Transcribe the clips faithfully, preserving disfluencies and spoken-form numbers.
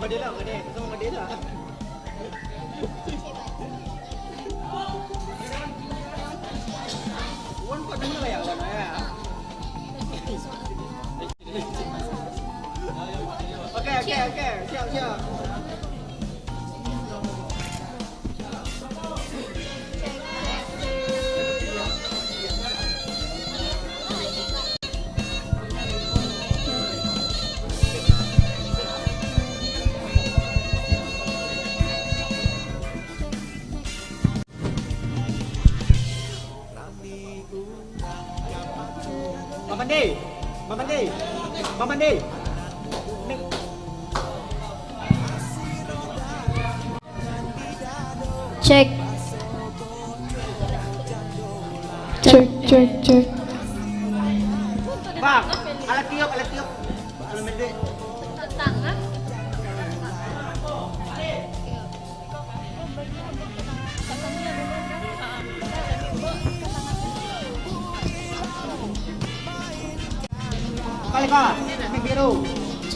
Oke, oke, oke. Siap, siap. Mamandi, mamandi, mamandi. Cek. Cek, cek, cek. Bang, alat tiup, alat tiup. Alat metik.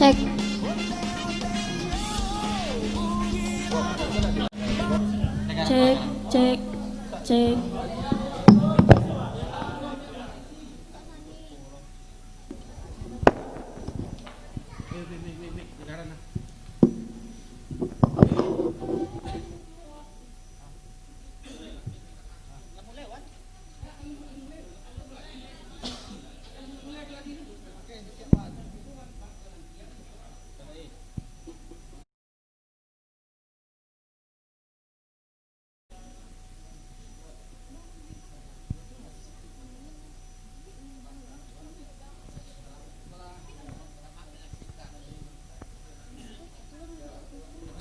Cek. Cek, cek, cek.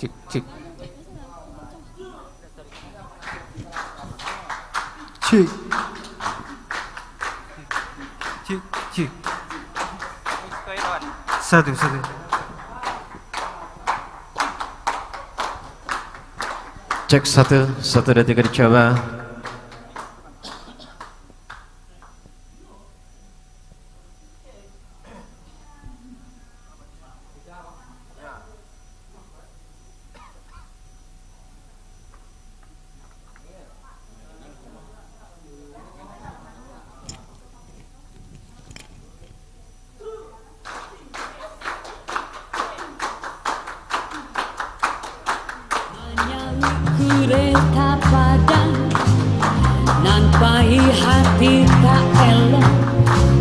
Cik, cik. Cik. Cik, cik. Satu, satu. Cek satu, satu, dua, tiga, dicoba. Manyauik kureta padang, nan payi hati tak elok,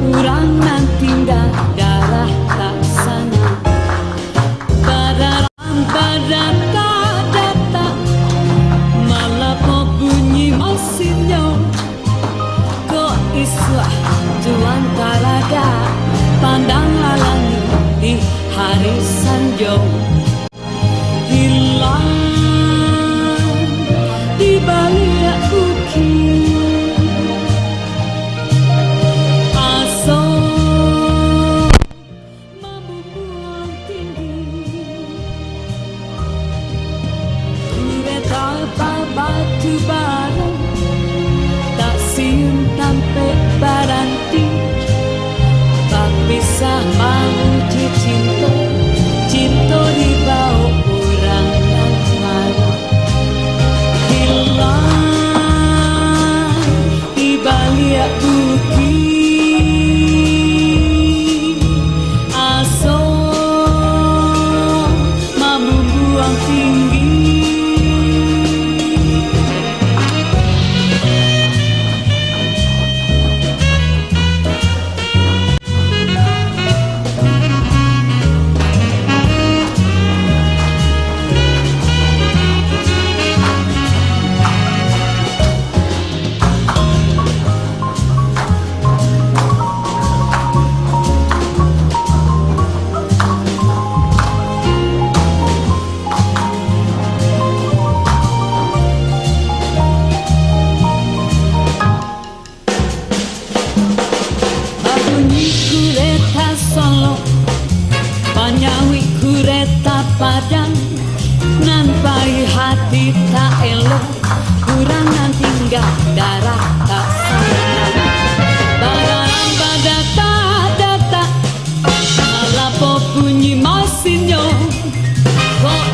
urang nan tingga darah tak sanang. Badalam badata-data, malapo bunyi masinnyo. Kok isuak tuan taraga, pandanglah langik di hari sanjo. Hilang di baliak bukik, aso mambumbuang tinggi. Kureta babatu bara, tak siun tampek baranti. Bapisah mauji cinto, cinto dibao urang nan marah. Hilang di baliak bukik, aso mamumbuang tinggi. Babunyi kureta Solo, manyauik kureta Padang, nan payi hati tak elok, urang nan tingga darah tak sanang. Badalam badata-data, malapo bunyi masinnyo. Kok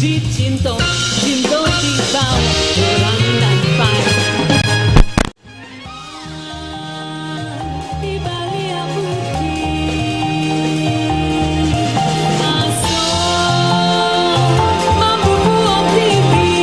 Cinto, cinto di bawah orang nan pai. Di baliak bukik, aso mambubuak tinggi.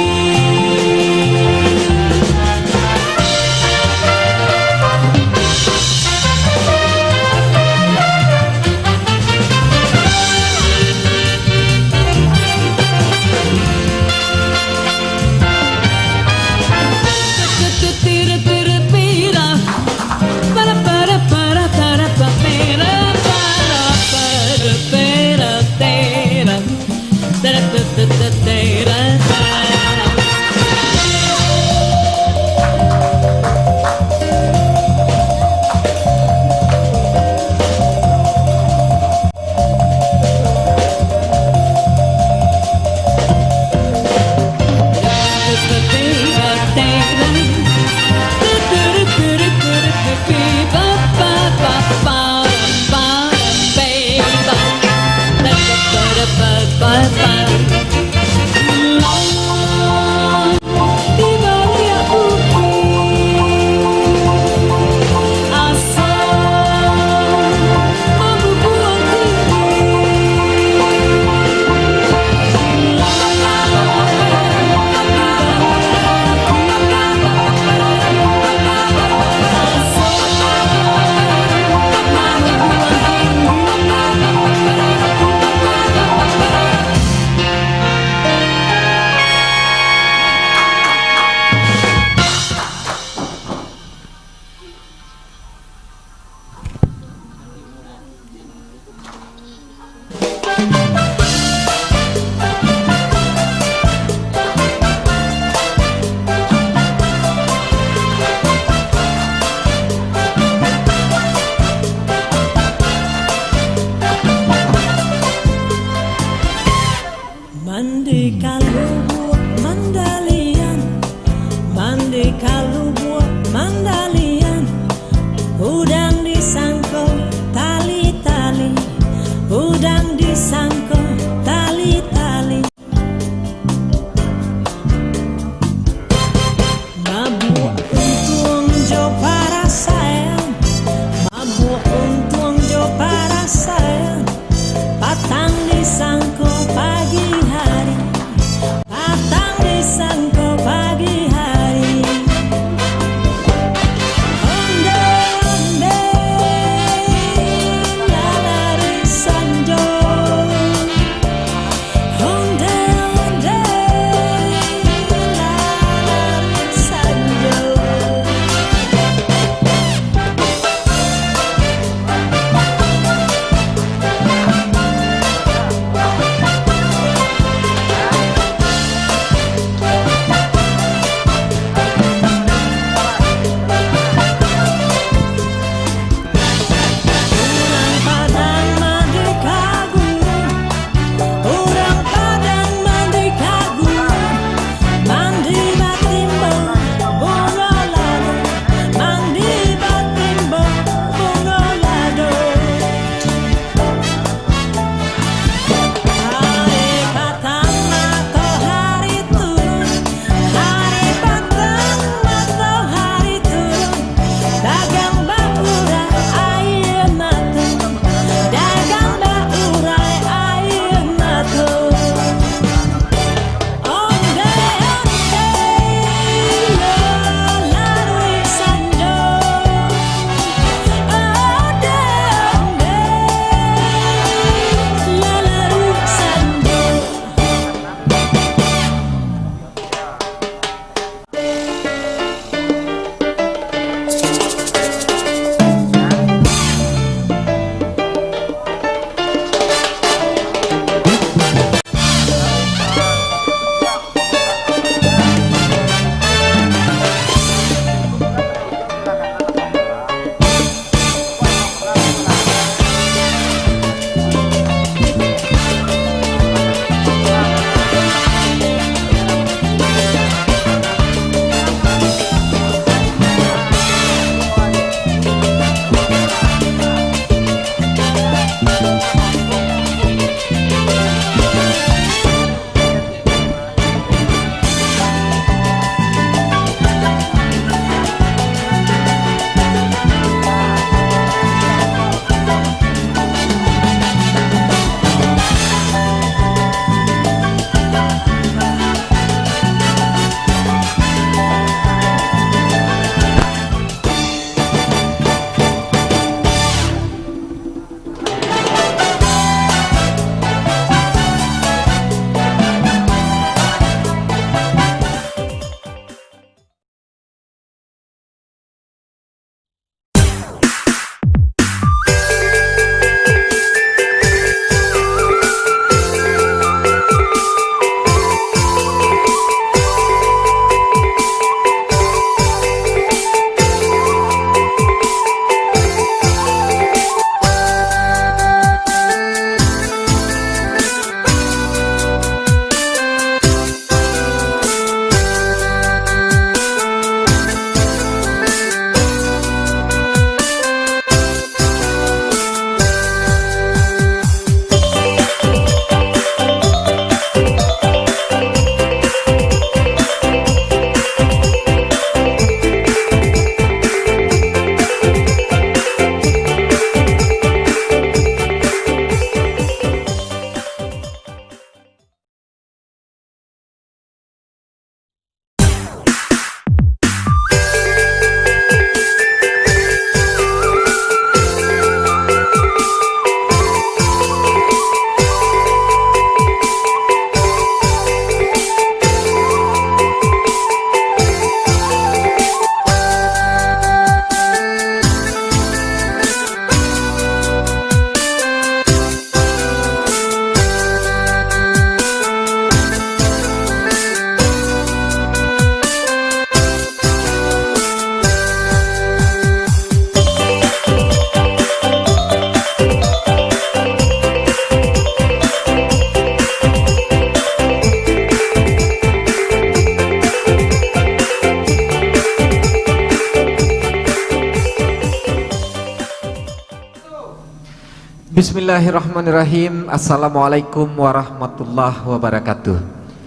Bismillahirrahmanirrahim. Assalamualaikum warahmatullahi wabarakatuh.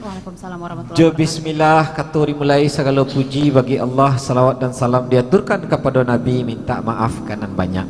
Waalaikumsalam warahmatullahi wabarakatuh. Jo bismillah, kato dimulai sagalo puji bagi Allah, salawat dan salam diaturkan kapado Nabi, mintak maaf ka nan banyak.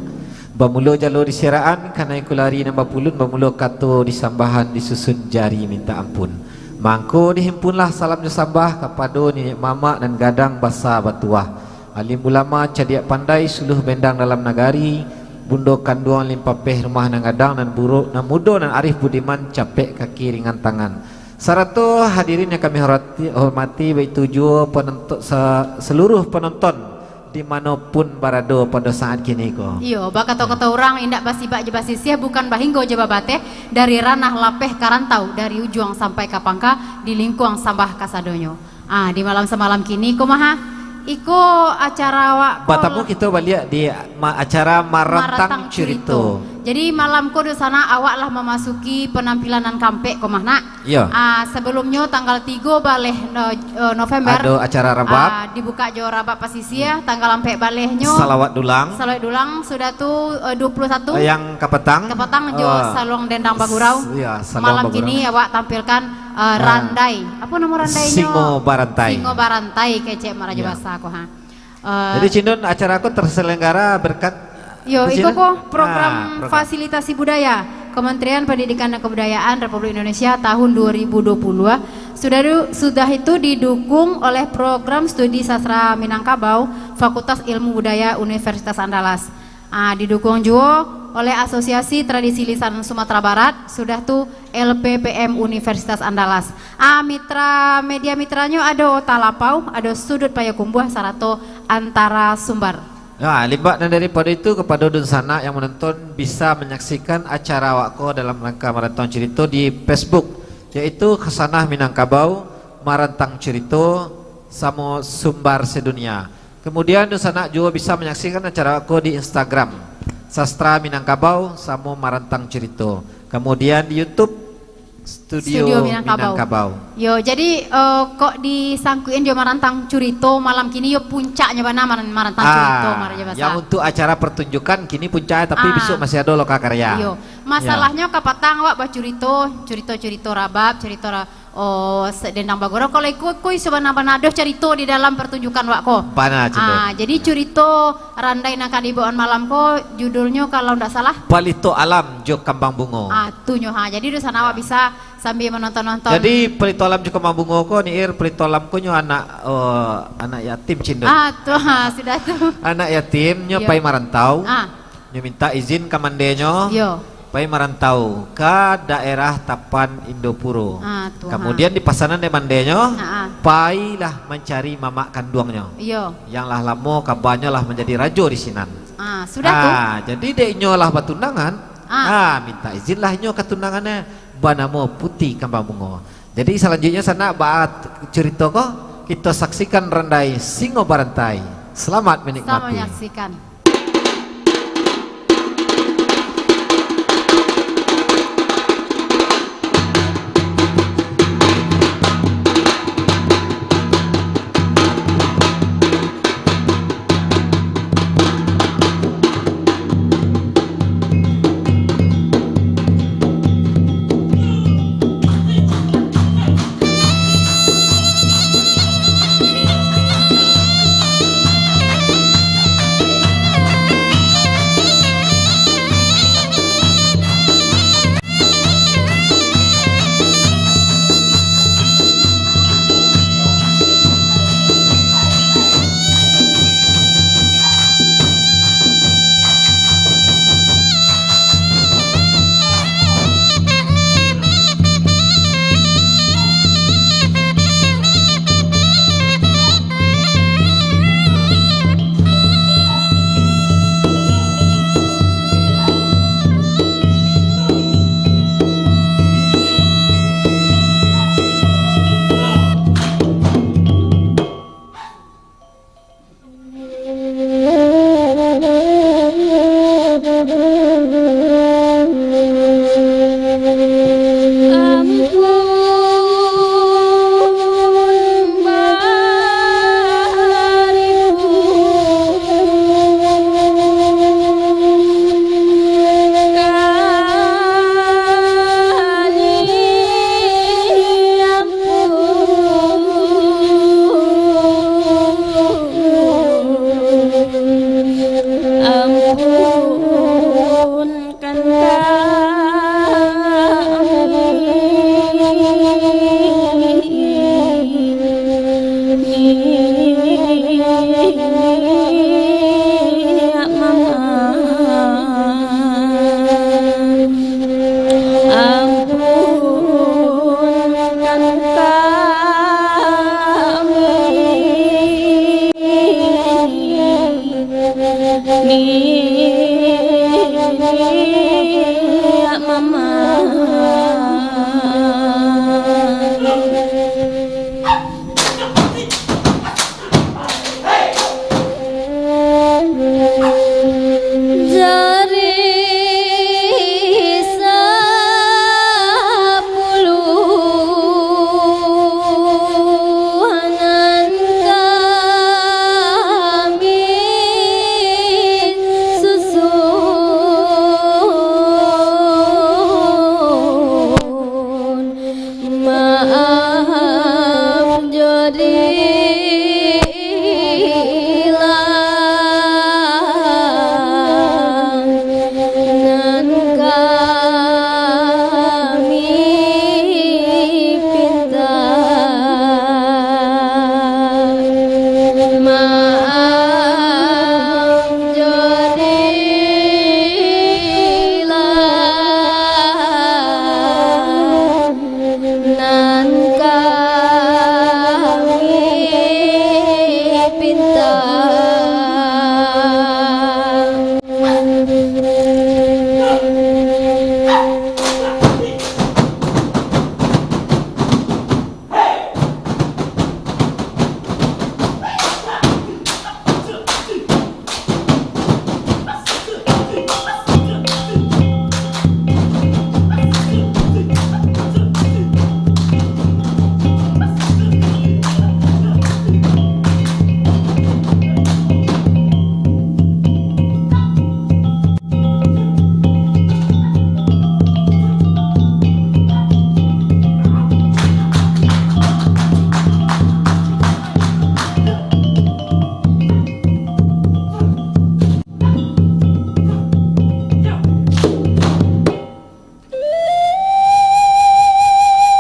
Bamulo jalo di siraan, kanai kulari nan bapulun, bamulo kato di sambahan, disusun jari mintak ampun. Mangko dihimpunlah salam jo sambah kapado niniak mamak nan gadang basa batuah, alim ulama cadiak pandai, suluah bendang dalam nagari, bundo kanduang limpapeh rumah nan gadang, nan buruak, nan mudo, nan arif budiman, capek kaki ringan tangan. Sarato hadirin yang kami horati-, hormati, baitu juo penonton, sa-, saluruah penonton di mano pun barado pado saat kini ko. Iyo, bakato-kato urang, indak basibak jo basisiah, bukan bahinggo jo babateh, dari ranah lapeh ka rantau, dari ujuang sampai ka pangka, di lingkuang sambah kasadonyo. Ah, di malam samalam kini ko mah, ah, iko acara awak ko Batamu lah. Kito baliak di ma-, acara Marantang Marantang Curito. Curito. Jadi, malam ko di sana awak lah mamasuki panampilan nan kaampek ko mah, nak. Iyo. Ah, sabalumnyo tanggal tigo baleh no-, eh, November, Ado acara rabab. Ah, dibuka jo rabab pasisia, tanggal ampek balehnyo Salawat dulang. Salawat dulang, sudah tu, eh, dua puluh satu. Eh, yang kapatang. Kapatang jo Eh, Saluang Dendang Bagurau. s-, iyo, Saluang Malam Bagurau. Kini awak tampilkan, eh, Ah. randai. Apa nama randainyo? Singo Barantai. Singo Barantai, kecek Marajo Iyo. Basa ko, ha. Eh, Jadi, Cindun, acara ko terselenggara berkat Yo, Apa iko sih, ko nah? program Ah, program. fasilitasi budaya Kementerian Pendidikan dan Kebudayaan Republik Indonesia tahun dua ribu dua puluh. Sudah du-, sudah itu didukung oleh Program Studi Sastra Minangkabau, Fakultas Ilmu Budaya Universitas Andalas. Ah, didukung juo oleh Asosiasi Tradisi Lisan Sumatera Barat, sudah tu L P P M Universitas Andalas. Ah, mitra, media mitranyo ado Talapau, ado Sudut Payakumbuah, sarato Antara Sumbar. Nah, limbak nan daripado itu, kapado dunsanak yang manonton bisa manyaksikan acara awak ko dalam rangka Marantang Curito di Facebook, yaitu Khazanah Minangkabau, Marantang Curito, samo Sumbar Sedunia. Kemudian, dunsanak juo bisa manyaksikan acara awak ko di Instagram, Sastra Minangkabau, samo Marantang Curito. Kemudian di YouTube, Studio Studio Minangkabau. Minangkabau. Yo, jadi, eh, kok disangkutin jo Marantang Curito malam kini, yo puncaknyo bana Maran-, Marantang Curito, Ah, Marajo Basa. Yang untuk acara pertunjukan kini puncaknya, tapi Ah. besok masih ada loka karya. Iyo. Ya. Masalahnyo kapatang awak bacurito, curito-curito rabab, curito ra-, oh, se-, dendang bagurau. Kalau iko, iko iso bana-bana ado carito di dalam pertunjukan awak ko. Bana, Cindun. Ah, jadi curito randai nan ka dibawakan malam ko, judulnyo kalau ndak salah Palito Alam jo Kambang Bungo. Ah, tu nyo ha. Jadi di sana awak Ya. bisa sambil menonton-nonton. Jadi, Palito Alam jo Kambang Bungo ko, ni, Ir, Palito Alam ko nyo anak, oh, anak yatim, Cindun. Ah, tu, ha, sudah tu. Anak yatim, nyo Yo. pai marantau. Ah. Nyo minta izin ka mandenyo, Yo. pai marantau ka daerah Tapan Indopuro. Ah, tu, ha. Kemudian dipasanan dek mandenyo, Ah, ah. pailah mancari mamak kanduangnyo. Yo. Yang lah lamo kabanyo lah manjadi rajo di sinan. Ah, sudah tu. Ah, jadi dek inyo lah batunangan, Ah. ah, minta izinlah inyo ka tunangannya banamo Puti Kambang Bungo. Jadi, salanjuiknyo sanak baa curito ko, kito saksikan randai Singo Barantai. Selamat menikmati. Selamat menyaksikan.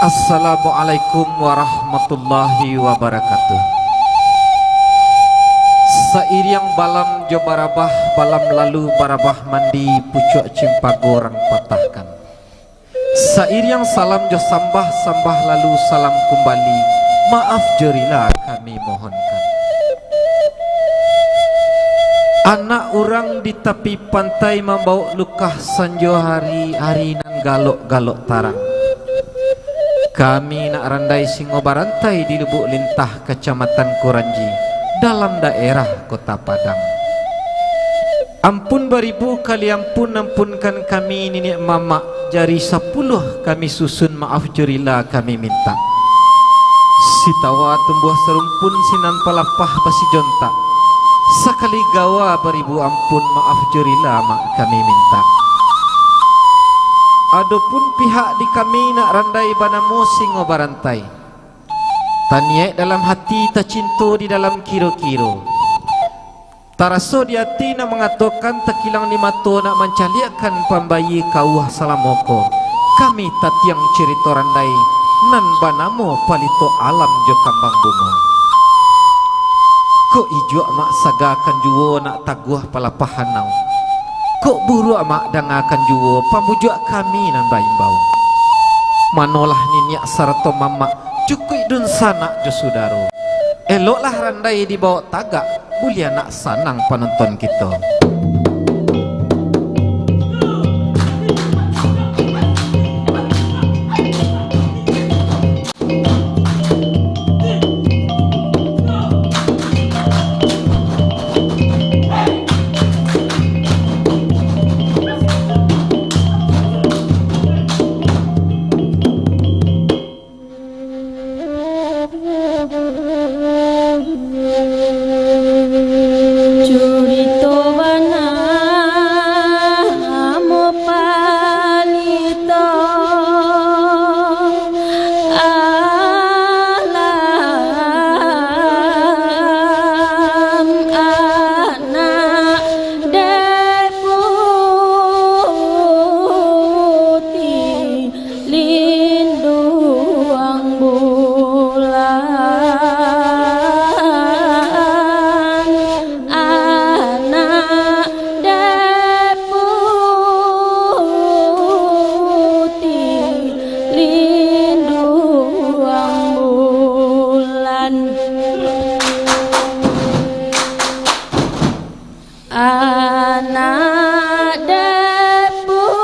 Assalamualaikum warahmatullahi wabarakatuh. Sairiang balam jo barabah, balam lalu barabah mandi, pucuak cimpago urang patahkan. Sairiang salam jo sambah, sambah lalu salam kumbali, maaf jo rila kami mohonkan. Anak urang di tapi pantai mambawok lukah sanjo hari, hari nan galok-galok tarang. Kami nak randai singo barantai di Lubuk Lintah, Kacamatan Kuranji, dalam daerah Kota Padang. Ampun baribu kali ampun, ampunkan kami niniak mamak, jari sapuluah kami susun, maaf jo rila kami mintak. Sitawa tumbuah sarumpun, sinan palapah basijontak. Sakali gawa baribu ampun, maaf jo rila mak kami mintak. Adopun pihak di kami nak randai banamo singo barantai. Taniaik dalam hati, tacinto di dalam kiro-kiro. Taraso di ati nak mangatokan, takilang di mato nak mancaliakkan pambayie kauah salamo ko. Kami tatiang cirito randai nan banamo Palito Alam jo Kambang Bungo. Kok ijuak mak sagakan juo nak taguah palapahan nau. Kok buruak mak dangakan juo pamujuak kami nan baimbau. Manolah niniak sarato mamak, cukuik dunsanak jo sudaro. Eloklah randai dibawok tagak, buliah nak sanang panonton kito. Curito bana amo palito alam, anak dek putih linduang bulan, anak dek putih linduang bulan. Anak dek putih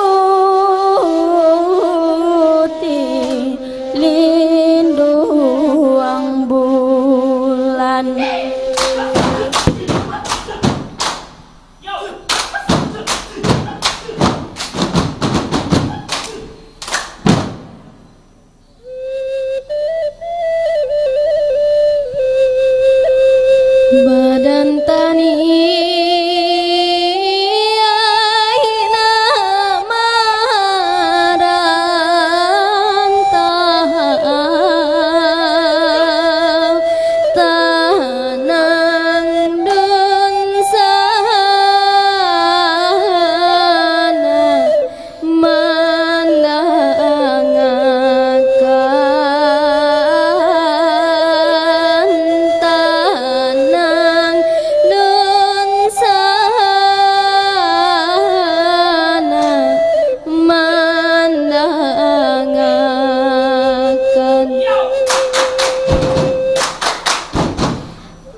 linduang bulan. Badan tani aina marantau, tanang dun sana mandangakan, tanang dun sana mandangakan.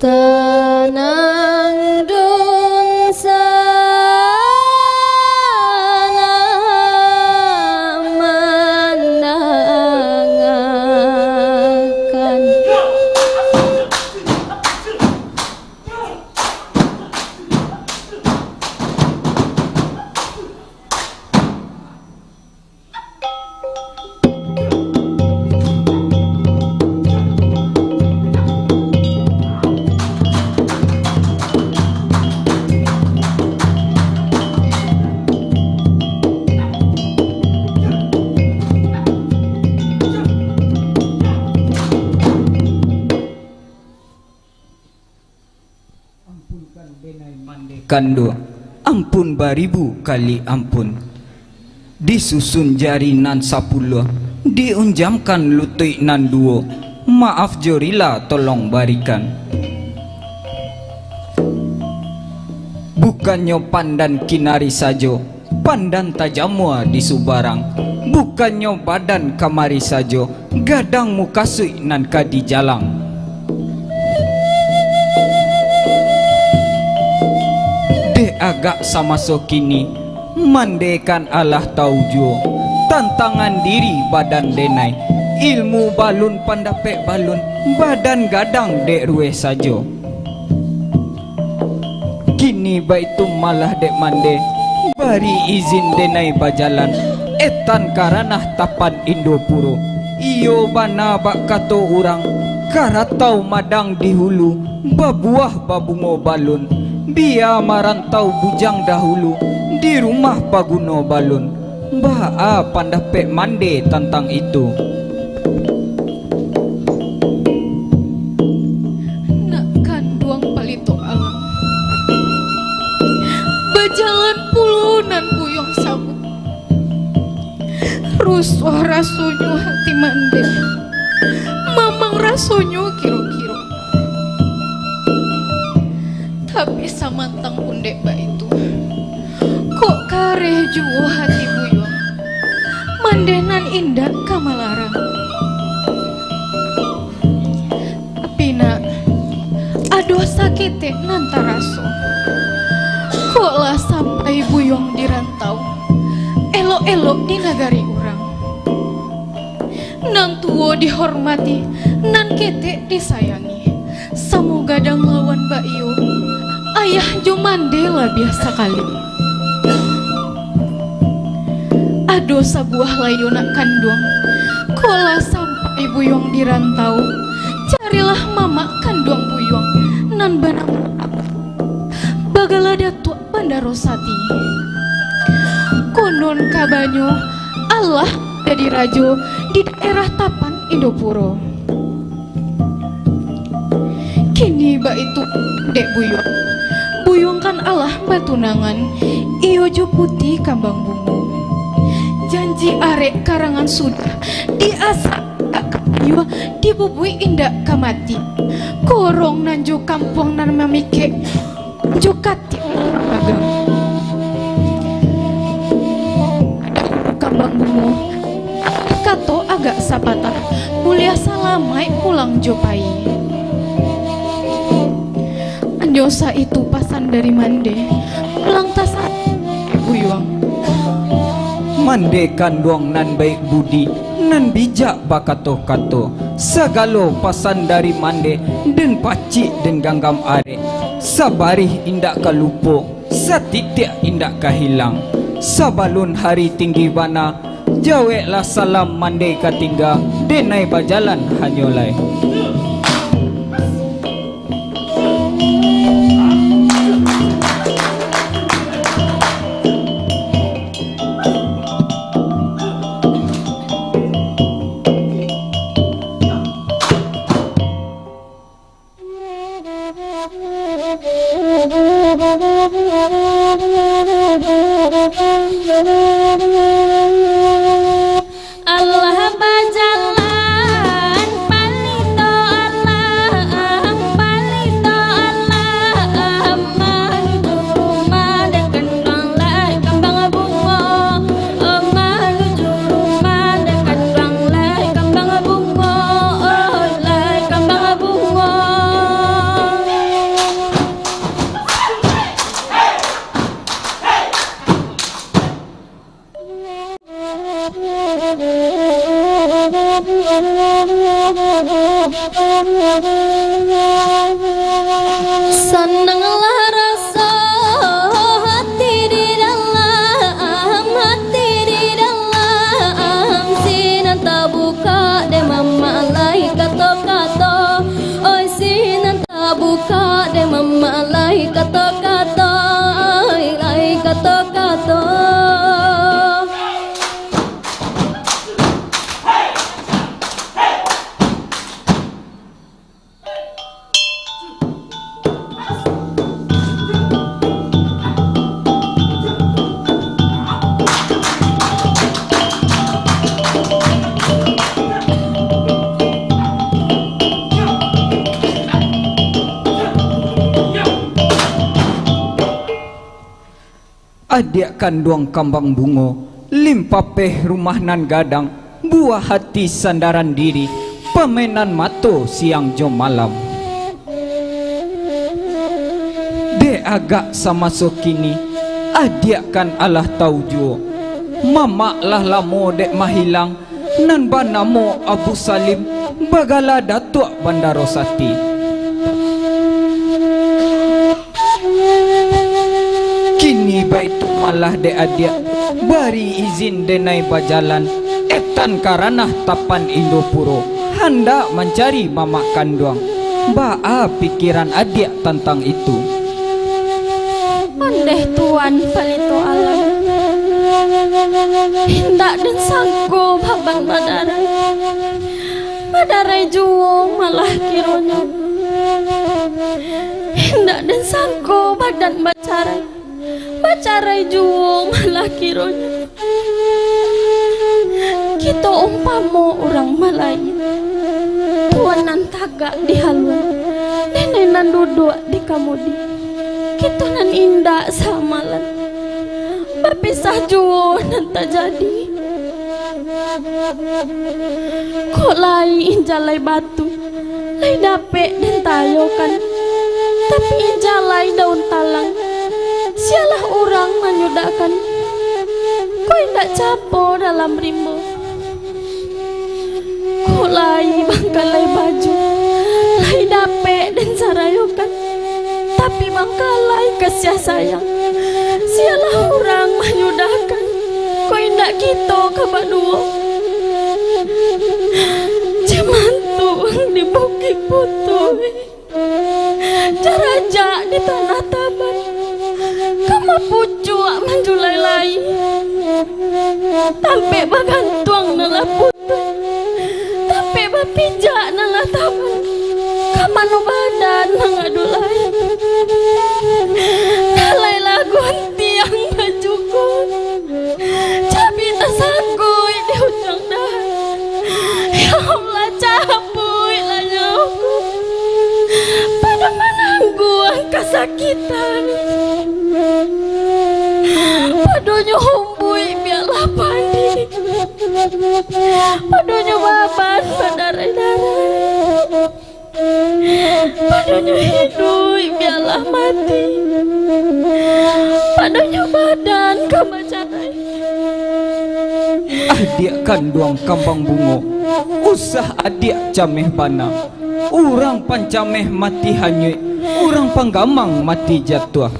Tanang dun sana mandangakan. Kando, ampun baribu kali ampun. Disusun jari nan sapuluah, Diunjamkan lutuik nan duo, maaf jo rila tolong barikan. Bukannyo pandan kinari sajo, pandan tajamua di subarang. Bukannyo badan kamari sajo, gadang mukasuik nan ka dijalang. Dek agak samaso kini, mande kan alah tau juo, tantangan diri badan denai, ilmu balun, pandapek balun, badan gadang dek rueh sajo. Kini baitu malah dek mande, bari izin denai bajalan, etan ka ranah tapan Indopuro. Iyo bana bak kato urang, karatau madang di hulu, babuah babungo balun, bia marantau bujang dahulu, di rumah paguno balun. Baa pandapek mande tantang itu? Nak kanduang palito alam, bajalan pulo nan buyuang sabuik. Rusuah rasonyo hati mande, mamang rasonyo kiro-kiro. Tapi samantang pun dek baitu, kok kareh juo hati buyuang, mande nan indak ka malarang. Tapi nak, ado saketek nan taraso. Kok lah sampai buyuang di rantau, elok-elok di nagari urang. Nan tuo dihormati, nan ketek disayangi. Samo gadang lawan baiyo, ayah jo mande labiah sakali. Ado sabuah lai yo nak kanduang, kok lah sampai buyuang di rantau, carilah mamak kanduang buyuang nan banamo Abah, bagala Datuak Bandaro Sati. Konon kabanyo, alah jadi rajo di daerah Tapan Indopuro. Kini baitu dek buyuang. Buyuang kan alah batunangan, iyo jo Puti Kambang Bungo. Janji arek karangan sudah, diasak indak ka payuah, dibubuik indak ka mati. Korong nan jo kampuang nan mamikek, jo katik magang. Kambang Bungo, kato agak sapatah, buliah salamaik pulang jo pai. Hanyo saitu pasan dari mande, pulang tasan buyuang. Mande kanduang nan baik budi, nan bijak bakato-kato. Sagalo pasan dari mande, den pacik den ganggam arek. Sabarih indak ka lupo, satitiak indak ka hilang. Sabalun hari tinggi bana, jaweklah salam mande ka tingga, denai bajalan hanyo lai. Alah bajalan palito Adiak kanduang kambang bungo, limpapeh rumah nan gadang, buah hati sandaran diri, pamainan mato siang jo malam. Dek agak samaso kini, adiak kan alah tau juo, mamak lah lamo dek mahilang, nan banamo Abu Salim, bagala Datuak Bandaro Sati. Kini baitu malah dek adiak, bari izin denai bajalan, etan ka ranah Tapan Indopuro, handak mancari mamak kanduang. Baa pikiran adiak tantang itu? Ondeh Tuan Palito Alam, indak den sangko baban badarai, badarai juo malah kironyo. Indak den sangko badan bacarai, bacarai juo malah kironyo. Kito umpamo urang malain, Tuan nan tagak di haluan, denai nan duduak di kamudi. Kito nan indak saamalan, bapisah juo nan tajadi. Kok lai injalai batu, lai dapek den tayokan, tapi injalai daun talang, sialah urang manyudakkan. Kok indak capo dalam rimbo. Kok lai bangkalai baju, lai dapek den sarayokan, tapi bangkalai kasiah sayang, sialah urang manyudahkan. Kok indak kito ka baduo, cimantuang di Bukik Putuih, jarajak di Tanah Taban, ka mapucuak manjulai lai. Tampek bagantuang nan lah putuih, tampek bapijak nan lah taban, ka mano badan nan ado lai. Nan lai lah guntiang bajugo, cabik tasaguik di ujuang dahan. Ya Allah, cabuiklah nyawaku, pado manangguang kasakitan. Padonyo humbuik biaklah padi, padonyo baban badarai-darai. Padonyo hiduik biaklah mati, padonyo badan ka bacarai. Adiak kanduang kambang bungo, usah adiak cameh bana. Urang pancameh mati hanyuik, urang panggamang mati jatuah.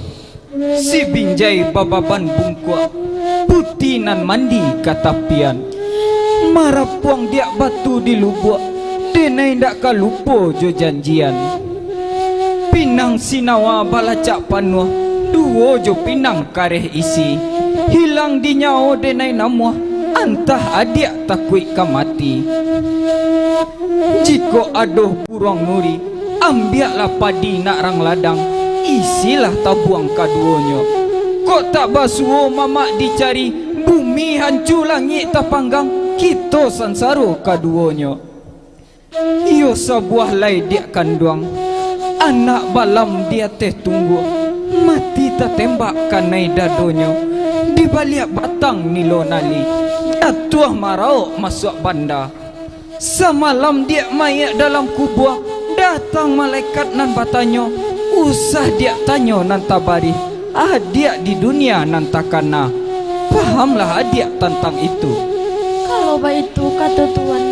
Sibinjai bababan bungkuak, puti nan mandi ka tapian. Marapuang diak batu di lubuak, denai indak ka lupo jo janjian. Pinang sinawa balacak panuah, duo jo pinang kareh isi. Hilang di nyawo denai namuah, antah adiak takuik ka mati. Jikok ado buruang nuri, ambiaklah padi nak rang ladang, isilah tabuang kaduonyo. Kok tak basuo mamak dicari, bumi hancu langik tapanggang, kito sansaro kaduonyo. Iyo sabuah lai diak kanduang, anak balam di ateh tunggua, mati tatembak kanai dadonyo, di baliak batang nilo nali, jatuah maraok masuak banda. Samalam diak mayik dalam kubua, datang malaikat nan batanyo, usah diak tanyo nan tabarih, adiak di dunia nan takana. Pahamlah adiak tantang itu. Kalau baitu kato Tuan,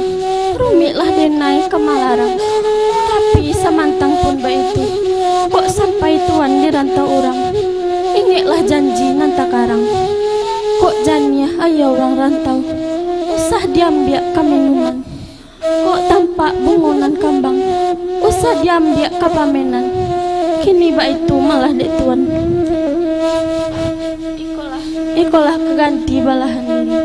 rumiklah denai ka malarang. Tapi samantang pun baitu, kok sampai Tuan di rantau urang, ingeklah janji nan takarang. Kok janiah aia urang rantau, usah diambiak ka minuman. Kok tampak bungo nan kambang, usah diambiak ka pamenan. Kini baitu malah dek Tuan. Ikolah, ikolah ka ganti balahan diri,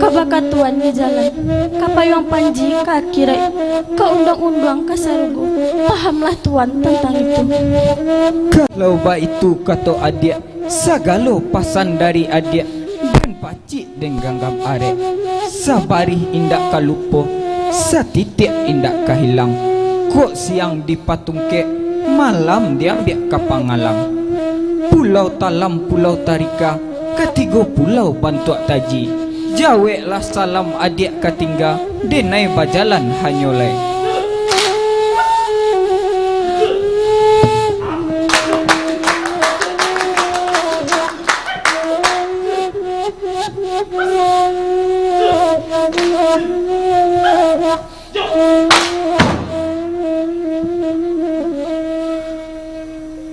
ka bakatuan di jalan, ka payuang panji ka akiraik, ka unduang-unduang ka sarugo. Pahamlah Tuan tantang itu. Kalau baitu kato adiak, sagalo pasan dari adiak, den pacik den ganggam arek. Sabarih indak ka lupo, satitiak indak ka hilang. Kok siang dipatungkek, malam diambiak ka pangalang. Pulau Talam, Pulau Tarika, Katigo pulau bantuak taji. Jaweklah salam adiak ka tingga, denai bajalan hanyo lai.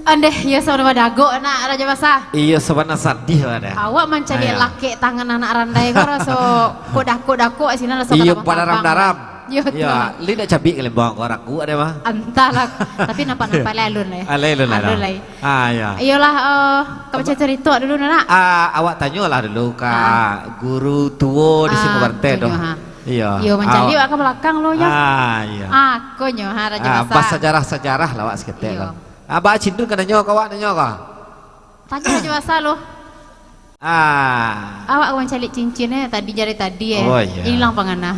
Ondeh, iyo sabana badagok nak Rajo Basa. Iyo sabana sadiah lah deh. Awak mancaliak lakek tangan anak randai ko raso kok dakok-dakok sinan raso iyo, badaram-daram. Iyo, tu. Lai nak cabik ka limbong ko ragu ado mah. Antahlah, tapi nampak-nampak lai alun lai. Ah, lai alun lai. Alun lai. Ah, iyo. Iyolah, eh, ka baca carito dulu nak. Ah, awak tanyolah dulu ka guru tuo di Singgo Barantai tu. Iyo. Iyo, mancaliak awak ka balakang lo nyo. Ah, iyo. Ah, ko nyo ha Rajo Basa. Basajarah-sajarah lah awak saketek lo. Ah, Ba Cindun ka nanyo ka awak, nanyo ka? Tanyo Rajo Basa lo. Ah. Awak ka mancaliak cincin eh tadi jari tadi eh. Oh, iyo. Ilang pangana.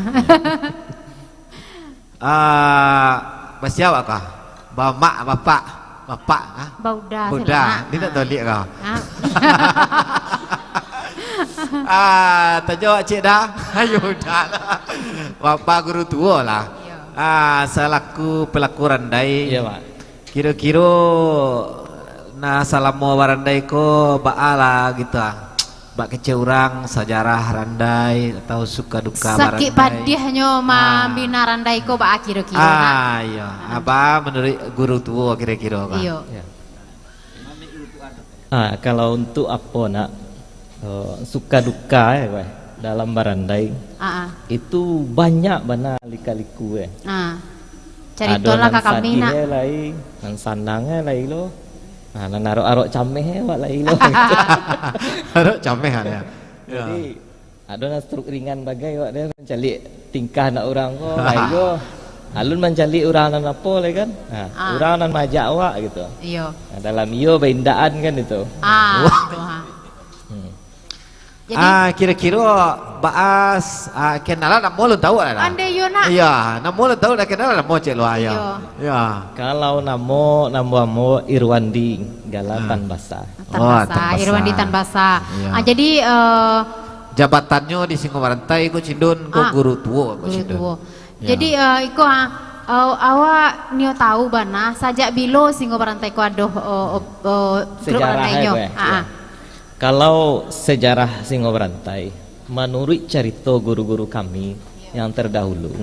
Ah, basiau awak ka? Bamak, bapak, bapak, ha? Bauda. Bauda, ni nak toliak ka? Ah, tanyo awak cik dah. Ayo dah lah. Bapak guru tuo lah. Iyo. Ah, salaku pelaku randai. Iyo, Pak. Kiro-kiro, nah, salamo barandai ko baa lah gitu ah. Bak kecek urang sajarah randai atau suka duka barandai. Sakik padiahnyo mambina randai ko baa kiro-kiro nak? Ah, iyo. Aba manuruik guru tuo kiro-kiro ka? Iyo. Ah, kalau untuk apo nak, eh, suka duka eh, weh, dalam barandai, itu banyak bana lika-liku eh. Ah. Caritolah ka kami nak. Ado nan sadih eh lai, nan sanang eh lai lo. Nah, nan arok-arok cameh eh awak lai lo. Arok cameh ado. Jadi, ado nan stroke ringan bagai awak deh, mancaliak tingkah anak urang ko, lai lo. Alun mancaliak urang nan apo lai kan. Nah, urang nan maajak awak gitu. Iyo. Nah, dalam iyo baindaan kan itu. Ah, tu ha. Hmm. Jadi, ah, kiro-kiro baa, ah, kenalan namo alun tau lah. Andai iyo nak. Iyo, namo alun tau lah, kenalan namo cek lo ayo. Iyo. Iyo. Kalau namo, namo ambo Irwandi Gala Tan Basa. Tan Basa, Tan Basa. Irwandi Tan Basa. Iyo. Ah, jadi, eh, jabatannyo di Singgo Barantai ko Cindun ko guru tuo ko Cindun. Guru tuo. Iyo. Jadi, eh, iko ah, eh, awak nio tau bana sajak bilo Singgo Barantai ko ado, eh, eh, grup randainyo? Sejarah eh, ah. Kalau sejarah Singgo Barantai, manuruik carito guru-guru kami yang terdahulu,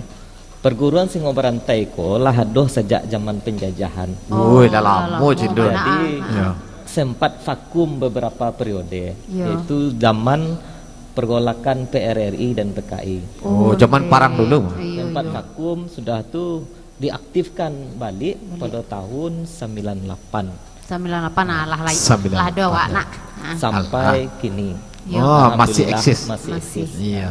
perguruan Singgo Barantai ko lah ado sajak zaman penjajahan. Woi, dah lamo Cindun. Jadi, sempat vakum beberapa periode, yaitu zaman pergolakan P R R I dan P K I. Oh, zaman parang dulu. Sempat vakum, sudah tu diaktifkan balik pada tahun sembilan lapan. Sembilan lapan, ah, lah, lah, lah ado awak nak. Ah. Sampai kini. Yo. Oh, masih eksis. Alhamdulillah, masih eksis. Iya.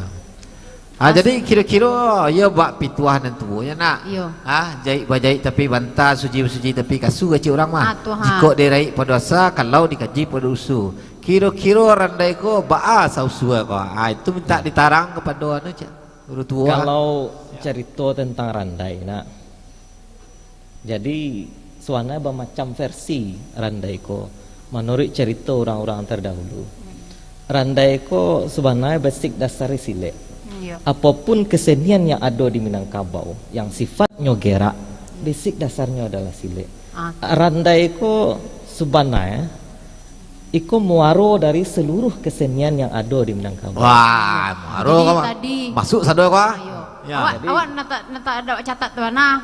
Ah, jadi kiro-kiro, yo, bak pituah nan tuo nyo nak. Iyo. Ah, jaik bajaik tapi banta, suji basuji tapi kasu, kecek urang mah. Ah, tu ha. Jikok diraik pado asa, kalau dikaji pado usu. Kiro-kiro randai ko baa sausu ko. Ah, itu minta ditarang kapado anu, cek. Urang tuo. Kalau carito tentang randai, nak. Jadi, sabananyo bamacam versi randai ko, manuruik carito urang-urang tardahulu. Randai ko sabananyo basic dasar silek. Iyo. Apopun kesenian yang ado di Minangkabau, yang sifatnyo gerak, basic dasarnyo adalah silek. Oke. Randai ko sabananyo iko muaro dari seluruh kesenian yang ado di Minangkabau. Wah, muaro. Jadi, tadi masuk sado ko. Ayo. Ya. Awak, jadi awak nak tak, nak tak ado catat tu, nah.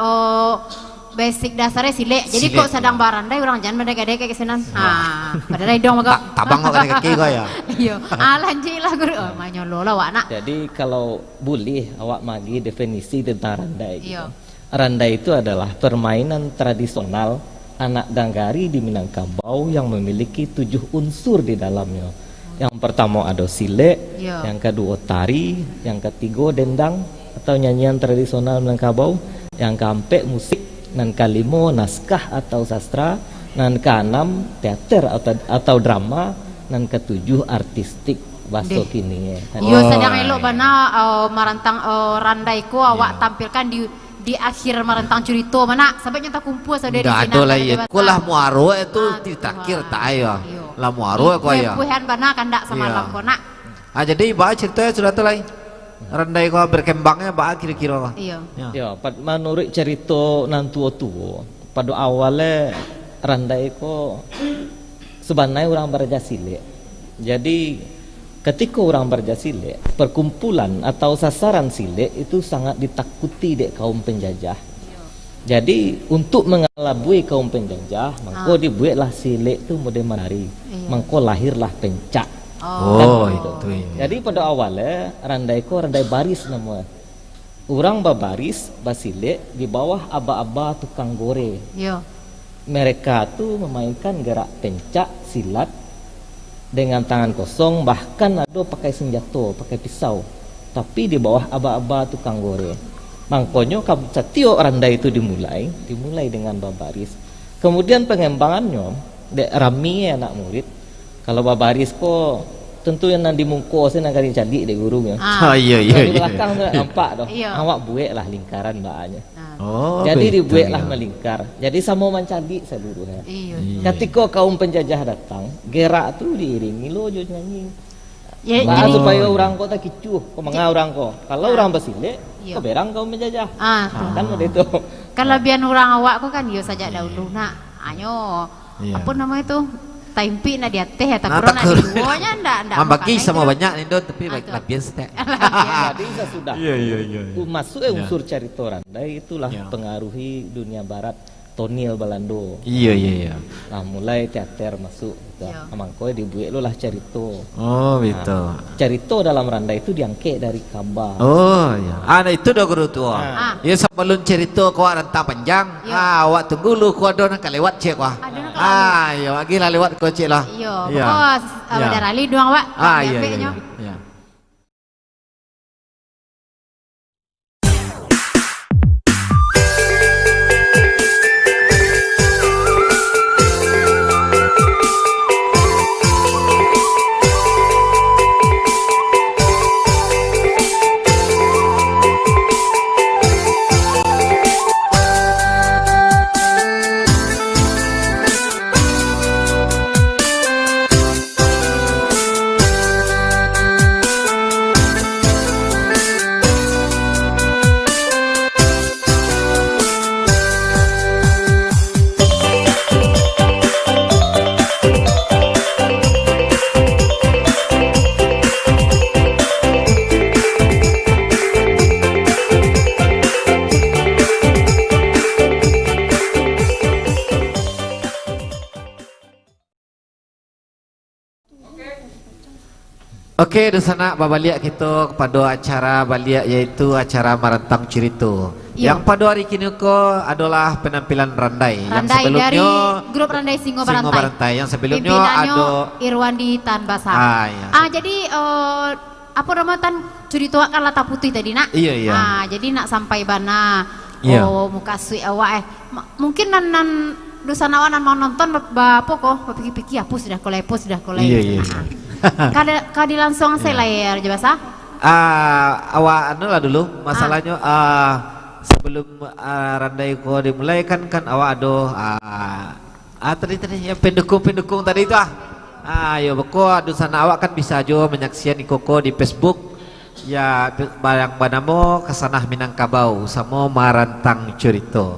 Oh, basic dasarnyo silek. Jadi, silek, kok sadang barandai, urang jan mandekek-dekek ka sinan. Ha, padahal hidung mako. Ta-, tabang kok kanai kaki ko, ya? Iyo. Ah, lanjuiklah, Guru. Oh, manyolo lah awak nak. Jadi, kalau bulih awak magi definisi tentang randai gitu. Iyo. Randai itu adalah permainan tradisional anak nagari di Minangkabau yang memiliki tujuh unsur di dalamnyo. Yang pertamo ado silek, iyo, yang kaduo tari, yang katigo dendang atau nyanyian tradisional Minangkabau, yang kaampek musik, nan kalimo naskah atau sastra, nan kaanam teater atau, atau drama, nan katujuh artistik baso kini, eh. Iyo, sadang elok bana, eh, marantang, eh, randai ko awak tampilkan di di akhir marantang curito mah nak, sababnyo takumpua saudara di sinan. Ndak ado lai, ko lah muaro tu. Ah, di tarakhir tak ayo. Iyo. Lah muaro ko, yo. Buhan bana kandak samalam ko, nak. Ah, jadi, baa carito sudah tu lai? Randai ko berkembangnyo baa kiro-kiro ko? Iyo. Yo. Yo, pad-, manuruik carito nan tuo-tuo, pado awalnyo randai ko sabananyo urang baraja silek. Jadi, katiko urang baraja silek, perkumpulan atau sasaran silek itu sangat ditakuti dek kaum penjajah. Iyo. Jadi, untuk mangalabui kaum penjajah, mangko Ah. dibueklah silek tu model manari. Iyo. Mangko lahirlah pencak. Oh. Oh, itu, iyo. Jadi, pado awalnyo, randai ko randai baris namo. Urang babaris, basilek di bawah aba-aba tukang gore. Iyo. Mereka tu mamainkan gerak pencak, silat, dengan tangan kosong, bahkan ado pakai senjato, pakai pisau, tapi di bawah aba-aba tukang gore. Mangkonyo, ka-, satiok randai tu dimulai, dimulai dengan babaris. Kemudian pangembangannyo, dek rami anak murid, kalau babaris ko, tentu yang nan di muko se nan ka dicaliak dek gurunyo. Ah. Ah, iyo, iyo, Yang di iyo. balakang tu ndak nampak doh. Iyo. Awak bueklah lingkaran baanyo. Ah. Oh, Jadi betul, dibueklah yo. malingkar. Jadi samo mancaliak saluruhnyo. Iyo. Iyo. Katiko kaum penjajah datang, gerak tu diiringi lo jo nyanyi. Ya, Baa jadi supayo urang ko takicuah, ko manga urang ko. Kalau Ah. urang basilek, Iyo. ko berang kaum penjajah. Ah, tu. Ah, kan model tu. Kalabian urang awak ko kan, iyo, sajak Iyo. dahulu, nak. Anyo, Iyo. apo namo itu? Taimpik nak di ateh, tapi Nah, urang nak takut. di bawah, nyo ndak, ndak Mambagi makan, samo gitu. banyak, Nindo, tapi Ah, tu. labian saketek. Labian. Jadi sasudah Iyo, iyo, iyo, iyo. ku-, masuk, eh, Iyo. unsur carito randai, itulah Iyo. pengaruhi dunia barat, tonil Balando. Iyo, iyo, iyo. Nah, mulai teater masuk, gitu. Iyo. Mangko dibuek lo lah carito. Oh, Nah, gitu. carito dalam randai tu diangkek dari kaba. Oh, iyo. Ah, nah, itu dah guru tu. Ah. Ah. Ya, sabalun carito ko rantang panjang, Iyo. ah, awak tunggu lu ko ado nan ka lewat, cek, wah. Ado nan ka Ah, iyo, agilah lewat ko, cek, lah. Iyo, Iyo. beko, ah, Iyo. badarah liduang, wak. Ah, iyo, Diambiaknyo. iyo, iyo. Iyo. Oke, dunsanak, babaliak kito kapado acara baliak, yaitu acara Marantang Curito. Iyo. Yang pado ari kini ko adolah penampilan randai. Yang Randai dari sabalumnyo grup Randai Singo Singo Barantai. Barantai. Yang sabalumnyo Pimpinannyo ado Irwandi Tan Basa. Ah, iya. Ah, jadi, eh, apo namo Tan, curito awak kan lah taputuih tadi, nak? Iya, iya. Ah, jadi nak sampai bana. Iya. Oh, mukasuik awak, eh. Ma-, mungkin nan, nan dunsanak awak nan manonton ba-, ba-, apo ko, bapikir-pikir, "Apo sudah ko lai, apo sudah ko lai." Iya, iya, iya. Ah. Kada, ka dilansuang se Iya. lai, Raja Basa? Ah, awak anu lah dulu, Ah. masalahnyo, ah, sabalum, ah, randai ko dimulai kan, kan awak ado, ah, ah, tadi, tadi, yang pendukung-pendukung tadi tu, ah. Ah, yo, beko, dunsanak awak kan bisa jo manyaksian iko ko di Facebook. Ya, pe-, ba-, yang banamo Kasanah Minangkabau samo Marantang Curito.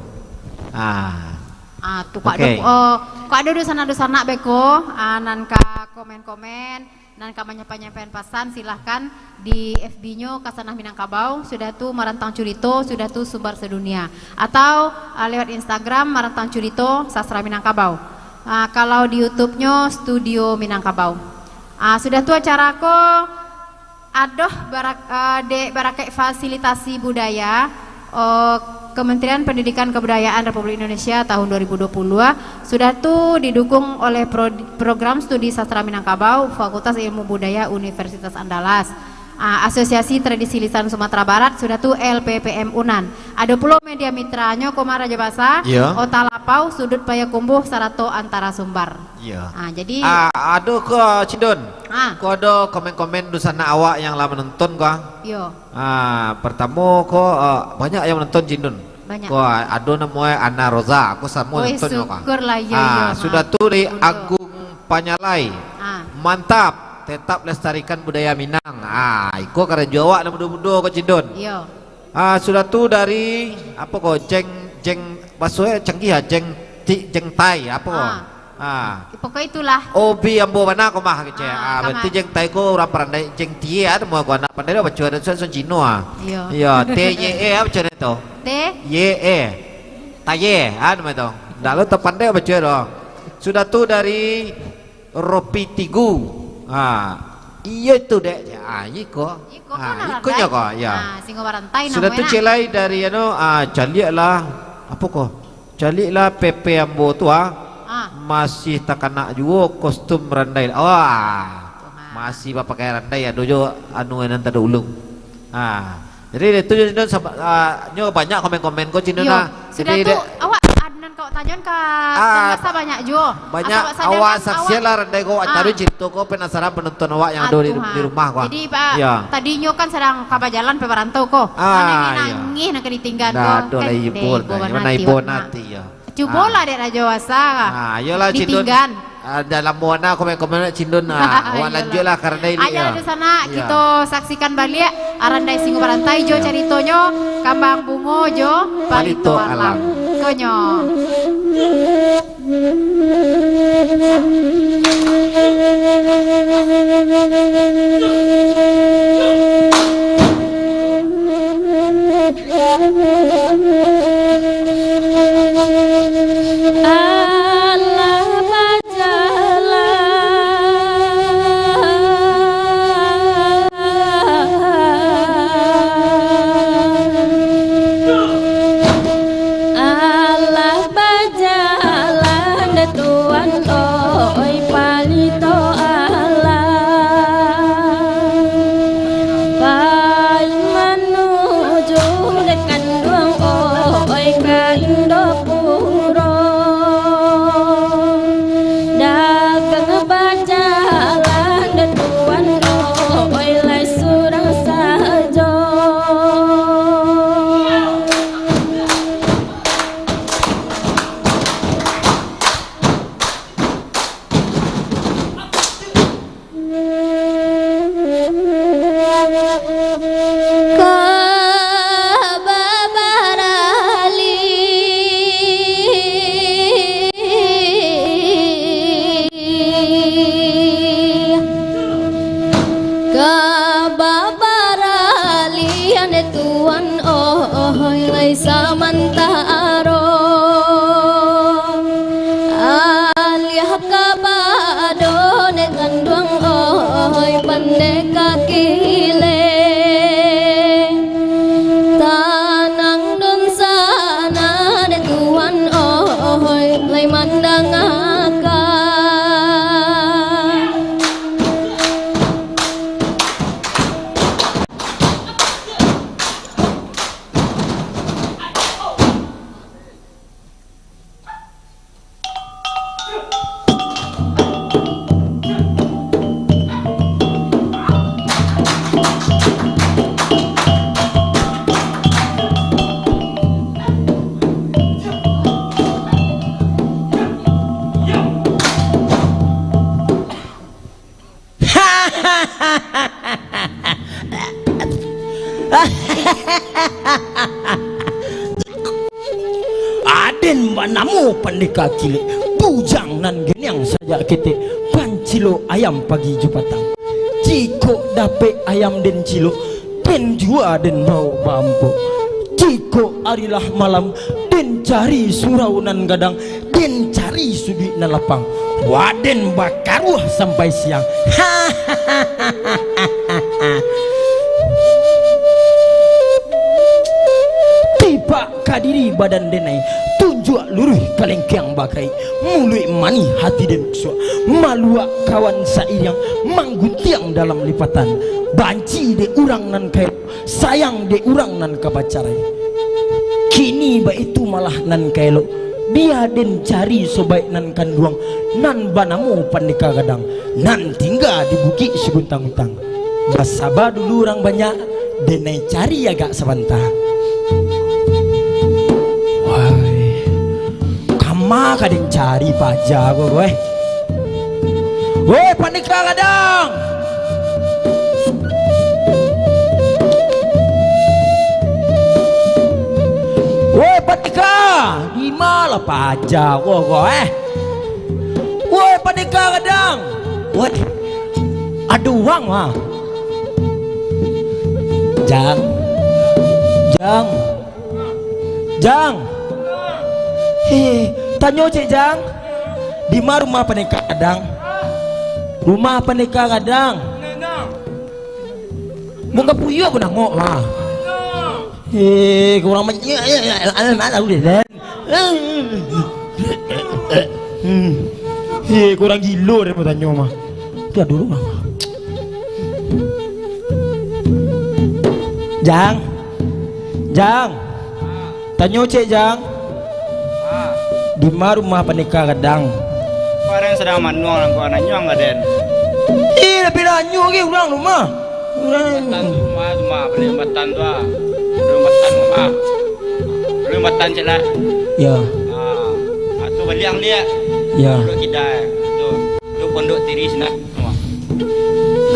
Ah. Ah, tu, kok Oke. ado, eh, kok ado dunsanak-dunsanak beko, ah, nan ka komen-komen, nan ka manyampai-nyampaian pasan, silahkan di F B-nyo Kasanah Minangkabau, sudah tu Marantang Curito, sudah tu Sumbar Sedunia. Atau, ah, lewat Instagram Marantang Curito Sastra Minangkabau. Ah, kalau di YouTube-nyo Studio Minangkabau. Ah, sudah tu acara ko adoh barak-, ah, dek barakaik fasilitasi budaya, oh, Kementerian Pendidikan Kebudayaan Republik Indonesia tahun dua ribu dua puluh, ah, sudah tu didukung oleh pro-, Program Studi Sastra Minangkabau, Fakultas Ilmu Budaya Universitas Andalas, ah, Asosiasi Tradisi Lisan Sumatera Barat, sudah tu L P P M Unan. Ado pulo media mitranyo, Komar Raja Basa, Iya. Ota Lapau, Sudut Payakumbuh, sarato Antara Sumbar. Iya. Ah, jadi Ah, ado ko, Cindun? Ah. Ko ado komen-komen dunsanak awak yang lah manonton ko, ah? Iyo. Ah, partamo ko, ah, banyak yang manonton, Cindun. Banyak. Ko ado namo e Ana Roza, ko samo Oi, nonton ko, ah. syukurlah, iyo, Ah, iyo. sudah Ah. tu dari Agung Panyalai. Ah. Mantap. Tetap lestarikan budaya Minang. Ah, iko karajo awak nan mudo-mudo ko, Cindun. Iyo. Ah, sudah tu dari, apo ko, Jeng, Jeng, baso e canggih ah, Jeng Ti, Jeng Tai, apo ko? Ah. Ah. Pokok itulah. Hobi ambo bana ko mah, kecek. Ah, ah, berarti Jeng Tai ko urang pandai, Jeng Tie, ah, namo ko anak pandai dah baco, ado surat Cino ah. Iyo. Iyo, T Y E, ah, baco tu. T? Y E. Taye, ah, namo tu. Ndak lo tapandai baco tu. Sudah tu dari Ropi Tigu. Ha, iyo tu, dek. Ha, iko. Iko ha, kan iko nyo ko, ya. Ha, Singo Barantai. Sudah tu, cek lai dari, anu, ha, caliaklah, apo ko? Caliaklah P P ambo tu, ha. Ha. Masih takana juo kostum randai. Wah. Masih bapakai randai, ado jo anu nan tadahulu. Ha. Jadi, itu Cindun, ah, nyo banyak komen-komen ko, Cindun, ah. Sudah tu, awak ado nan ka awak tanyoan ka, ah, kan biaso banyak juo. Banyak, awak saksian lah, randai ko, awak cari carito ko, penasaran penonton awak yang ado di, di rumah ko. Jadi, Pak, tadinyo kan sadang ka bajalan, pai marantau ko. Ah, iyo. Nangih-nangih nan ka ditinggaan ko. Ndak ado lah ibo, mana ibo nanti, yo. Cubolah, ah, dek rajo asa. Ah, iyolah, Cindun. Ditinggaan. Ah, dah lamo bana komen-komen Cindun. Ah, awak lanjuiklah karano ini. Ayolah, dunsanak, kito saksikan baliak Randai Singo Barantai jo caritonyo Kambang Bungo jo Palito Alam. Konyo. Alah bajalan, alah bajalan, dek Tuan, oi, Palito Alam. Pai manuju dek Kanduang, oi, ka Indopuro. Dagang bajalan, dek Tuan, oi, lai surang sajo. Ka babaralih, ka babaralih, dek Tuan, oi, lai samantaro. Aliah ka bado dek Kanduang, oi, pandeka kilek. Tanang dunsanak, dek Tuan, oi, lai mandangakan. Aden banamo Pandeka Kilek, bujang nan giniang sajak ketek, pancilok ayam pagi jo patang. Jikok dapek ayam den cilok, den jua den bawok baampok. Jikok ari lah malam, den cari surau nan gadang, den cari suduik nan lapang. Waden bakaruah sampai siang. Tipak ka diri badan denai, tunjuak luruih kalengkeang bakaik, muluik manih hati den kusuak, maluak kawan sairiang, manggutiang dalam lipatan, banci dek urang nan kayo, sayang dek urang nan ka bacarai. Kini baitu malah nan ka elok, bia den cari sobaik nan kanduang, nan banamo Pandeka Gadang, nan tingga di Bukik Siguntang-guntang. Basaba dulu urang banyak, denai cari agak sabanta. Wai, kama ka den cari paja ko, weh? Woi, Pandeka Gadang! Woi, Pandeka! Di ma lah paja ko, ko, eh? Woi, Pandeka Gadang! Woi, ado urang, ah. Jang. Jang. Jang. Heh, tanyo ciek, Jang. Di ma rumah Pandeka Gadang? Rumah Pandeka Gadang. Buka puyuh aku nangok, mah. Heh, kurang men-, tahu deh, Dan. Hmm. Heh, kurang gilo deh mau tanyo, mah. Tiap dulu, mah. Jang. Jang. Tanyo ciek, Jang. Di ma rumah Pandeka Gadang? Barang sadang manuang nangko nanyuang ka den. Ih, tapi nanyo ge urang rumah. Urang Jambatan tu mah, tu mah, Paliang Jambatan tu ah. Paliang Jambatan tu mah. Paliang Jambatan ciek lah. Ya. Ah, ah, tu baliak ang liak. Ya. Pondok Kidai. Tu. Tu Pondok Tiri sinan. Wah.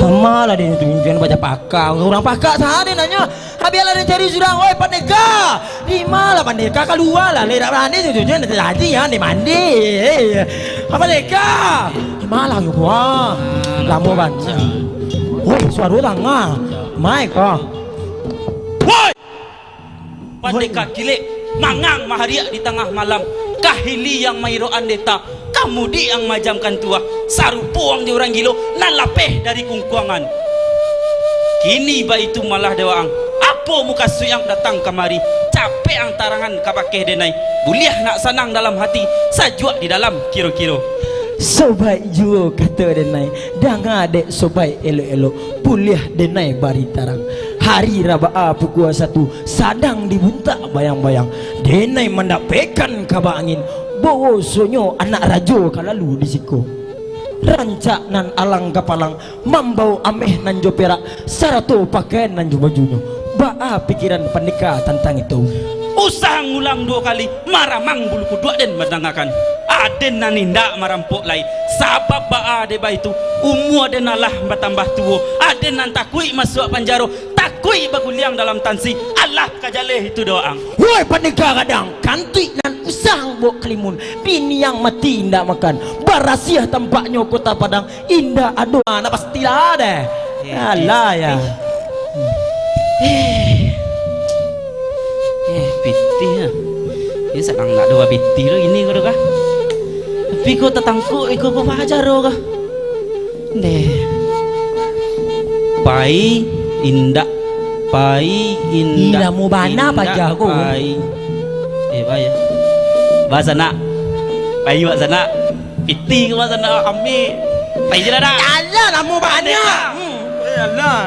Kama lah den tu, den baca pakak. Urang pakak saha den nanyo. Abialah den cari surang, oi, Pandeka. Di ma lah Pandeka? Kalua lah, leh, dak barani tu, tu, tu, nanti, nanti, ya, di mandi. Pandeka. Di ma lah, yo, wah. Lamo banyak. Woi, suaro tangah. Maik, ah. Woi! Pandeka kilek, mangang mahariak di tangah malam, kahili yang mairok andeta, kamudiak ang majamkan tuah, sarupo ang jo urang gilo, nan lapeh dari kungkuangan. Kini baitu malah dek ang, apo mukasuik ang datang kamari, capek ang tarangan kabake denai, buliah nak sanang dalam hati, sajuak di dalam kiro-kiro. Sobaik juo kato denai, danga dek sobaik elok-elok, buliah denai bari tarang. Hari rabaa pukua satu, sadang dibuntak bayang-bayang. Denai mandapekan kaba angin, bahwasonyo anak rajo ka lalu di siko. Rancak nan alang kapalang, mambao ameh nan jo perak, sarato pakaian nan jo bajunyo. Baa pikiran Pandeka tantang itu? Usah ang ulang duo kali, maramang bulu kuduak den mandangakan. Aden nan indak marampok lai. Sabab baa dek baitu, umua den alah batambah tuo. Aden nan takuik masuak panjaro, takuik baguliang dalam tansi, alah ka jaleh itu doh ang. Woi, Pandeka Gadang, kantuik nan usah ang baok kalimun, bini ang mati indak makan, barasiah tampaknyo Kota Padang, indak ado, ah, nak pastilah deh. Eh, alah, eh, ya. Eh. Eh, pitih, ah. Yo, sadang nak ado pitih tu ini ko doh kah. Tapi ko tatangkok iko ko pajar doh kah. Deh. Pai, indak. Pai, indak. Ih, lamo bana indak, paja ko. Pai. Eh, pai. Ba sanak. Pai ba sanak. Pitih ko ba sanak, ambiak. Pai je lah, dah. Alah, lamo bana. Hmm. Eh, alah.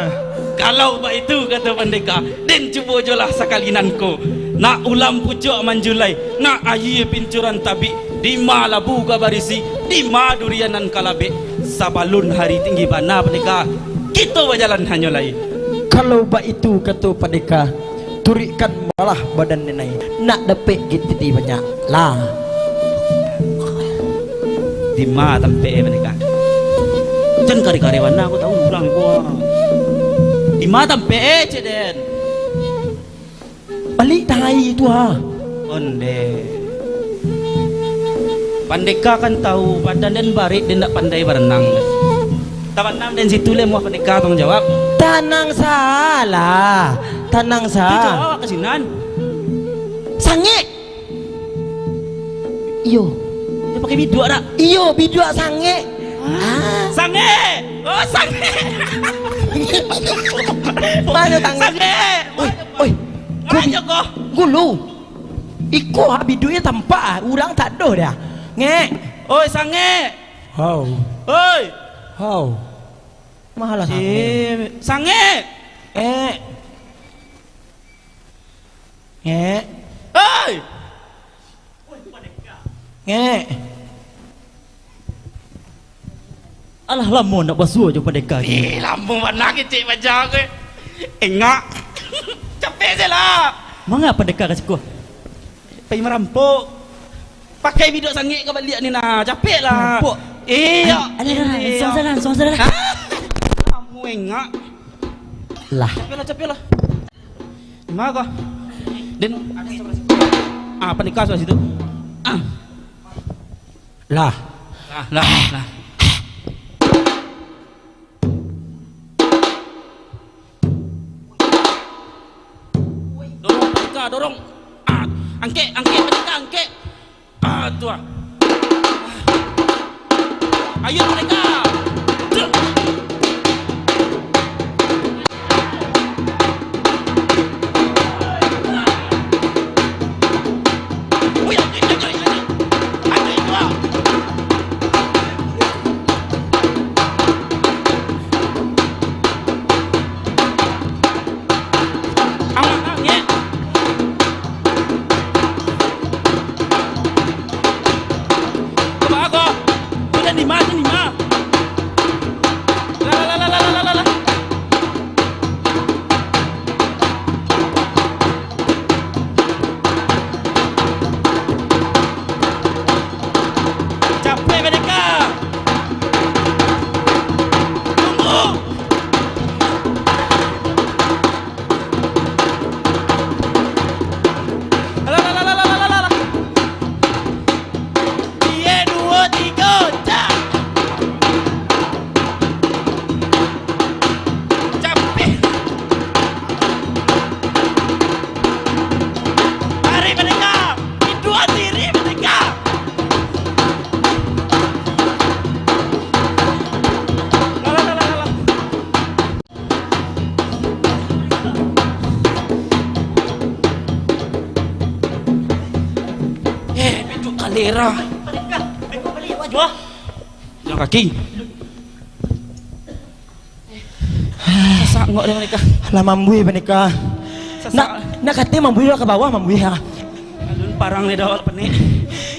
Kalau baitu, kato Pandeka, den cubo jolah sakali nan ko. Nak ulam pucuak manjulai, nak ayie pincuran tabik, di ma labu ka barisi, di ma durian nan ka labek. Sabalun hari tinggi bana, Pandeka, kito bajalan hanyo lai. Kalau baitu, kato Pandeka, turuikkan malah badan denai, nak dapek gititi banyak lah. Di ma tampek e, Pandeka? Jan kari-kari bana, ko tahu urang ko. Di ma tampek e, cek den? Baliak tai tu, ha. Onde. Pandeka kan tahu, badan den barek, den ndak pandai baranang. Tabanam den situ leh, muah Pandeka tangguang jawab. Tanang salah, tanang sa. Itu jawab ka sinan. Sangek. Iyo. Dia pakai biduak tak? Iyo, biduak sangek. Ah. Sangek. Oh, sangek. Mano tangan? Sangek. Oi, oi. Mano ko? Gulu. Iko ha biduaknyo tampak ah. Urang tak doh dah. Ngek. Oi, sangek. Hau. Oi. Hau. Mahalah sangek. Eh, sangek. Eh. Ngek. Oi. Ngek. Alah lamo nak basuo jo Pandeka. Eh, lamo bana kecek paja ko. Engak. Capek se lah. Manga Pandeka ka siko? Pai marampok. Pakai biduak sangek ka baliak ni nah. Capek lah. Marampok. Iyo. Alah, alah, alah, iyo. Langsung saja, langsung saja. Hah? Kamu engak. Lah. Capeklah, capeklah. Di ma ko? Den, ah, pandeka sabalah situ. Ah. Lah. Lah, lah, lah. Dorong, pandeka, dorong. Ah, angkek, angkek, pandeka, angkek. Ah, tu ah. Ayo, pandeka. Duh. Ui, angkek, angkek, angkek. Angkek, tu ah. Aman, ah, ngek. Coba aku. Sudah lima, sudah lima. Lah, lah, lah. Capek, Merdeka! Tunggu! Alah, alah, alah. Dia duo, tigo, cak! Capek. Mari, Merdeka! Hidup diri, Merdeka! Alah, alah, alah, alah. Eh, pintu kalera. Jalan kaki. Sasak ngok dia, Merdeka. Lah mambuih, Merdeka. Sasak. Nak, nak kato mambuih ka bawah, mambuih, ha. Alun parang dia dah, awak panek.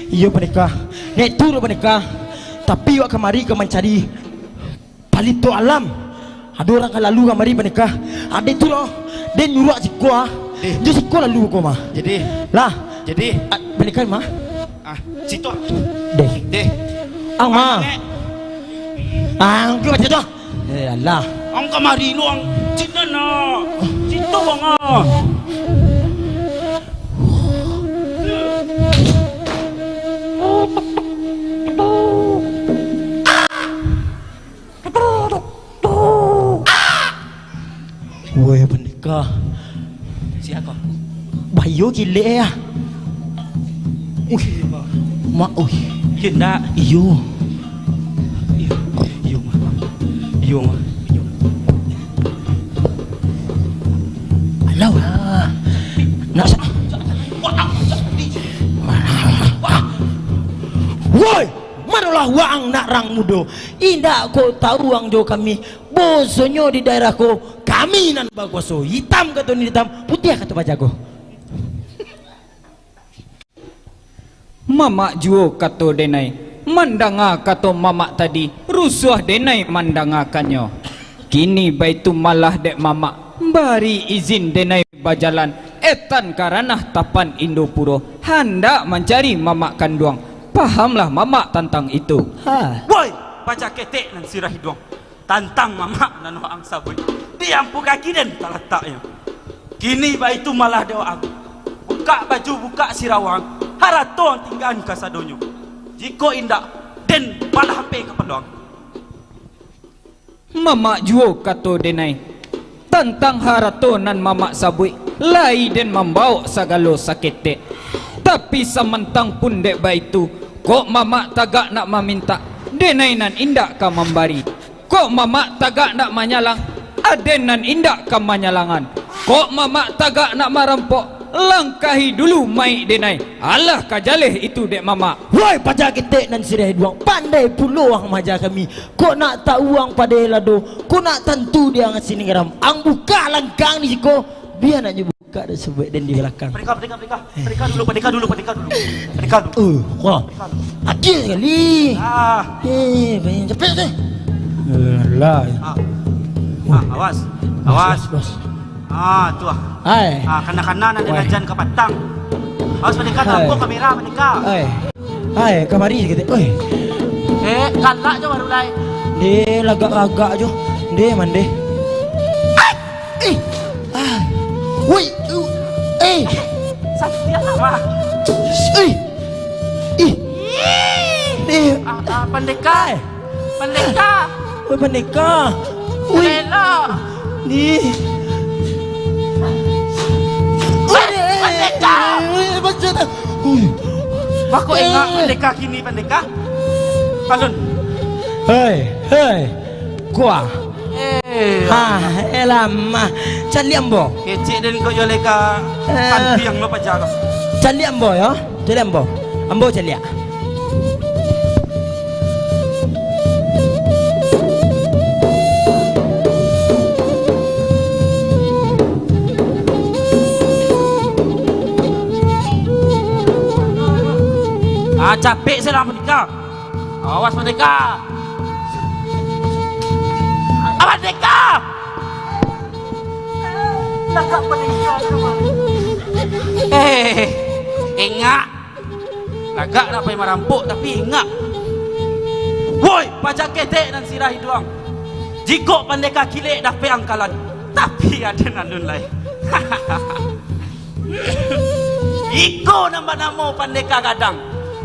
Iyo, Merdeka. Nek tu, Merdeka. Tapi awak kamari ka mancari Palito alam. Ado urang ka lalu kamari, Pandeka. Ado tu lo. Den nyuruak siko ah. Deh. Jo siko lalu ko mah. Jadi. Lah. Jadi. Ah, Pandeka mah. Ah, situ. Deh. Deh. Ang mah. Ang ke macam tu. Eh, alah. Ang kamari lu, ang. Situ nah. Situ, ang ah. Woi, Pandeka. Sia ko? Bayo gilek ah. Uih, mak, uih. Iyo ndak? Iyo. Iyo, iyo, mak. Iyo, mak. Iyo. Alah, ah. Nak sa- Woi, manolah waang nak rang mudo. Indak ko tahu ang jo kami. Bosonyo di daerah ko, kami nan bakuaso. Itam kato ninitam, putiah kato pajago. Mamak juo kato denai, mandanga kato mamak tadi, rusuah denai mandangakanyo. Kini baitu malah dek mamak, bari izin denai bajalan, etan ka ranah tapan Indopuro, handak mancari mamak kanduang. Pahamlah mamak tantang itu. Ha. Woi, paja ketek nan sirah iduang! Tantang mamak nan waang sabuik, di ampu kaki den talataknyo. Kini baitu malah dek waang, bukak baju, bukak sirah waang, harato ang tinggaan kasadonyo. Jikok indak, den balah ampia kapalo ang. Mamak juo kato denai, tantang harato nan mamak sabuik, lai den mambawok sagalo saketek. Tapi samantang pun dek baitu, kok mamak tagak nak mamintak, denai nan indak ka mambari. Kok mamak tagak nak manyalang, aden nan indak ka manyalangan. Kok mamak tagak nak marampok, langkahi dulu mayik denai. Alah ka jaleh itu dek mamak. Woi, paja ketek nan sirah iduang, pandai pulo ang maaja kami. Kok nak tahu ang padeh lado, kok nak tantu di ang sining garam. Ang bukak langkang di siko, bia nak nyo bukak dek sabuik den di balakang. Pandeka, Pandeka, Pandeka. Pandeka dulu, Pandeka dulu, Pandeka dulu. Pandeka dulu. Uh, wah. Pandeka dulu. Adil sakali. Ah. Eh, banyak capek tu. Alah. Ah. Ah, awas. Awas. Awas, awas. Ah, tu ah. Hai. Ah, kana-kana nan Wai. Dilajan ka patang. Awas, Pandeka, hai. Tampok kamera, Pandeka. Hai. Hai, kamari sikit. Oi. Eh, galak jo baru lai. Ndeh, lagak-lagak jo. Ndeh, mandeh. Ai! Ih! Ah! Woi! Uh! Eh! Santiang lah, Mak. Eh! Ih! Ih! Eh! Ah, ah, pandeka. Eh! Pandeka. Woi, pandeka. Woi. Elok. Ni. Woi, pandeka. Woi, pandeka. Woi. Bako ingat pandeka kini, pandeka. Palun. Hei, hei. Kuah. Eh. Ah, elamah. Caliak ambo. Kecek den kok yo leka. Eh. Santiang lo paja lo. Caliak ambo yo. Caliak ambo. Ambo caliak. Ah, capek salah pandeka. Awas pandeka. Awas pandeka. Lagak pandeka tu, Bang. Eh, ingat. Lagak nak pai marampok, tapi ingat. Woi, paja ketek nan sirah iduang. Jikok pandeka kilek dapek angkalan, tapi ado nan alun lai. Iko nan banamo pandeka gadang.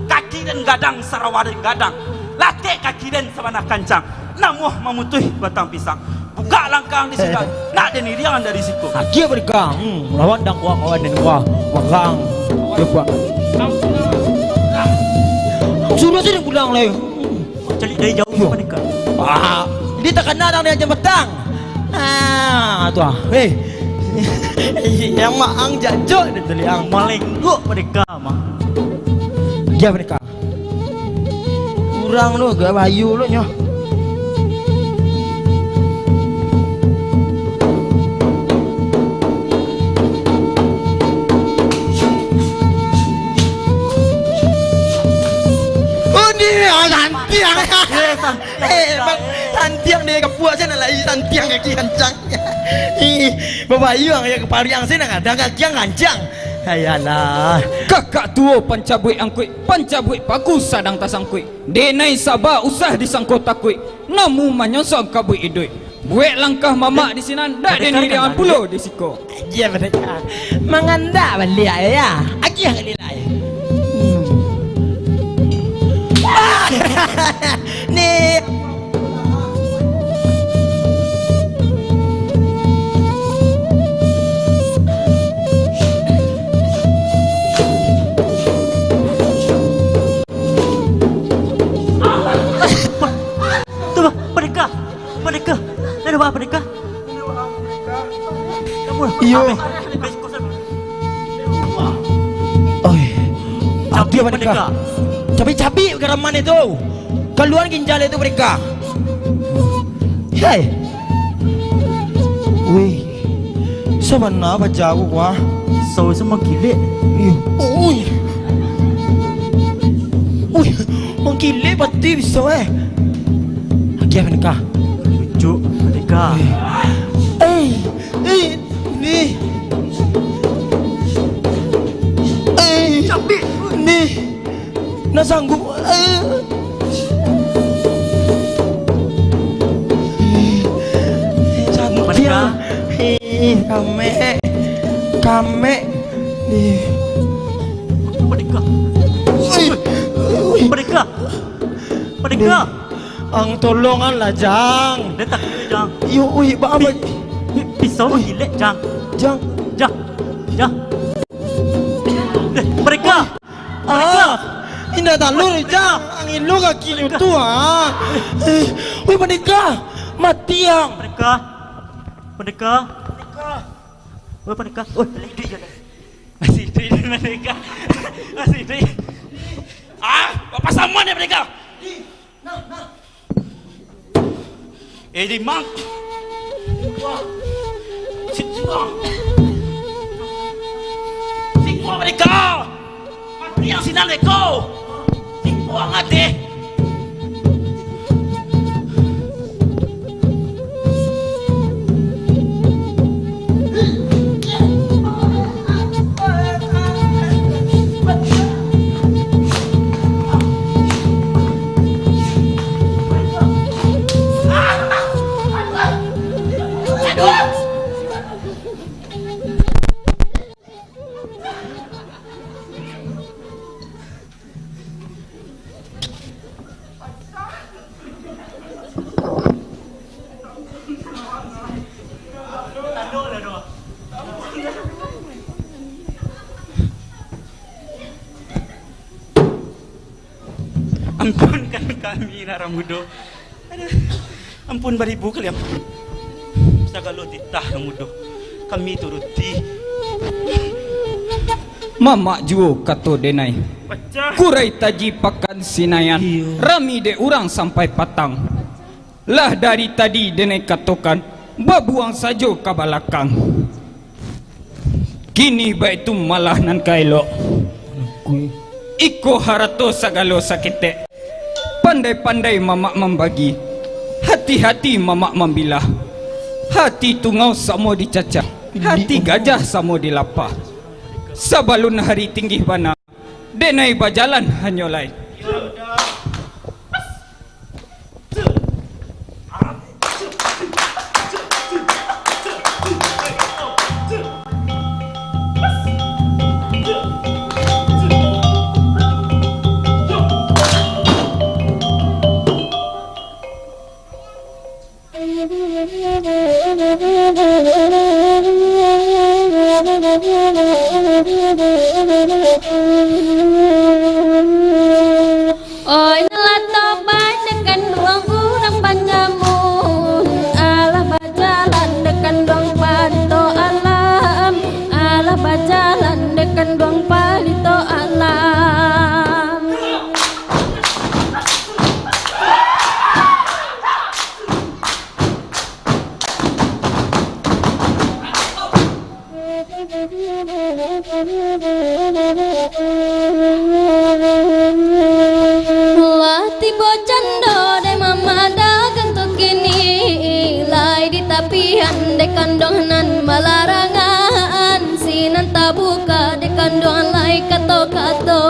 Kaki den gadang, sarawa den gadang. Latek kaki den sabana kancang. Namuah mamutuih batang pisang. Bukak langkah di siko. Eh. Nak den iriang dari siko. Agiah pandeka. Hmm, lawan dang kuah kawan den kuah. Magang. Dia kuah. Suruah sini pulang lai. Caliak dari jauah. Iyo. Pandeka. Ah, dia takana dang dengan jambatan. Ah, tu ah. Eh. Yang maang jajok dia tu liang. Malenggok pandeka mah. Dia pandeka. Urang tu agak bayu lo nyo. Oh, ni, ah, santiang. Eh, san- Eh, bang, santiang deh, kapuak sen lah, santiang kaki kancang. Ih, babayuang ya kapariang sen, dah kancang-kancang. Ayalah. Kakak tuo pancabuik angkuik, pancabuik paku sadang tasangkuik. Denai saba usah disangko takuik, namu manyosong kabuik iduik. Buek langkah mamak di sinan, dak den iriang pulo di siko. Agiah pandeka. Mangandak baliak ya. Agiah kali lai. Hmm. Ni. Tu, Bang, pandeka. Pandeka. Dah nampak pandeka? Iyo. Oi. Cabik pandeka. Cabik-cabik garaman itu. Kaluan ginjal itu pandeka. Hei. Wih. Sabana bajauah, wah. Pisau se mangkilek. Iyo. Ui. Ui, mangkilek pati pisau, eh. Agiah pandeka. Pucuk pandeka. Eh, eh, ni. Eh, cabik. Ni. Nak sanggup. Eh. Santiang. Eh, kamek. Kamek. Eh. Pandeka. Eh. Pandeka. Pandeka. Ang tolonganlah, Jang. Letak dulu, Jang. Yo, ui, ba-, ba-, pi-, pi-, pisau gilek, Jang. Jang. Jang. Jang. Eh, pandeka. Ah, indak talun, Jang. Angin lo kaki lu tu, ah. Eh, weh, pandeka. Mati, Ang. Pandeka. Pandeka. Weh, pandeka. Weh, masih hidup je. Masih hidup je, pandeka. Masih hidup. Ah, bapak sama ni, pandeka. Eh, di mang. Sikua. Sikua. Sikua mereka. Mati yang sinan leko. Sikua ngate. Ampunkan kami, Nan Mudo. Aduh, ampun baribu kali ampun. Sagalo titah Nan Mudo kami turuti. Mamak juo kato denai. Pacah. Kurai Taji Pakan Sinayan. Iyo. Rami dek urang sampai patang. Lah dari tadi denai katokan, babuang sajo ka balakang. Kini baitu malah nan ka elok. Iko harato sagalo saketek. Pandai-pandai mamak mambagi. Hati-hati mamak mambilah. Hati tungau samo dicacah. Hati gajah samo dilapah. Sabalun hari tinggih bana, denai bajalan hanyo lai. Oi, alah tobat dek kanduang urang banyamun, alah bajalan dek kanduang palito alam, alah bajalan dek kanduang palito alam. Lah tibo cando dek mamak dagang tu kini, lai ditapian dek kanduang nan balarangan, sinan tabuka dek kanduang lai kato-kato.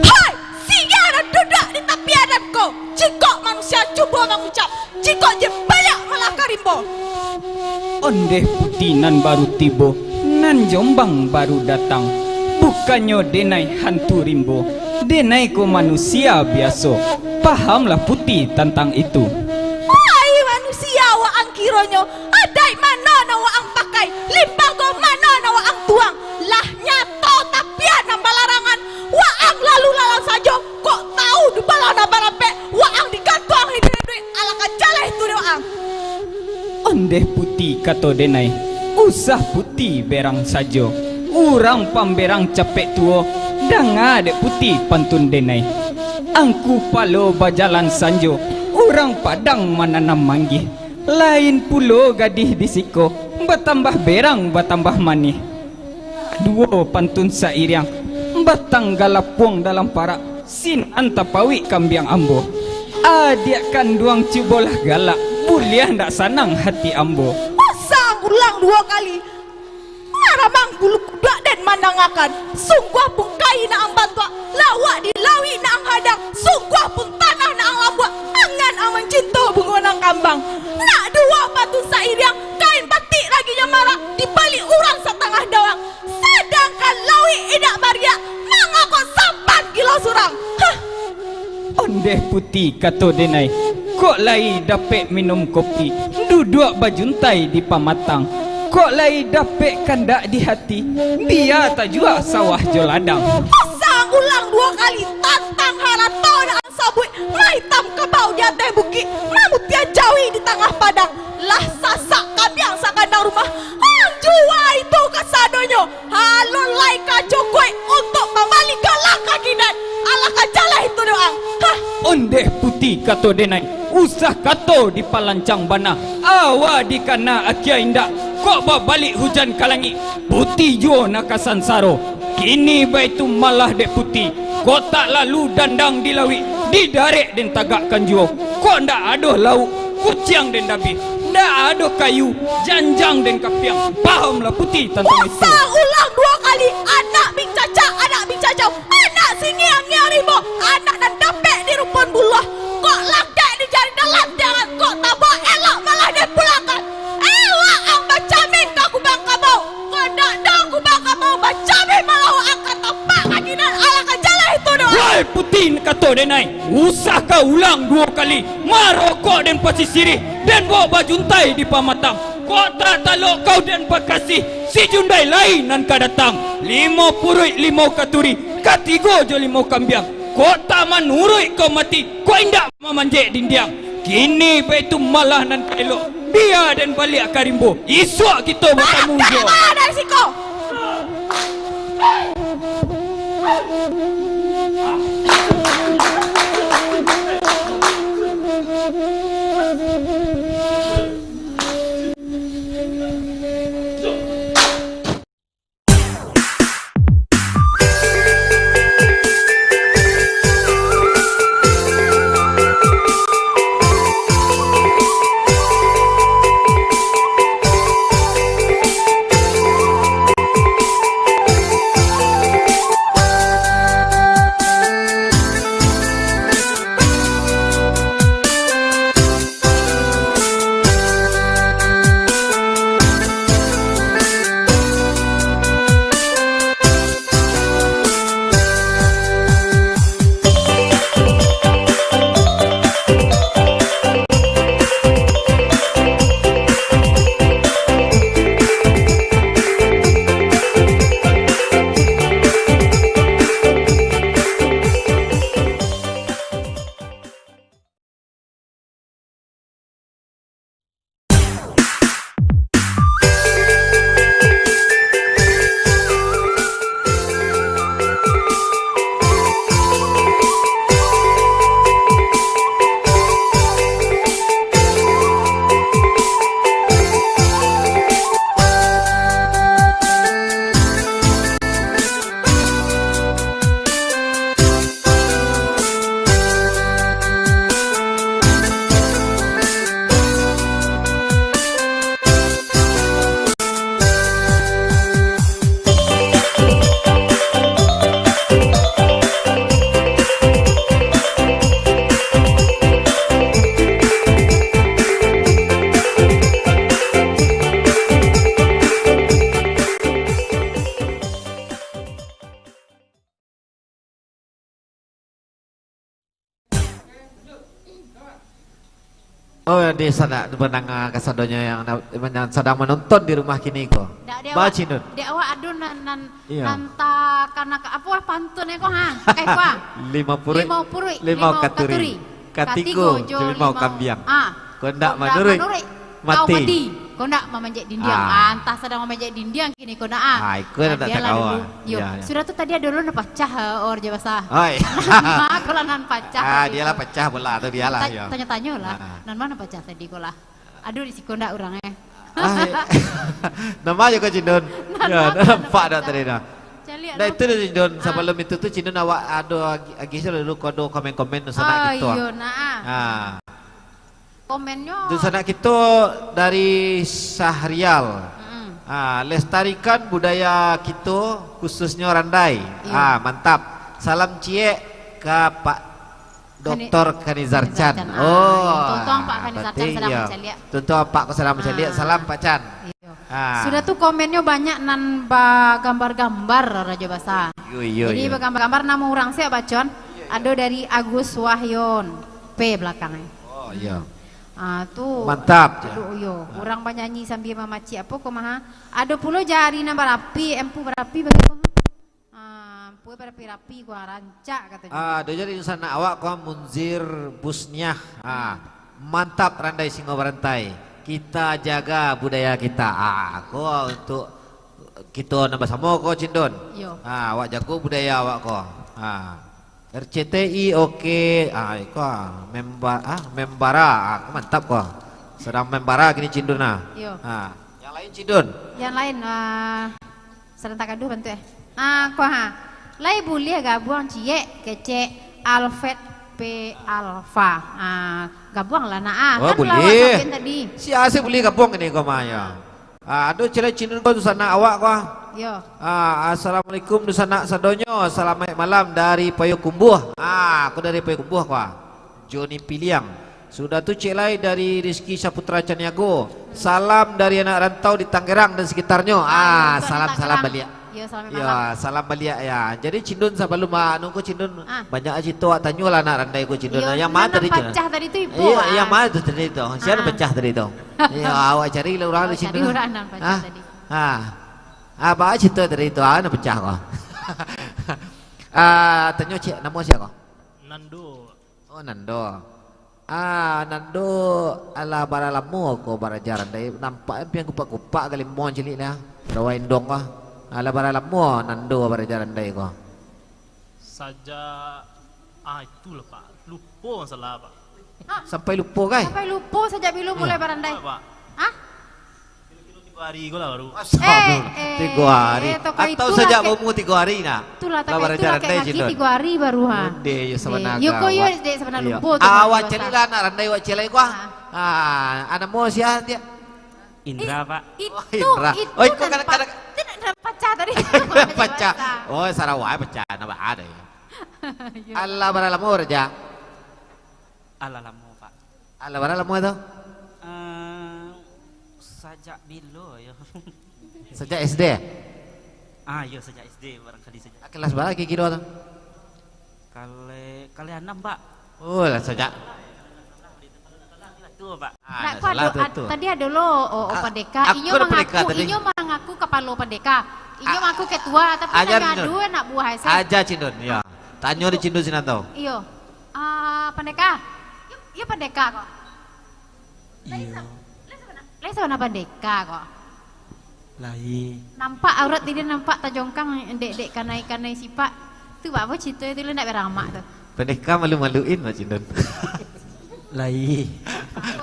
Hai, sia nan duduak di tapi adan ko? Jikok manusia cubo mangucap, jikok je baliak malah ka rimbo. Ondeh Puti nan baru tibo, nan Jombang baru datang. Bukannyo denai hantu rimbo, denai ko manusia biaso. Pahamlah Puti tantang itu. Hai manusia waang kironyo, adaik mano nan waang pakai, limbago mano nan waang tuang? Lah nyato tapian nan balarangan, waang lalu lalang sajo, kok tau di bala nan barampek, waang digantuang iduik-iduik, alah ka jaleh tu dek waang. Ondeh Puti kato denai, usah Puti berang sajo. Urang pamberang capek tuo, danga dek Puti pantun denai. Angku palo bajalan sanjo, urang Padang mananam manggih. Lain pulo gadih di siko, batambah berang, batambah manih. Duo pantun sairiang, batang galapuang dalam parak, sinan tapauik kambiang ambo. Adiak kanduang cubolah galak, buliah ndak sanang hati ambo. Usah ulang duo kali. Maramang bulu kuduak den mandangakan, sungguah pun kayi nan ang bantuak, lawak di lauik nan ang hadang, sungguah pun tanah nan ang lambuak, angan ang mancinto bungo nan kambang. Nak duo pantun sairiang, kain batik lagi nyo marak, di balik urang satangah dawang, sadangkan lauik indak bariak, mangako sampan gilo surang. Hah! Ondeh Puti kato denai, kok lai dapek minum kopi, duduak bajuntai di pamatang. Kok lai dapek kandak di hati, bia tajua sawah jo ladang. Usah ulang duo kali tantang harato nan ang sabuik, maitam kabau di ateh bukik, mamutia jawi di tangah padang. Lah sasak kambiang sakandang rumah, ang jua itu kasadonyo. Alun lai ka cukuik untuak mambali galak ka kidai, alah ka jaleh tu doang. Hah! Ondeh Puti kato denai, usah kato dipalancang bana. Awa dikana akia indak, kok babalik hujan ka langik, Puti juo nan ka sansaro. Kini baitu malah dek Puti, Kok tak lalu dandang di lauik, didarek den tagakkan juo. Kok ndak ado lauak, kuciang den dabih. Ndak ado kayu, janjang den kapiang. Pahamlah Puti tantang itu. Ulang duo kali, anak bing cacak, anak bing cacau, anak singiang-ngiang rimbo, anak nan dapek di rumpun buluah. Kok lakek di jari dalam tangan, kok tabok elok malah den pulangkan. Elok ang bacamin ka kubang kabau. Kok ndak do kubang kabau, bacamin malah ang ka tapak kaki nan alah ka jaleh tu doh. Wai Puti, kato den ai, usah ka ulang duo kali. Marokok den pasisirih, den bawok bajuntai di pamatang. Kok tak talok kau den bakasih, si Jundai lai nan ka datang. Limo puruik limau katuri, katigo jo limau kambiang. Kok tak manuruik kau mati, kok indak mamanjek dindiang. Kini baitu malah nan ka elok, bia den baliak ka rimbo. Isuak kito batamu jo. Dari siko. Oh, di sanak pandanga kasadonyo yang, yang sadang manonton di rumah kini ko. Ndak, di awak, Cindun. Di awak ado nan, nan, iya, nan takana ka, apo, pantun ko, ha? Kai ko, ha? Lima puruik, limau puruik, limau katuri. Katigo jo limau kambiang. Ah, kok ndak manuruik, mati. Kau mati. Kok ndak mamanjek dindiang. Ah. Ah, antah sadang mamanjek dindiang kini ko ndak, ah. Ah, iko ndak takawa. Yo. Ya, ya. Sudah tu tadi ado lo nan pacah, eh, oh, Rajo Basah. Oi. Nan ma ko lah nan pacah tadi ko? Ah, dia lah pacah bola tu, dia lah, yo. Tanyo-tanyo lah. Ah. Nan ma nan pacah tadi ko lah? Ado di siko ndak urang, eh? Ah, iya. Nan ma jo ko, Cindun? Yo, nampak dak tadi dah? Caliak. Nah, itu dah, Cindun. Ah. Sabalum itu tu, Cindun, awak ado agi, agi dulu ko ado komen-komen tu sanak kito. Oh, iyo, nah. Ah. Komennyo. Dunsanak kito dari Syahrial. Mm-mm. Ah, lestarikan budaya kito, khususnyo randai. Iyo. Ah, mantap. Salam ciek ka Pak Kani-, Doktor Kanizar Chan. Kanizar Chan. Ah, oh, iyo. Tuntuang Pak Kanizar Chan sadang mancaliak. Tuntuang Pak ko sadang mancaliak. Ah. Salam, Pak Chan. Iyo. Ah. Sudah tu komennyo banyak nan bagambar-gambar, Rajo Basah. Iyo, iyo, iyo. Jadi, bagambar-gambar, namo urang se bacoan. Iyo, iyo. Ado dari Agus Wahyon, P balakangnyo. Oh, iyo. Ah, tu. Mantap, jo. Aduh, iyo. Ah. Urang banyanyi sambia mamacik apo ko mah, ha? Ado pulo jari nan barapi, empu barapi bagi ko, ha? Ah, empu barapi-rapi ko, ha, rancak katonyo. Ah, ado jari dunsanak awak ko, Munzir Busniah. Ah, mantap randai singo barantai. Kita jaga budaya kita. Ah, ko untuk kito nan basamo ko, Cindun. Iyo. Ah, awak jago budaya awak ko. Ah. R C T I, oke. Ah, iko, ah, memba-, ah, membara. Ah, mantap ko. Sadang membara kini Cindun, ah. Iyo. Ah, yang lain, Cindun. Yang lain, ah, sadang tagaduah bantuak, eh. Ah, ko, ha. Lai buliah gabuang ciek kecek Alfred P Alfa. Ah, gabuang lah nak ah. Oh, kan lah buliah. Awak kawin tadi. Sia se buliah gabuang kini ko mah yo. Ah, ado ciek lai Cindun ko dunsanak awak ko ah. Yo. Ah, assalamualaikum dunsanak sadonyo. Salamaik malam dari Payokumbuah. Ah, aku dari Payokumbuah ko ah. Joni Piliang. Sudah tu ciek lai dari Rizky Saputra Caniago. Salam dari anak rantau di Tangerang dan sekitarnyo. Ah, salam-salam baliak. Yo, salam baliak ya. Jadi Cindun sabalum ah, anu ko Cindun banyak carito awak tanyo lah anak randai ko Cindun. Iyo, yang ma tadi tu? Pacah tadi tu ibo. Iyo, yang ma tu tadi tu? Sia pacah tadi tu? Iyo, awak cari lah urang di Cindun. Cari urang nan pacah tadi. Ah. Ah, ba carito tadi tu ah, nan pacah ko. Ah, tanyo ciek, namo sia ko? Nando. Oh, Nando. Ah, Nando, alah bara lamo ko baraja randai? Nampak pian kupak-kupak ka limong cilik lah. Rawa indong ko. Alah bara lamo Nando baraja randai ko? Sajak, ah, itulah, Pak. Lupo masalah, Pak. Sampai lupo, kai? Sampai lupo sajak bilo mulai barandai? Pak. Hah? Tigo hari ko lah baru. Astagfirullah. Eh, eh, tigo hari. Eh, toko atau itulah sajak baumua tigo hari nah? Itulah, tapi itulah kek ngaki tigo hari baru, ha. Onde, yo sabana. Yo ko yo, dek sabana lupo tu. Awak caliak lah anak randai awak ciek lai ko ah. Ah, namo sia, Tia? Indra, Pak. Oh, Indra. Itu, itu. Oh, iko nan kada, pa-, kada. Itu nan, nan pacah tadi. Pacah. Oh, Sarawak pacah, napa ada ya? Yo. Alah bara lamo baraja? Alah lamo, Pak. Alah bara lamo tu? Eh, sajak bilo yo? Sajak S D? Ah, yo, sajak S D barangkali sajak. Kelas bara kiro-kiro tu? Kale, kale anam, Pak. Oh, lah sajak. Tu, Pak. Ah, nak salah tu, tu. Tadi ado lo, oh, oh, ah, pandeka. Inyo mangaku, inyo mangaku kapalo pandeka. Inyo mangaku ketua, tapi nan ado anak buah S M. Aja Cindun, ya. Tanyo di Cindun sinan tu. Iyo. Ah, pandeka. Yo, yo pandeka ko. Iyo. Lai sabana, lai sabana pandeka ko. Lai. Nampak aurat tadi, nampak tajongkang dek, dek kanai-kanai sipak. Tu baa carito tu, lu ndak beramak tu. Pandeka malu-maluin, Mak Cindun. Lai.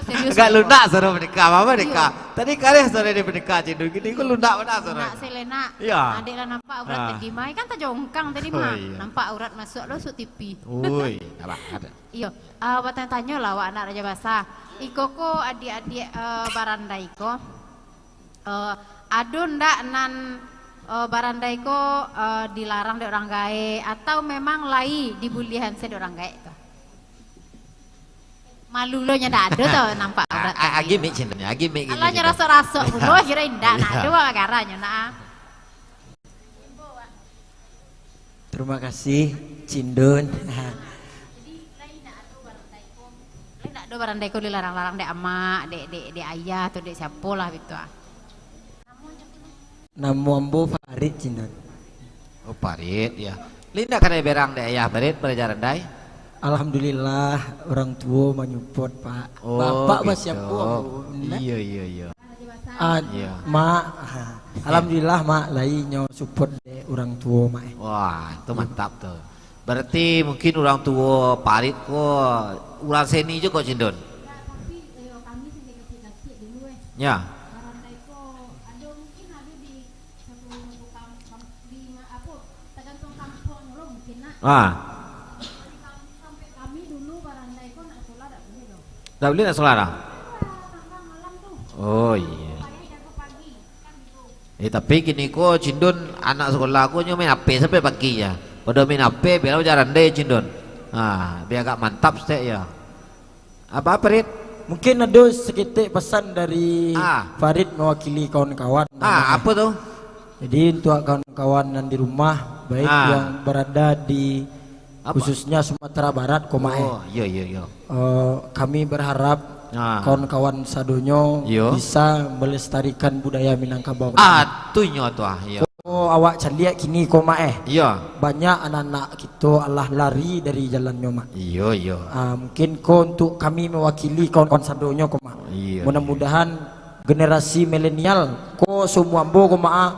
Agak lunak suaro pandeka, apa pandeka? Iyo. Tadi kareh suaro dek pandeka, Cindun. Kini ko lunak bana suaro. Lunak selenak. Iyo. Adek lah nampak aurat tadi mah. Kan tajongkang tadi mah. Oh, iyo. Nampak aurat masuak lo suak T V. Oi, alah, ada. Iyo, ah, batanyo-tanyo lah awak anak Raja Basa. Iko ko adiak-adiak, eh, barandai ko, eh, ado ndak nan, eh, barandai ko, eh, dilarang dek urang gaek, atau memang lai dibuliahan se dek urang gaek tu? Malu lo nyo ndak ado tu nampak aurat tadi. Agi mik Cindun, agi mik. Alah nyo rasok-rasok pulo, kiro indak, nak ado bagaranyo nak. Terima kasih, Cindun. Jadi, lai ndak ado barandai ko, lai ndak ado barandai ko dilarang-larang dek amak, dek, dek, dek ayah, atau dek siapo lah bitu ah. Namo ambo Farid, Cindun. Oh, Farid, ya. Lai ndak kanai berang dek ayah, Farid, baraja randai? Alhamdulillah, urang tuo manyupport, Pak. Oh, bapak basiapo ambo, ndak? Iyo, iyo, iyo. Ah, iyo. Mak, ha. Alhamdulillah, Mak, lai nyo support dek urang tuo, Mak, eh. Wah, tu mantap tu. Berarti mungkin urang tuo Farid ko urang seni juo ko, Cindun? Ya, tapi, eh, kami seni kecil-kecil dulu, eh. Ya. Barandai ko ado, mungkin ado di satu kam-, kam-, di ma-, apo, tagantuang kampuang lo mungkin, nak. Ah. Jadi, kam-, sampai kami dulu barandai ko nak sekolah dak buliah doh. Dak buliah nak sekolah dah? Oh, iyo. Eh, tapi kini ko Cindun anak sekolah ko nyo main H P sampai pagi ya. Pado main H P, biar jarang deh Cindun. Ha, biar agak mantap stek ya. Apa, Farid? Mungkin ado saketek pasan dari Farid mawakili kawan-kawan. Ah, apo tu? Jadi, untuak kawan-kawan nan di rumah, baik yang barada di khususnya Sumatera Barat ko, Mak, eh. Oh, iyo, iyo, iyo. Eh, kami berharap kawan-kawan sadonyo bisa melestarikan budaya Minangkabau. Ah, tu inyo tu, ah, iyo. Oh, awak caliak kini ko, Mak, eh. Iyo. Banyak anak-anak kito alah lari dari jalannyo, Mak. Iyo, iyo. Ah, mungkin ko untuk kami mewakili kawan-kawan sadonyo ko, Mak. Iyo, iyo. Mudah-mudahan generasi milenial ko, saumuran ambo ko, Mak, ah,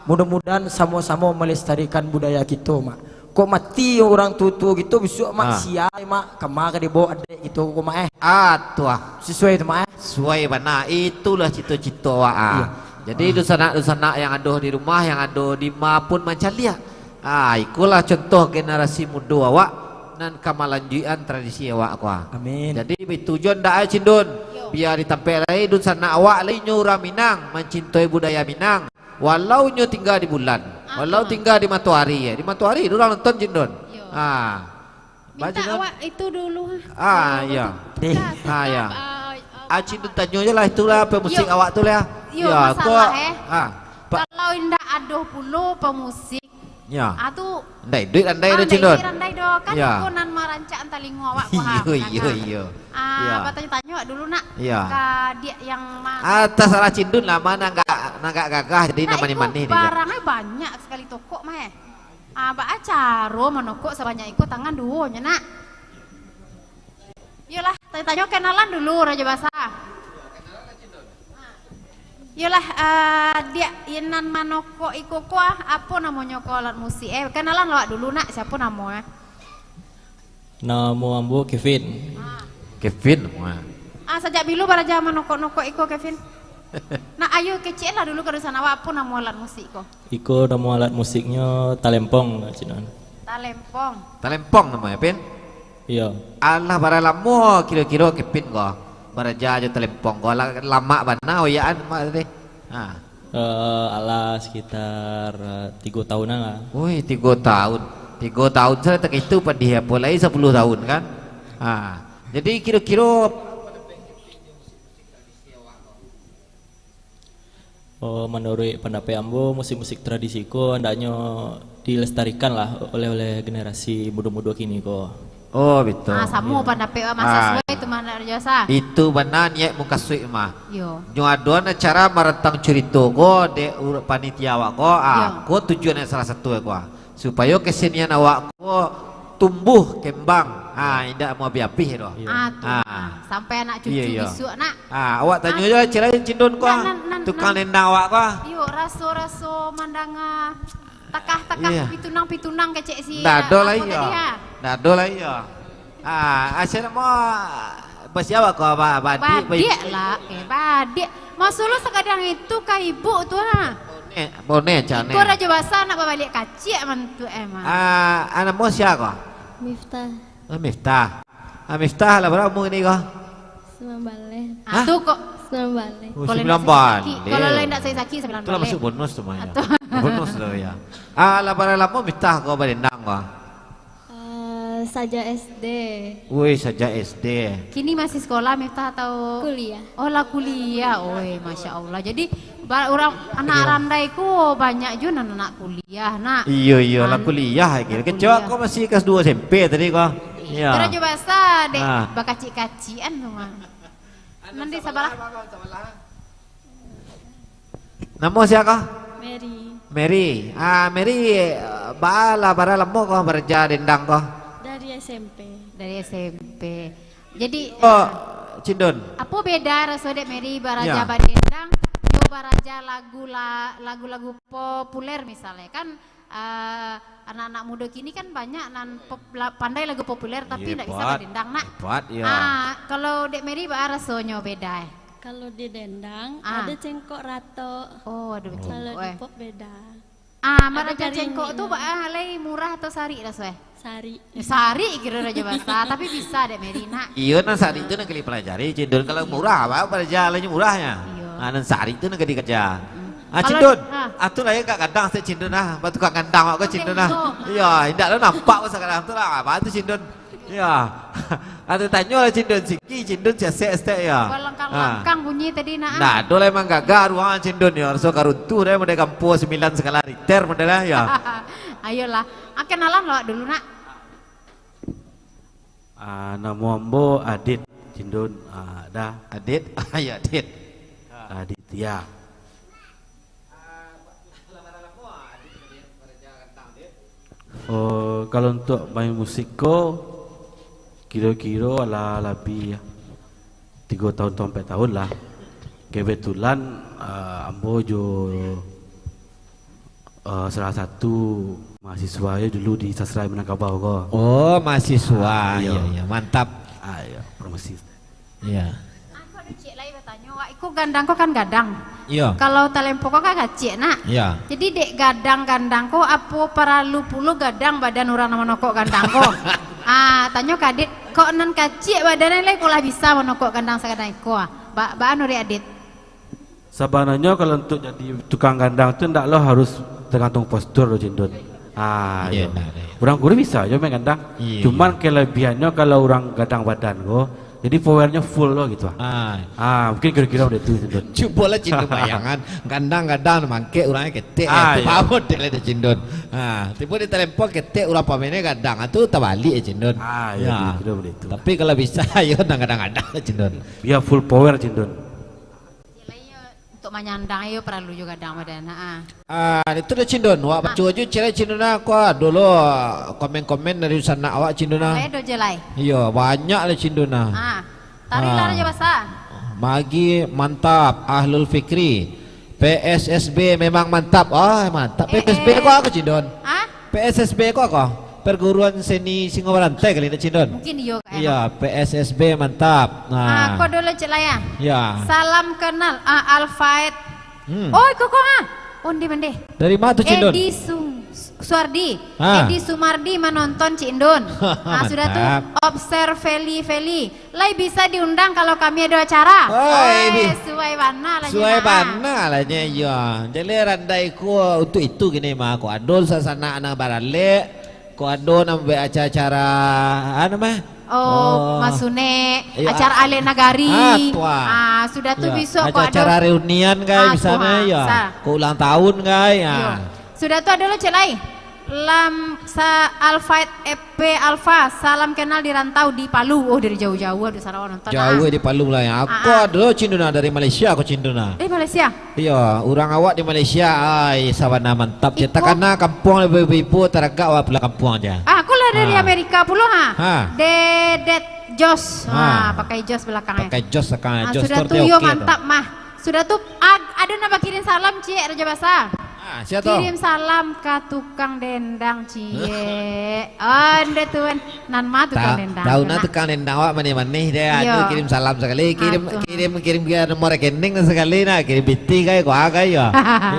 mudah-mudahan samo-samo melestarikan budaya kito, Mak. Kok mati urang tuo-tuo kito, bisuak, Mak, sia, Mak, kama ka dibaok adek kito ko, Mak, eh. Ah, tu ah. Sasuai tu, Mak, eh. Suai bana. Itulah cito-cito awak, ah. Iyo. Jadi, dunsanak-dunsanak yang ado di rumah, yang ado di ma pun mancaliak. Ah, ikolah contoh generasi mudo awak nan ka malanjuikan tradisi awak ko, ah. Amin. Jadi, baitu jo ndak ai, Cindun. Yo. Bia di tampek lai dunsanak awak lai nyo urang Minang, mancintoi budaya Minang. Walau nyo tingga di bulan, ah, walau tingga di matoari, eh. Di matoari urang nonton, Cindun. Yo. Ah. Minta awak itu dulu, ha. Ah, iyo. Ah, iyo. Ah, Cindun tanyo je lah itulah, pemusik awak tu lah. Iyo, masalah, eh. Ah. Kalau indak ado pulo pemusik, ah, tu indak iduik randai doh, Cindun. Indak iduik randai doh. Kan iko nan marancak talingo awak ko, ha. Iyo, iyo, iyo. Ah, batanyo-tanyo awak dulu, nak. Iyo. Ka diak yang ma- Ah, tasalah Cindun lah, ma nan agak, nan agak gagah, jadi nan manih-manih diak. Barang ai banyak sakali tokok mah, eh. Ah, baa caro manokok sabanyak iko tangan duo nyo, nak? Iyolah, tanyo-tanyo kenalan dulu, Rajo Basa. Iyolah, ah, diak, inan manokok iko ko, ah, apo namonyo ko alat musik? Eh, kenalan awak dulu, nak, siapo namo, eh? Namo ambo Kevin. Ah. Kevin, wah. Ah, sajak bilo baraja manokok-nokok iko, Kevin? Nak, ayo kecek lah dulu ka dunsanak awak, apo namo alat musik ko? Iko namo alat musiknyo talempong, Cindun. Talempong. Talempong namonyo, Pin? Iyo. Alah, bara lamo kiro-kiro Kevin ko baraja jo talempong ko? La-, lamak bana oyakan mak tadi. Ha. Eh, alah, sekitar, eh, tigo tahunan lah. Wih, tigo tahun. Tigo tahun sajo tak itu, padih apo lai sapuluah tahun, kan? Ha. Jadi, kiro-kiro, oh, manuruik pandapek ambo, musik-musik tradisi ko andaknyo dilestarikan lah oleh, oleh generasi mudo-mudo kini ko. Oh, betul. Ah, samo pandapek awak mah, sasuai tu mah, Rajo Basa. Itu bana niaik mukasuik mah. Iyo. Nyo adoan acara marantang curito ko, dek ur-, panitia awak ko, ah, ko tujuan yang salah satu ko, ah. Supayo kesenian awak ko tumbuh kembang. Ah, indak mau abih-abih doh. Iyo. Ah, tu. Ah. Ah, sampai anak cucu bisuak, nak. Ah, awak tanyo je lah, Cindun ko, ah. Tukang dendang awak ko, ah. Iyo, raso-raso mandanga takah-takah pitunang-pitunang kecek si, ndak ado lai, iyo. Ndak ado lai, iyo. Ah, asa namo basiapa ko, ba-, badik, badiak lah, eh, badiak. Maso lo sakadang itu ka ibu tu, ha. Boneh, boneh, cane. Iko Rajo Basa nak babaliak kaciak mantu, eh, mah. Ah, ah, namo sia ko? Miftah. Ah, Miftah. Ah, Miftah lah bara umua kini ko? Sambilan baleh. Hah? Ah, tu kok. Sambilan baleh. Oh, sambilan baleh. Kalau lain ndak sakik-sakik, sambilan baleh. Itulah masuk bonus tu mah, ya. Bonus tu, ya. Ah, lah bara lamo Miftah ko badendang ko? Ah, sajak S D. Woi, sajak S D. Kini masih sekolah, Miftah, atau? Kuliah. Oh, lah kuliah. Oi, Masya Allah. Jadi, ba-, urang anak randai ko banyak juo nan anak kuliah, nak. Iyo, iyo, lah kuliah lagi. Lah kuliah. Kecek ko masih kelas duo S M P tadi ko. Iyo. Rajo Basa, dek, bakacik-kacikan tu mah. Nan di sabalah. Namo sia ko? Mary. Mary. Ah, Mary, eh, ba-, lah bara lamo ko baraja dendang ko? Dari S M P. Dari S M P. Jadi, oh, Cindun. Apo beda raso dek Mary baraja badendang, yo baraja lagu la-, lagu-lagu populer misalnyo? Kan, eh, anak-anak mudo kini kan banyak nan pop-, la-, pandai lagu populer tapi ndak bisa badendang, nak. Hebat, ya. Ah, kalau dek Mary, baa rasonyo beda, eh? Kalau di dendang, ado cengkok ratok. Oh, ado cengkok, eh. Kalau di pop beda. Ah, maraja cengkok tu, baa lai, murah atau sarik raso, eh? Sarik. Eh, sarik kiro Rajo Basa, tapi bisa dek Mary, nak. Iyo, nan sarik tu nan ka dipalajari, Cindun. Kalau murah, baa baraja lai murahnyo. Iyo. Ah, nan sarik tu nan ka dikaja. Ah, Cindun. Ah, tu lah yo, agak gadang saketek Cindun lah. Batukang gandang awak ko, Cindun lah. Iyo, indak lo nampak pun sakarang tu lah. Baa tu, Cindun? Yo. Atau tanyo lah Cindun siki, Cindun siasek saketek yo. Balangkang-langkang bunyi tadi, nak, ah. Ndak ado lai manggagah ruangan Cindun yo. Raso ka runtuh deh, model gampo sambilan skala Richter model lah yo. Ayolah. Ah, kenalan lo dulu, nak. Ah, namo ambo Adit Cindun, ah, dah. Adit? Ah, yo, Adit. Aditya. Oh, kalau untuak main musik ko, kiro-kiro alah labiah tigo tahun atau ampek tahun lah. Kebetulan, ah, ambo jo, ah, salah satu mahasiswa yo dulu di Sastra Minangkabau ko. Oh, mahasiswa. Ah, iyo. Iyo, iyo, mantap. Ah, iyo, promosi. Iyo. Angku ado ciek lai batanyo, wak, iko gandang ko kan gadang. Iyo. Kalau talempo ko kan kaciak, nak. Iyo. Jadi, dek gadang gandang ko, apo paralu pulo gadang badan urang nan manokok gandang ko? Ah, tanyo ka Adit, kok nan kaciak badan lai kok lah bisa manokok gandang sagadang iko, ah? Ba, baa nu dek Adit? Sabananyo, kalau untuak jadi tukang gandang tu, ndak lo harus tagantuang postur tu, Cindun. Ah, Iyo, iyo. Ndak, ndak. Urang kurus bisa jo main gandang. Iyo, Cuman iyo. kelebiahannyo, kalau urang gadang badan ko, jadi powernyo full lo gitu, ah. Ah. Ah, mungkin kiro-kiro model tu, Cindun. Cubolah Cindun bayangkan, gandang-gandang mangkek, urangnya ketek, Ah, eh, tu iyo. Power dek lah dek Cindun. Ah, tibo di talempo ketek, urang pamennya gadang, ah, tu tabalik ya, Cindun. Ah, iyo, Ya. kiro-kiro model tu. Tapi kalau bisa, yo, nang gadang-gadang lah, Cindun. Biar full power, Cindun. Untuak manyandang iyo paralu jo gadang badan, ha. Ah, itu dah Cindun. Wak Ah. baco aja, Cilai Cindun, ah. Ko ado lo komen-komen dari sanak awak, Cindun, ah. Lai do je lai. Iyo, banyak lah, Cindun, ah. Ah. Tarilah Ah. Raja Basa. Magi mantap, Ahlul Fikri. P S S B memang mantap. Ah, mantap. Eh, P S S B eh. ko apo, Cindun? Ah? P S S B ko apo? Perguruan Seni Singo Barantai kali, ndak, Cindun? Mungkin iyo, Kak, Iyo, emang. P S S B mantap. Ah, Nah. ko dulu, Cik Laya. Ya. Salam kenal, ah, Alfaed. Hmm. Oh, iko ko, ah. Onde mande. Dari mana tu, Cindun? Edi Sung-, Suardi. Ah. Edi Sumardi manonton, Cik Indun. Ah, sudah tu, Mantap. Observe Feli, Feli. Lai bisa diundang kalau kami ado acara. Oi, Oi, bi-, suai bana lah suai nyo, nah. bana lah nyo, iyo. Jadi randai ko untuak itu kini mah, ko ado sasanak nan baralek, ko ado nan buek acara-acara, anu mah? Oh, Oh. masunek, Iyo, acara a-, alek nagari. ah, tu ah. Ah, sudah tu Iyo, bisuak ko ado acara-acara reunian, gai, Ah, di tu, sana, ah, iyo. sa- Ko ulang tahun, gai, Iyo. ah. Sudah tu ado lo cek lai. Lam sa-, Alfa F P Alfa, salam kenal di rantau di Palu. Oh, dari jauh-jauh ado sanak nonton, Jauh ah. di Palu lah, ya. Aku Ah, ah. ado Cinduna dari Malaysia, aku Cinduna. Eh, Malaysia? Iyo, urang awak di Malaysia, ai, sabana mantap je. Iko? Takana kampuang ibu-ibu, taragak awak pulang kampuang je. Ah, aku lah dari Ah. Amerika pulo, ha. Ha. Dedet Jos. Ha. Ha, pakai jos belakangnya. Pakai jos belakangnya. Ah, Jos sudah Store tu, teh yo, oke tu. mantap, mah. Sudah tu, ag-, ado nak bakirim salam, Cik Raja Basa. Ah, sia tu? Kirim salam ka tukang dendang, Cik. Oh, ndo tu, nan ma tukang Ta-, dendang tahu tu, nah, nak? Tukang dendang awak manih-manih deh. Iyo. Anu, kirim salam sakali. Kirim, Ah, tu. kirim, kirim dia nomor rekening sakali, nah. Kirim pitih kai, kuah kai, yo.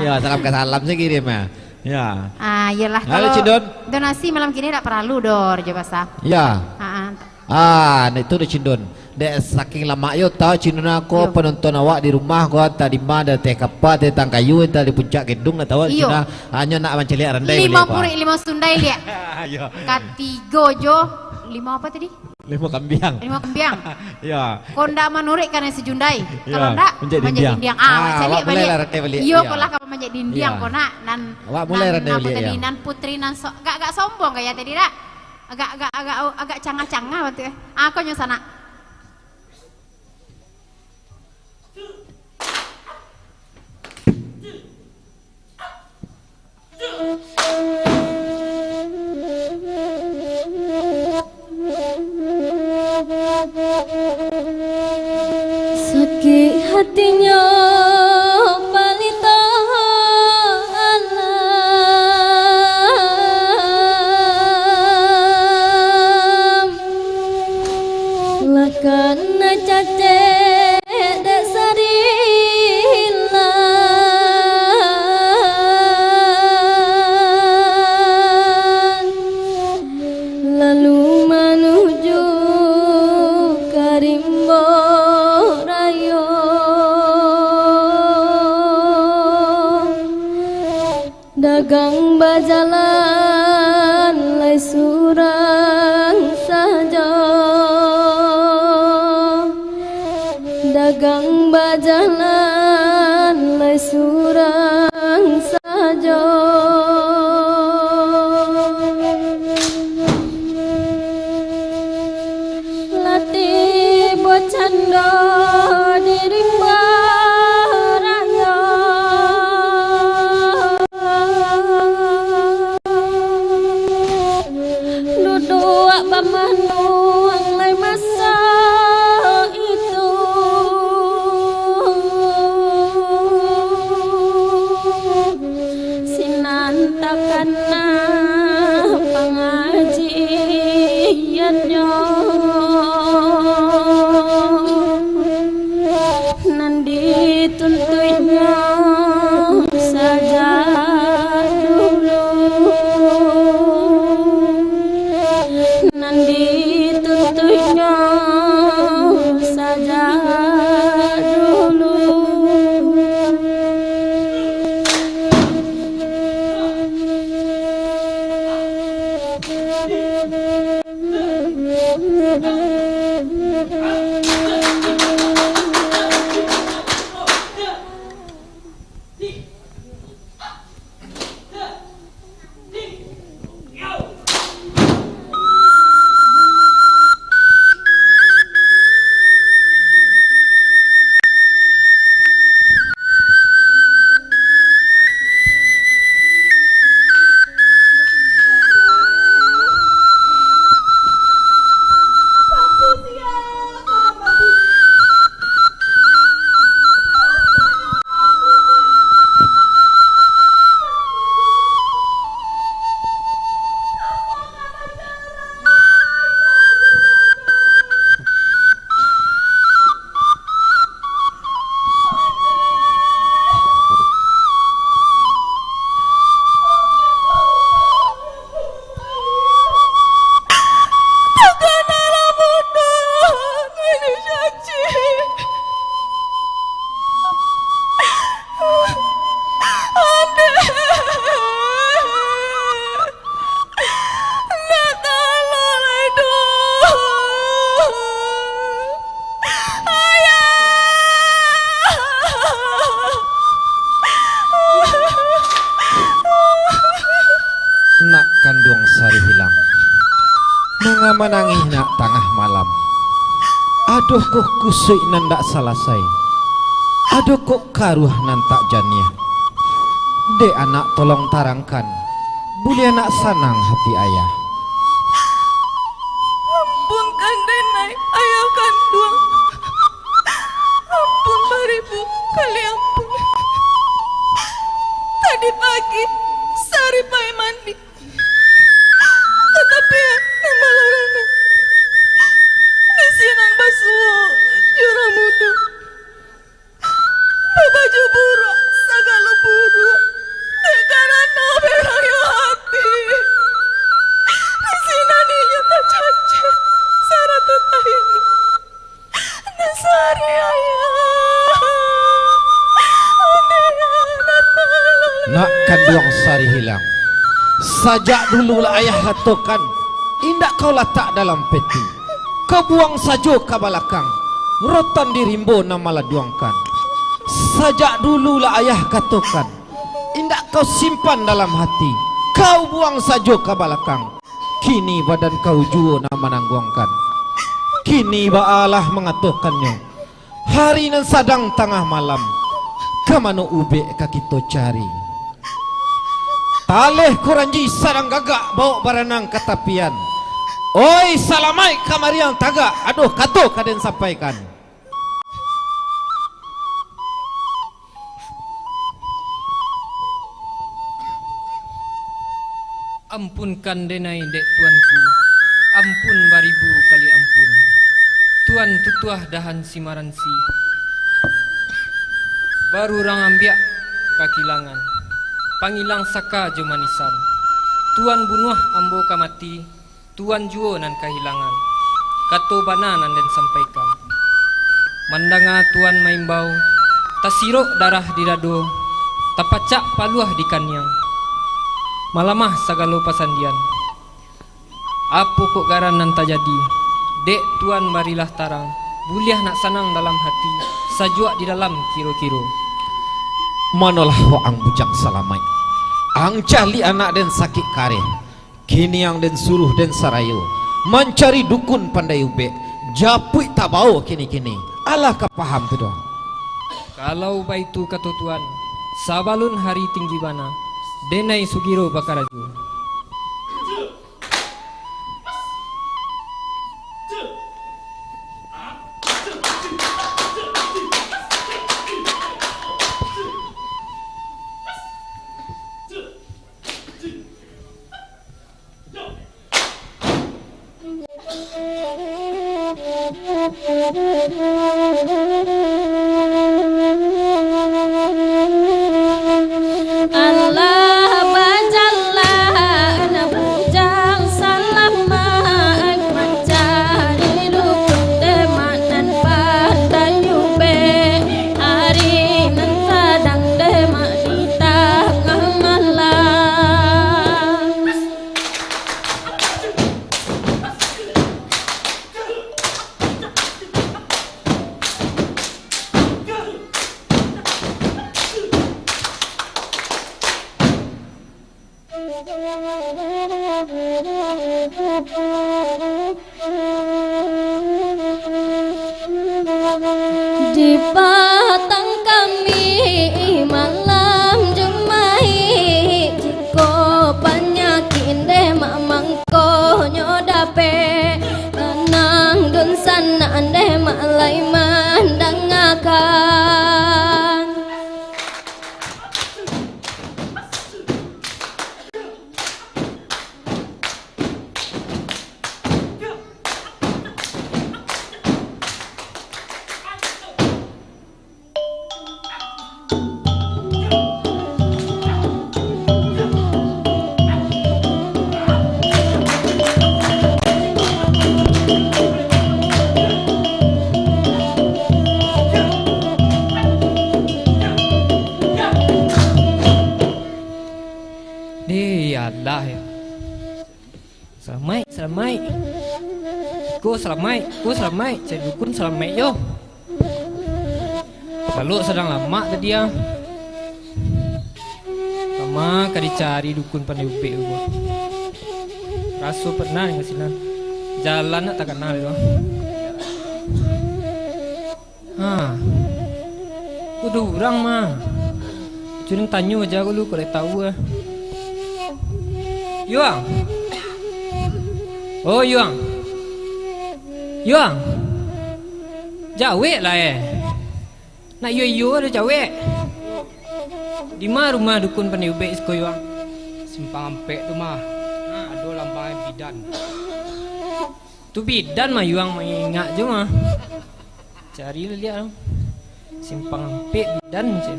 Iyo, salam ka salam se kirim, ya. Ya. Ah, iyolah, Halo, kalau Cindun. donasi malam kini dak paralu doh, Raja Basa. Ya. Ah, ah. Ah, nah itu dah Cindun. Dek saking lamak yo, tahu Cindun, aku Iyo. penonton awak di rumah, ko, antah di ma, di ateh kapa, di tang kayu, antah di puncak gedung, dah tahu Iyo. Cindun. Hanyo nak mancaliak randai Limo baliak, ko. purik, limo sundai liak. Iyo. Katigo jo, limo apa tadi? Limo kambiang. Limo kambiang. Iyo. Ko ndak manuruik kana si Jundai. Iyo, Kalau ndak, manjek manjek dindiang. dindiang. Ah, Ah, mancaliak awak mulai baliak. lah randai baliak. Iyo, Iyo. ko lah ka manjek dindiang, Iyo. ko nak, nan, Awak mulai nan randai apa baliak, tadi, iyo. nan putri, nan so-, agak, agak sombong gaya tadi, dak? Agak, agak, agak, agak cangah-cangah bantuak, eh. Ah, ko nyo sanak. Sakik hatinyo palito alam, lah kana cacek dek sarilang, lalu manuju ka rimbo rayo. Dagang bajalan lai surang sajo. Dagang bajalan lai surang sajo. Lah tibo cando di rimbo rayo. Duduak bamanuang lai maso itu. Sinan takana pangajiannyo, nan Manga manangih nak tangah malam? Adokoh kusuik nan dak salasai? Adokoh karuah nan tak janiah? Dek anak, tolong tarangkan, buliah nak sanang hati ayah. Ampunkan denai, ayah kanduang. Ampun baribu kali ampun. Tadi pagi, sari pai mandi, ka tapian nan balarangan. Di sinan basuo jo urang mudo. Babaju buruak sagalo buruak, dek karano barayo hati. Di sinan inyo tacaciak, sarato tahino. Nan sari ayah. Nak kanduang sari hilang. Sajak dulu lah ayah katokan, indak kau latak dalam peti. Kau buang sajo ka balakang, rotan di rimbo nan maladuangkan. Sajak dulu lah ayah katokan, indak kau simpan dalam hati. Kau buang sajo ka balakang. Kini badan kau juo nan manangguangkan. Kini baalah mangatokannyo. Hari nan sadang tangah malam, ka mano ubek ka kito cari? Taleh kuranji sadang gagak, bawok baranang ka tapian. Oi, salamaik kamariang tagak, adoh kato ka den sampaikan. Ampunkan denai dek tuanku, ampun baribu kali ampun. Tuan tutuah dahan si Maransi, baru urang ambiak ka kilangan, pangilang saka jo manisan. Tuan bunuah ambo ka mati, Tuan juo nan kahilangan. Kato bana nan den sampaikan. Mandanga Tuan maimbau, tasirok darah di dado, tapacak paluah di kaniang. Malamah sagalo pasandian. Apo kok garan nan tajadi? Dek Tuan barilah tarang, buliah nak sanang dalam hati, sajuak di dalam kiro-kiro. Manolah waang bujang salamaik. Ang caliak anak den sakik kareh. Kini ang den suruh den sarayo mancari dukun pandai ubek, japuik tabao kini-kini. Alah ka paham tu doh. Kalau baitu kato Tuan, sabalun hari tinggi bana, denai sugiro bakarajo. Alah bajalan bujang salamaik, mancari dukun demak nan pandai ubek, ari nan sadang demak di tangah malam. Di patang kami malam Jumaik, jikok panyakik demak mangkonyo dapek, anang dunsanak demak lai mandangakan. Deh, alah, yo. Salamaik, salamaik. Ko salamaik, ko salamaik, cari dukun salamaik yo. Balok sadang lamak tadi ah. Kama ka dicari dukun pandai ubek ko. Raso pernah danga sinan. Jalan ndak takana tu. Ha. Udah urang mah. Cuman tanyo aja ko lu, kok lai tahu ah. Yuang. Oh, Yuang. Yuang. Jawek lah, eh. Nak iyo-iyo ado cawek. Di ma rumah dukun pandai ubek siko, Yuang? Simpang Ampek tu mah. Ado lambang bidan. Tu bidan mah, Yuang mangingak jo mah. Cari lah liak tu. Simpang Ampek bidan je.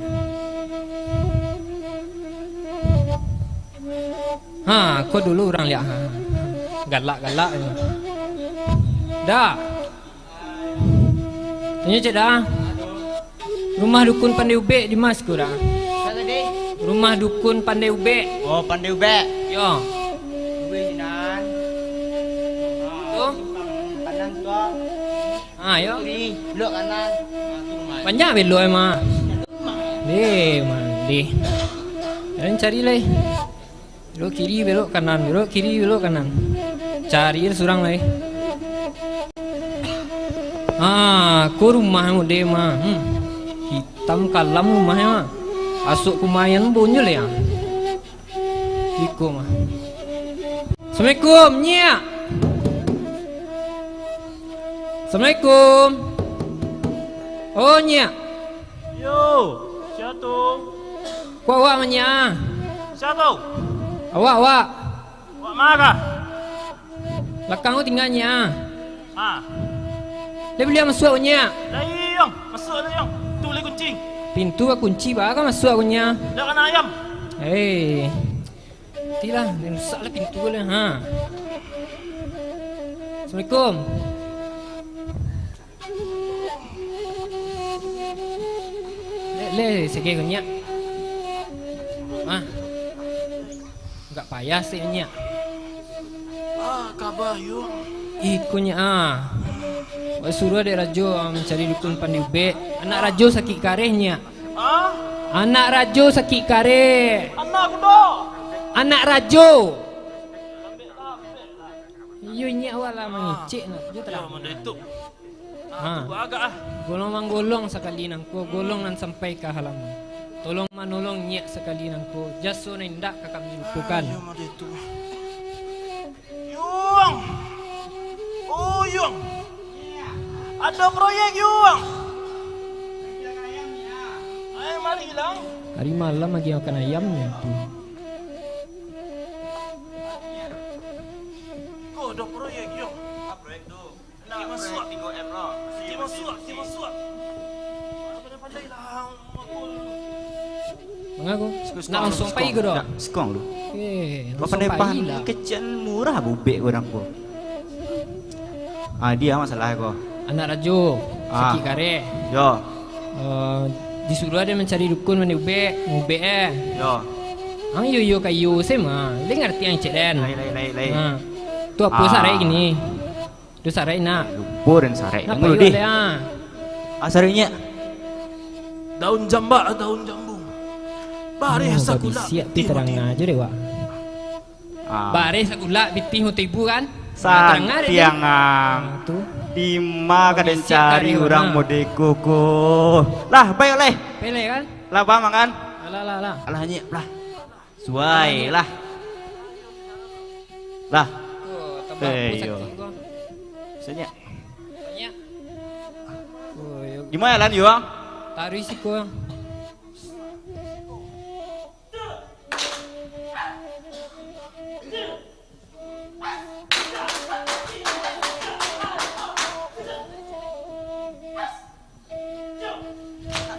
Ha, ko dulu urang liak ha. Galak-galak je. Dah. Tanyo cek dah. Rumah dukun pandai ubek di ma siko dah? Ka tadi? Rumah dukun pandai ubek. Oh, pandai ubek. Yo. Ubek sinan. Tu? Kanan tu. Ha, yo. Kiri, belok kanan. Banyak belok emang. Deh, mandeh. Jan cari lai. Belok kiri, belok kanan, belok kiri, belok kanan. Cari surang lai. Ah, ko rumah mode mah. Hmm. Hitam kalam rumah mah. Asok kumayan bonyo le ah. Iko mah. Assalamualaikum, Nyiak. Assalamualaikum. Oh, Nyiak. Yo, sia tu? Ko awak mah, Nyiak? Sia tu? Awak, awak. Awak ma kah? Lakang ko tingga, Nyiak. Ha. Lai buliah masuak, Nyiak? Lai, Yong. Masuak tu, Yong. Tu lai kunci. Pintu bakunci, baa ka masuak ko, Nyiak? Dak kanai ayam. Hei. Tilah, rusak lah pintu lah. Ha. Assalamualaikum. Le, le, sege ko, Nyiak. Ah. Agak payah se, Nyiak. Ah, kaba, Yuang? Iko, Nyiak, ah. Wak suruah dek Rajo, ah, mancari dukun pandai ubek. Anak Rajo sakik kareh, Nyiak. Ah? Anak Rajo sakik kareh. Anak kudo. Anak Rajo. Iyo, Nyiak, awak lah mangecek nak. Yo, tadah. Yo, mode tu. Ha. Ah, tu agak ah. Golong manggolong sakali nangko, golong nan sampai ka halaman. Tolong manolong Nyiak sakali nangko, jaso nan indak ka kami lupokan. Ah, iyo, mode tu. Yuang! Oh, Yuang! Ado proyek, Yuang! Ayo, mari lah. Hari malam lagi makan ayam ni tu. Ko, ado proyek, Yuang. Apo proyek tu? Nah, proyek tigo M lo. Tigo masuak, tigo masuak. Pandai-pandai lah. Manga ko? Siko, siko, nak langsuang pai ko doh? Dak, siko lu. Eh, langsuang pai lah. Kecek murah bubek urang ko. Ah, dia masalah ko. Anak Rajo, ah, sakik kareh. Yo. Eh, disuruah den mancari dukun mandi ubek, ngubek eh. Yo. Ang iyo-iyo ka iyo se mah. Lai ngarati ang cek den. Lai, lai, lai, lai. Ha. Tu apo sarai kini? Tu sarai nak. Lupo den sarai. Napa iyo deh? Ah, sarai nyo. Daun jambak, daun jambu. Bareh sakulak, bisiak tu pitih terang mode tu. Ajo deh, Wak. Ah. Bareh sakulak, pitih mode tu kan? Nah, terang deh. Santiang, ah. Ah, tu. Di ma ka den cari urang mode ko ko. Lah, baik leh. Pelek kan? Lah, bang, mangan. Alah, lah, lah. Alah, nyek, lah. Suai lah. Lah. Oh, tambah eh, apo yo. Sakik ko. Sanyak. Sanyak. Oh, yo. Di ma lan, Yuang? Taruih siko.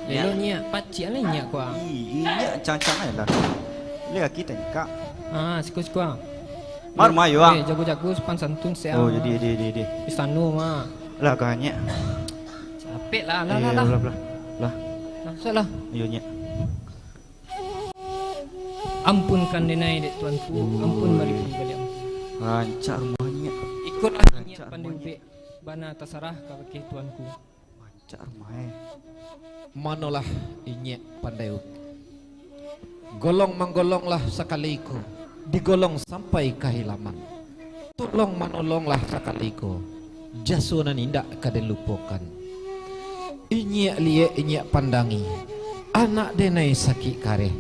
Elok nyiak, pacik lah nyiak ko ah. Ih, ih, nyiak cangcang aja lah. Lihat kaki tengkak. Ah, siko-siko ah. Mar, mar, yo, ah. Eh, jago-jago sopan santun se ah. Oh, jadi, jadi, jadi, jadi. Istano mah. Lah, ka nyiak. Capek lah, lah, eh, lah, lah. Lah, lah, lah. Lah. Lah, sudah lah. Iyo, nyiak. Ampunkan denai dek tuanku, ampun baribu baliak ampun. Rancak rumah nyiak. Ikutlah nyiak pandai ubek, bana tasarah kabake tuanku. Rancak rumah, eh. Manolah inyiak pandai ubek. Golong manggolonglah sakali ko, digolong sampai ka hilaman. Tolong manolonglah sakali ko, jaso nan indak ka den lupokan. Inyiak liek, inyiak pandangi, anak denai sakik kareh.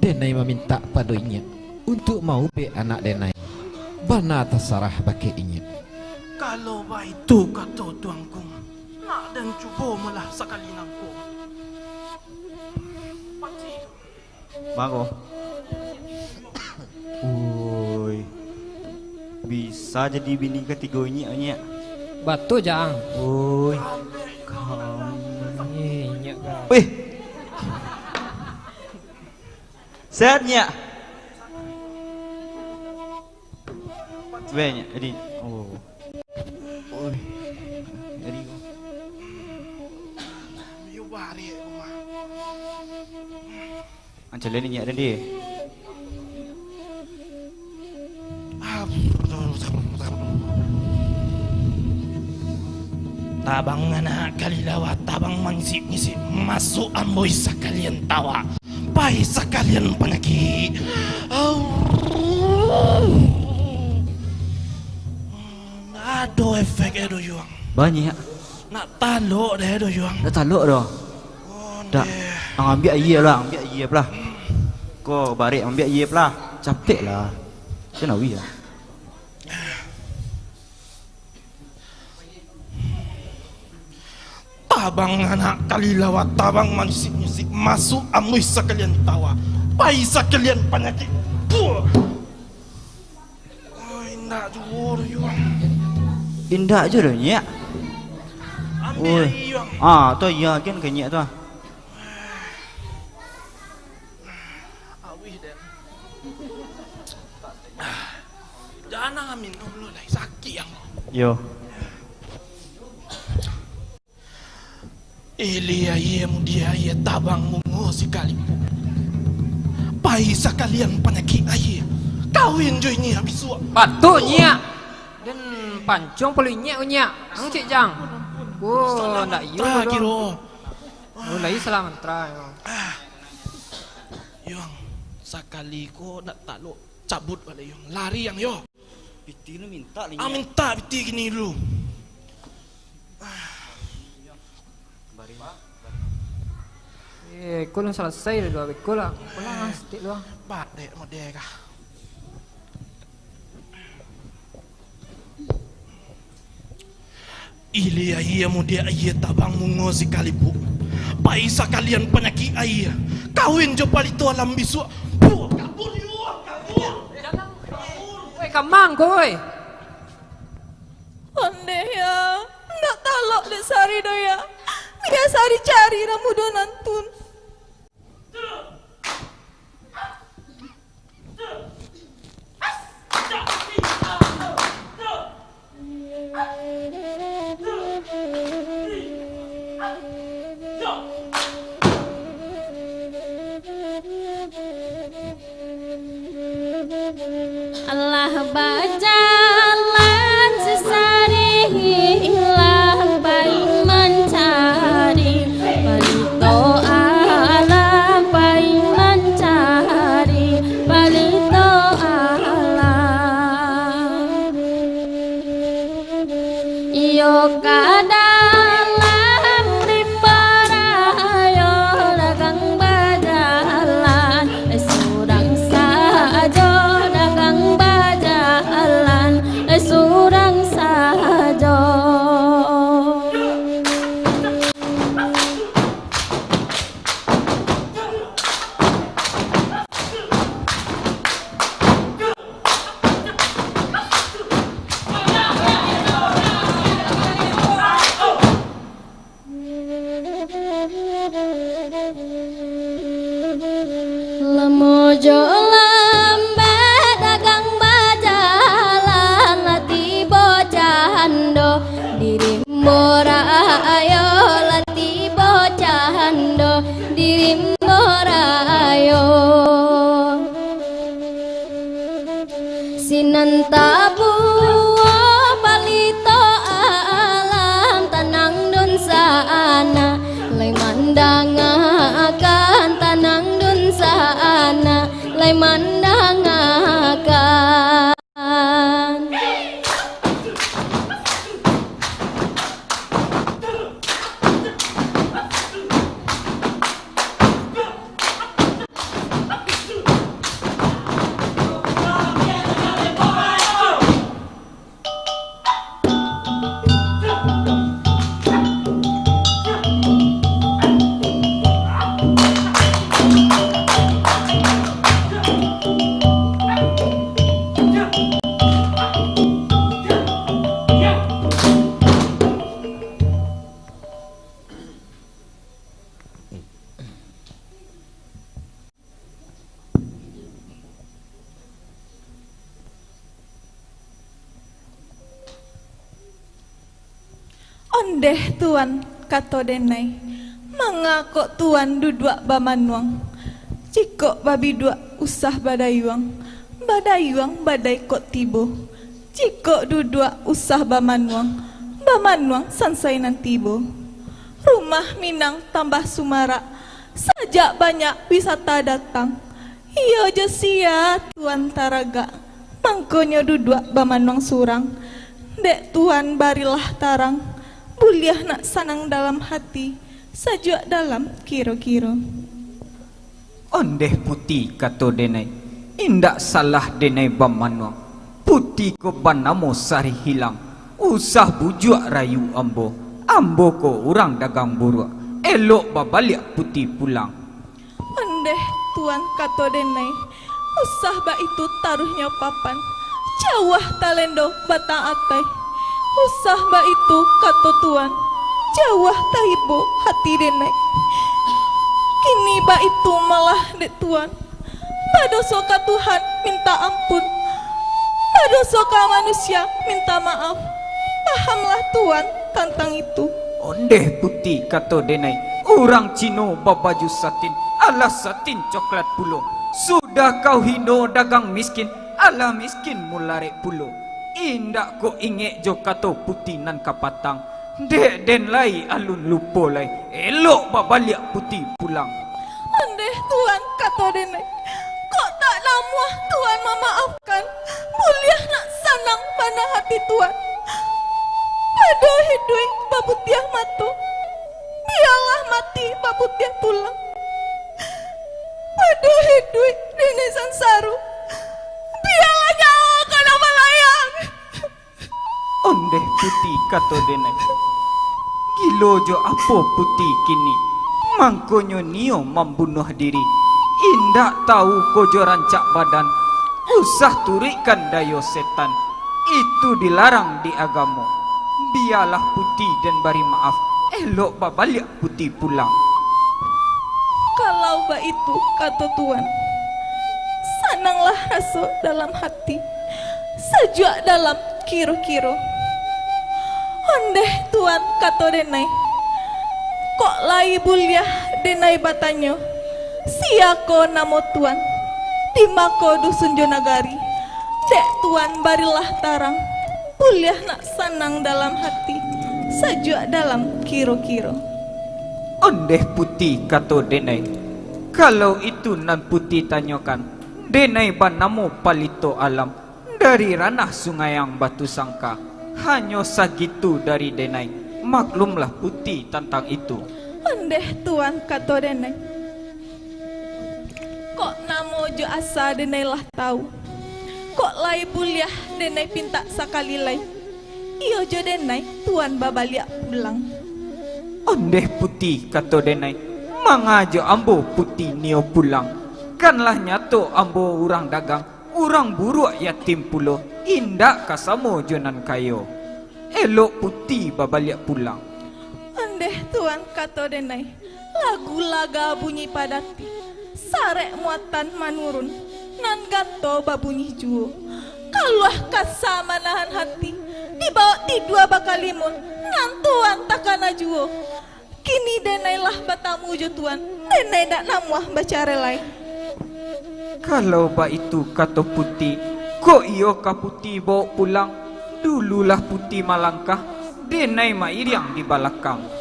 Denai mamintak pado inyiak untuak maubek anak denai. Bana tasarah bakeh inyiak. Kalau baitu kato tuangku, nak den cubo malah sakali nangko. Mako. Oi. Bisa jadi bini katigo inyiak, inyiak. Batua, Jang. Oi. Eh, inyiak ka. Weh. Sehat, nyiak? Weh, nyiak. Jadi, oh. Oi. Jadi, Yo barek rumah. Ancalian inyiak tadi. Tabang anak kalilawa, tabang mangisik-ngisik, masuak ambo sakalian tawa. Pai sakalian panyakik. Au. Ado efek e doh, Yuang. Banyak. Nak talok deh doh, Yuang. Nak talok doh. Oh, dak. Ang ambiak aia lah, ambiak aia lah. Ko barek, ambiak aia lah. Capek lah. Kanawi lah. Tabang anak kalilawa, tabang mangisik-ngisik, masuak ambo sakalian tawa, pai sakalian panyakik. Puah. Oh, indak juo doh, Yuang. Indak juo doh, nyiak. Ambiak aia, Yuang. Ah, tu aia kan ka nyiak tu ah. Awih den. Jangan minum lu lai, sakik ang. Yo. Ilia aia, mudia aia, tabang bungo sikalipun. Pai sakalian panyakik aia. Kawin jo inyiak bisuak. Batua, nyiak. Den pancuang palu inyiak, nyiak. Ang cek jang. Wo, ndak iyo doh. Kiro. Oh, lai salah mantra, yo. Ah. Yuang, sakali ko ndak talok, cabut baliak, Yuang. Lari, Yang, yo. Piti lu mintak, ah, inyiak. Mintak piti kini dulu. Eh, ko lah salasai lah, dua beko lah. Ko lah, eh, sitik lu ah. Badek mode kah. Ilia aia, mudia aia, tabang bungo sikalipun. Pai sakalian panyakik aia. Kawin jo palito alam bisuak. Puh, kabur, Yuang, kabur. Kabur. Weh, kamang ko, weh. Ondeh, ya. Ndak talok dek sari doh, ya. Biaso dicari nan mudo nantun. Alah bajalan sasari, lah pai mancari, palito alam pai mancari, palito alam. Iyo ka dalam rimbo rayo, dagang bajalan surang sajo, dagang bajalan surang sajo. Lamo jo lambek dagang bajalan, lah tibo cando di rimbo rayo, lah tibo cando di rimbo rayo. Sinan tabuah palito alam, tanang dunsanak lai mandangakan, tanang dunsanak lai mandangakan. "Ondeh Tuan," kato denai, "manga kok Tuan duduak bamanuang? Jikok babiduak usah badayuang, badayuang badai kok tibo. Jikok duduak usah bamanuang, bamanuang sansai nan tibo. Rumah Minang tambah sumarak, sajak banyak wisata datang. Iyo jo sia Tuan taragak, mangkonyo duduak bamanuang surang. Dek Tuan barilah tarang, buliah nak sanang dalam hati, sajuak dalam kiro-kiro." "Ondeh Puti," kato denai, "indak salah denai bamanuang. Puti ko banamo Sarihilang. Usah bujuak rayu ambo. Ambo ko urang dagang buruak. Elok babaliak Puti pulang." "Ondeh Tuan," kato denai, "usah baitu taruihnyo papan. Jauah talendo batang atai. Usah baitu," kato Tuan, "jauah taibo hati denai. Kini baitu malah dek Tuan. Badoso ka Tuhan minta ampun. Badoso ka manusia minta maaf. Pahamlah Tuan tantang itu." "Ondeh Puti," kato denai, "urang Cino babaju satin, alah satin coklat pulo. Sudah kau hino dagang miskin, alah miskin mularek pulo. Indak kok ingek jo kato Puti nan kapatang. Dek den lai alun lupo lai. Elok babaliak Puti pulang." "Ondeh Tuan," kato denai, "kok tak namuah Tuan mamaafkan, buliah nak sanang bana hati Tuan. Pado hiduik baputiah mato, bialah mati baputiah tulang. Pado hiduik denai sansaro, bialah nyawa ko nan balayang." "Ondeh Puti," kato denai, "gilo jo apo Puti kini, mangkonyo nio mambunuah diri? Indak tawu ko jo rancak badan, usah turuikkan dayo setan. Itu dilarang di agamo. Bialah Puti den bari maaf, elok babaliak Puti pulang." "Kalau baitu," kato Tuan, "sananglah raso dalam hati, sajuak dalam kiro-kiro." "Ondeh Tuan," kato denai, "kok lai buliah denai batanyo, sia ko namo Tuan, di ma ko dusun jo nagari? Dek Tuan barilah tarang, buliah nak sanang dalam hati, sajuak dalam kiro-kiro." "Ondeh Puti," kato denai, "kalau itu nan Puti tanyokan, denai banamo Palito Alam, dari ranah Sungayang Batu Sangka. Hanyo sagitu dari denai, maklumlah Puti tantang itu." "Ondeh Tuan," kato denai, "kok namo jo asa denai lah tawu, kok lai buliah denai pintak sakali lai, iyo jo denai Tuan babaliak pulang." "Ondeh Puti," kato denai, "manga jo ambo Puti nio pulang. Kan lah nyato ambo urang dagang, urang buruak yatim pulo, indak ka samo jo nan kayo. Elok Puti babaliak pulang." "Ondeh Tuan," kato denai, "lagu laga bunyi padati, sarek muatan manurun, nan ganto babunyi juo. Kaluah kasa manahan hati, dibawok tidua bakalimun, nan Tuan takana juo. Kini denai lah batamu jo Tuan, denai dak namuah bacarai lai." "Kalau baitu," kato Puti, "kok iyo ka Puti bawok pulang? Dululah Puti malangkah, denai mairiang di balakang."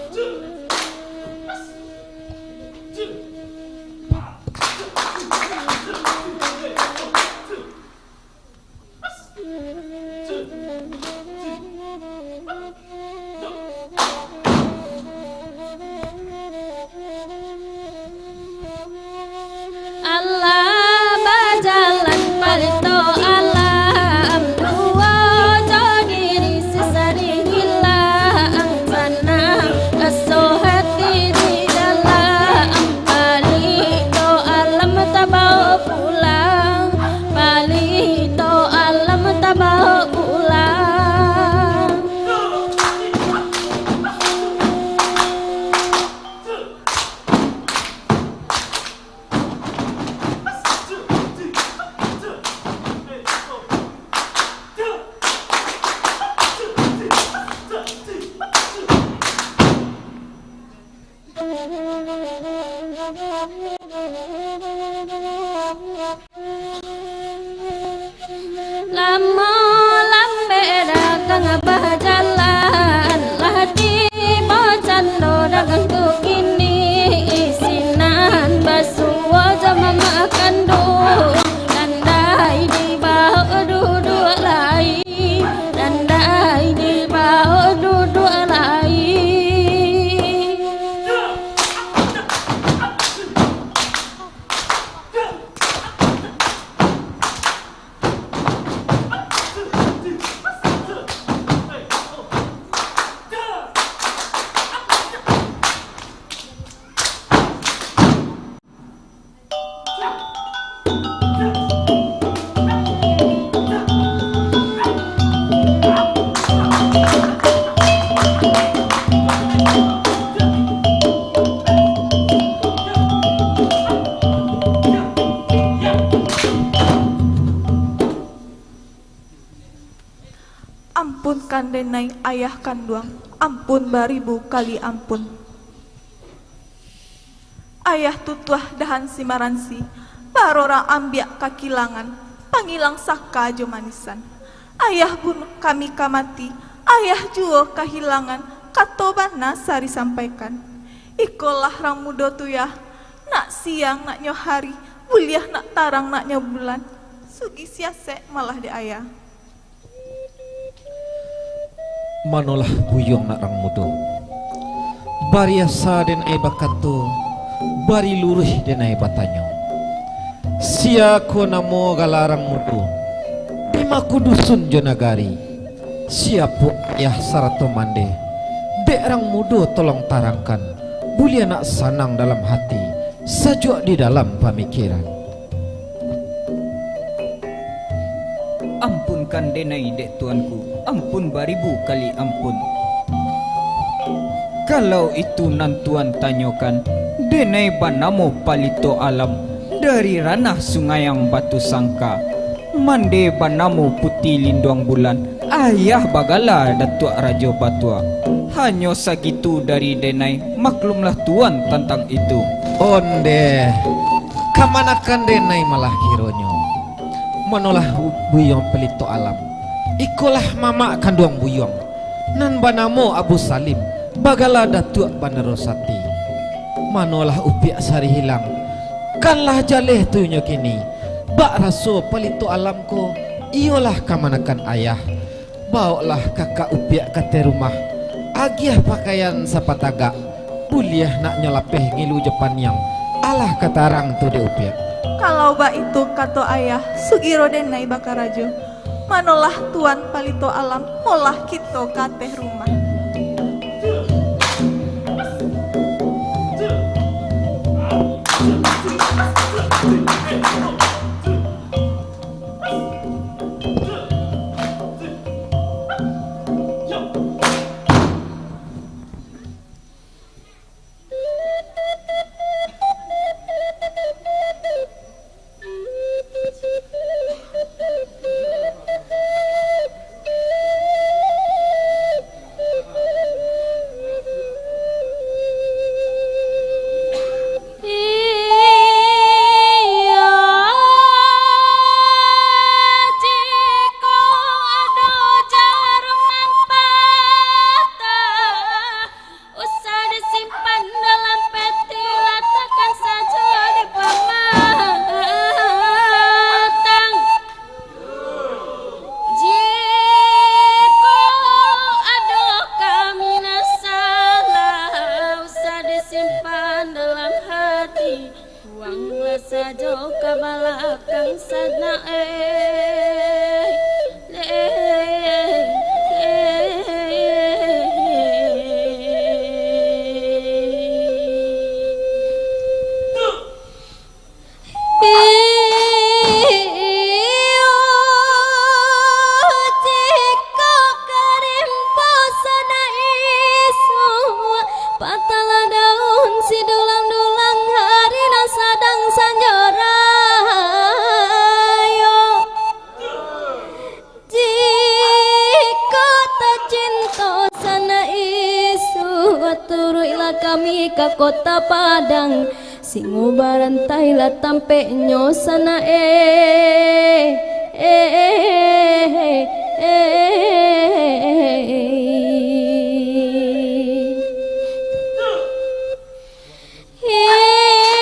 Alah bajalan palito alam, duo jo diri sasari hilang tanang. Nan dai dibaok duduak lai, nan dai dibaok duduak lai. Ampunkan denai ayah kanduang, ampun baribu kali ampun. Ayah tutuah dahan simaransi, barorang ambiak kakilangan, pangilang saka jo manisan. Ayah bunuh kami ka mati, ayah juo kahilangan, kato bana sari sampaikan. Ikolah rang mudo tu yah, nak siang nak nyo hari, buliah nak tarang nak nyo bulan, sugih siasek malah dek ayah. Manolah buyuang nak rang mudo. Bari asa denai bakato, bari luruih denai batanyo. Sia ko namo gala rang mudo? Di ma ko dusun jo nagari? Sia puak ayah sarato mande? Dek rang mudo tolong tarangkan, buliah nak sanang dalam hati, sajuak di dalam pamikiran. Ampunkan denai dek tuanku, ampun baribu kali ampun. Kalau itu nan tuan tanyokan, denai banamo Palito Alam, dari ranah Sungaiang Batu Sangka. Mande banamo Puti Linduang Bulan, ayah bagala Datuak Rajo Batua. Hanyo sagitu dari denai, maklumlah tuan tantang itu. Onde, kamanakan denai malah kironyo. Manolah bu-, buyuang Palito Alam. Ikolah mamak kanduang buyuang, nan banamo Abu Salim, bagala Datuak Bandaro Sati. Manolah Upiak Sarihilang, kan lah jaleh tu inyo kini. Bak raso Palito Alam ko, iyolah kamanakan ayah. Bawoklah kakak Upiak ka ateh rumah, agiah pakaian sapatagak, buliah nak nyo lapeh ngilu jo paniang, alah ka tarang tu dek Upiak. Kalau baitu kato ayah, sugiro denai bakarajo. Manolah tuan Palito Alam, molah kito ka ateh rumah. Iyo, jikok ado jarum nan patah, usah disimpan dalam peti, latakkan sajo di pamatang. Jikok ado kami nan salah, usah disimpan dalam hati, buanglah sajo ka balakang sanak, eh. Iyo, jikok ka rimbo sanak isuak, patahlah daun sidulang-dulang, hari nan sadang sanjo rayo. Jikok tacinto sanak isuak, turuiklah kami ka Kota Padang. Singo barantai lah tampeknyo sanak, eh, eh, eh, eh, eh. Iyo,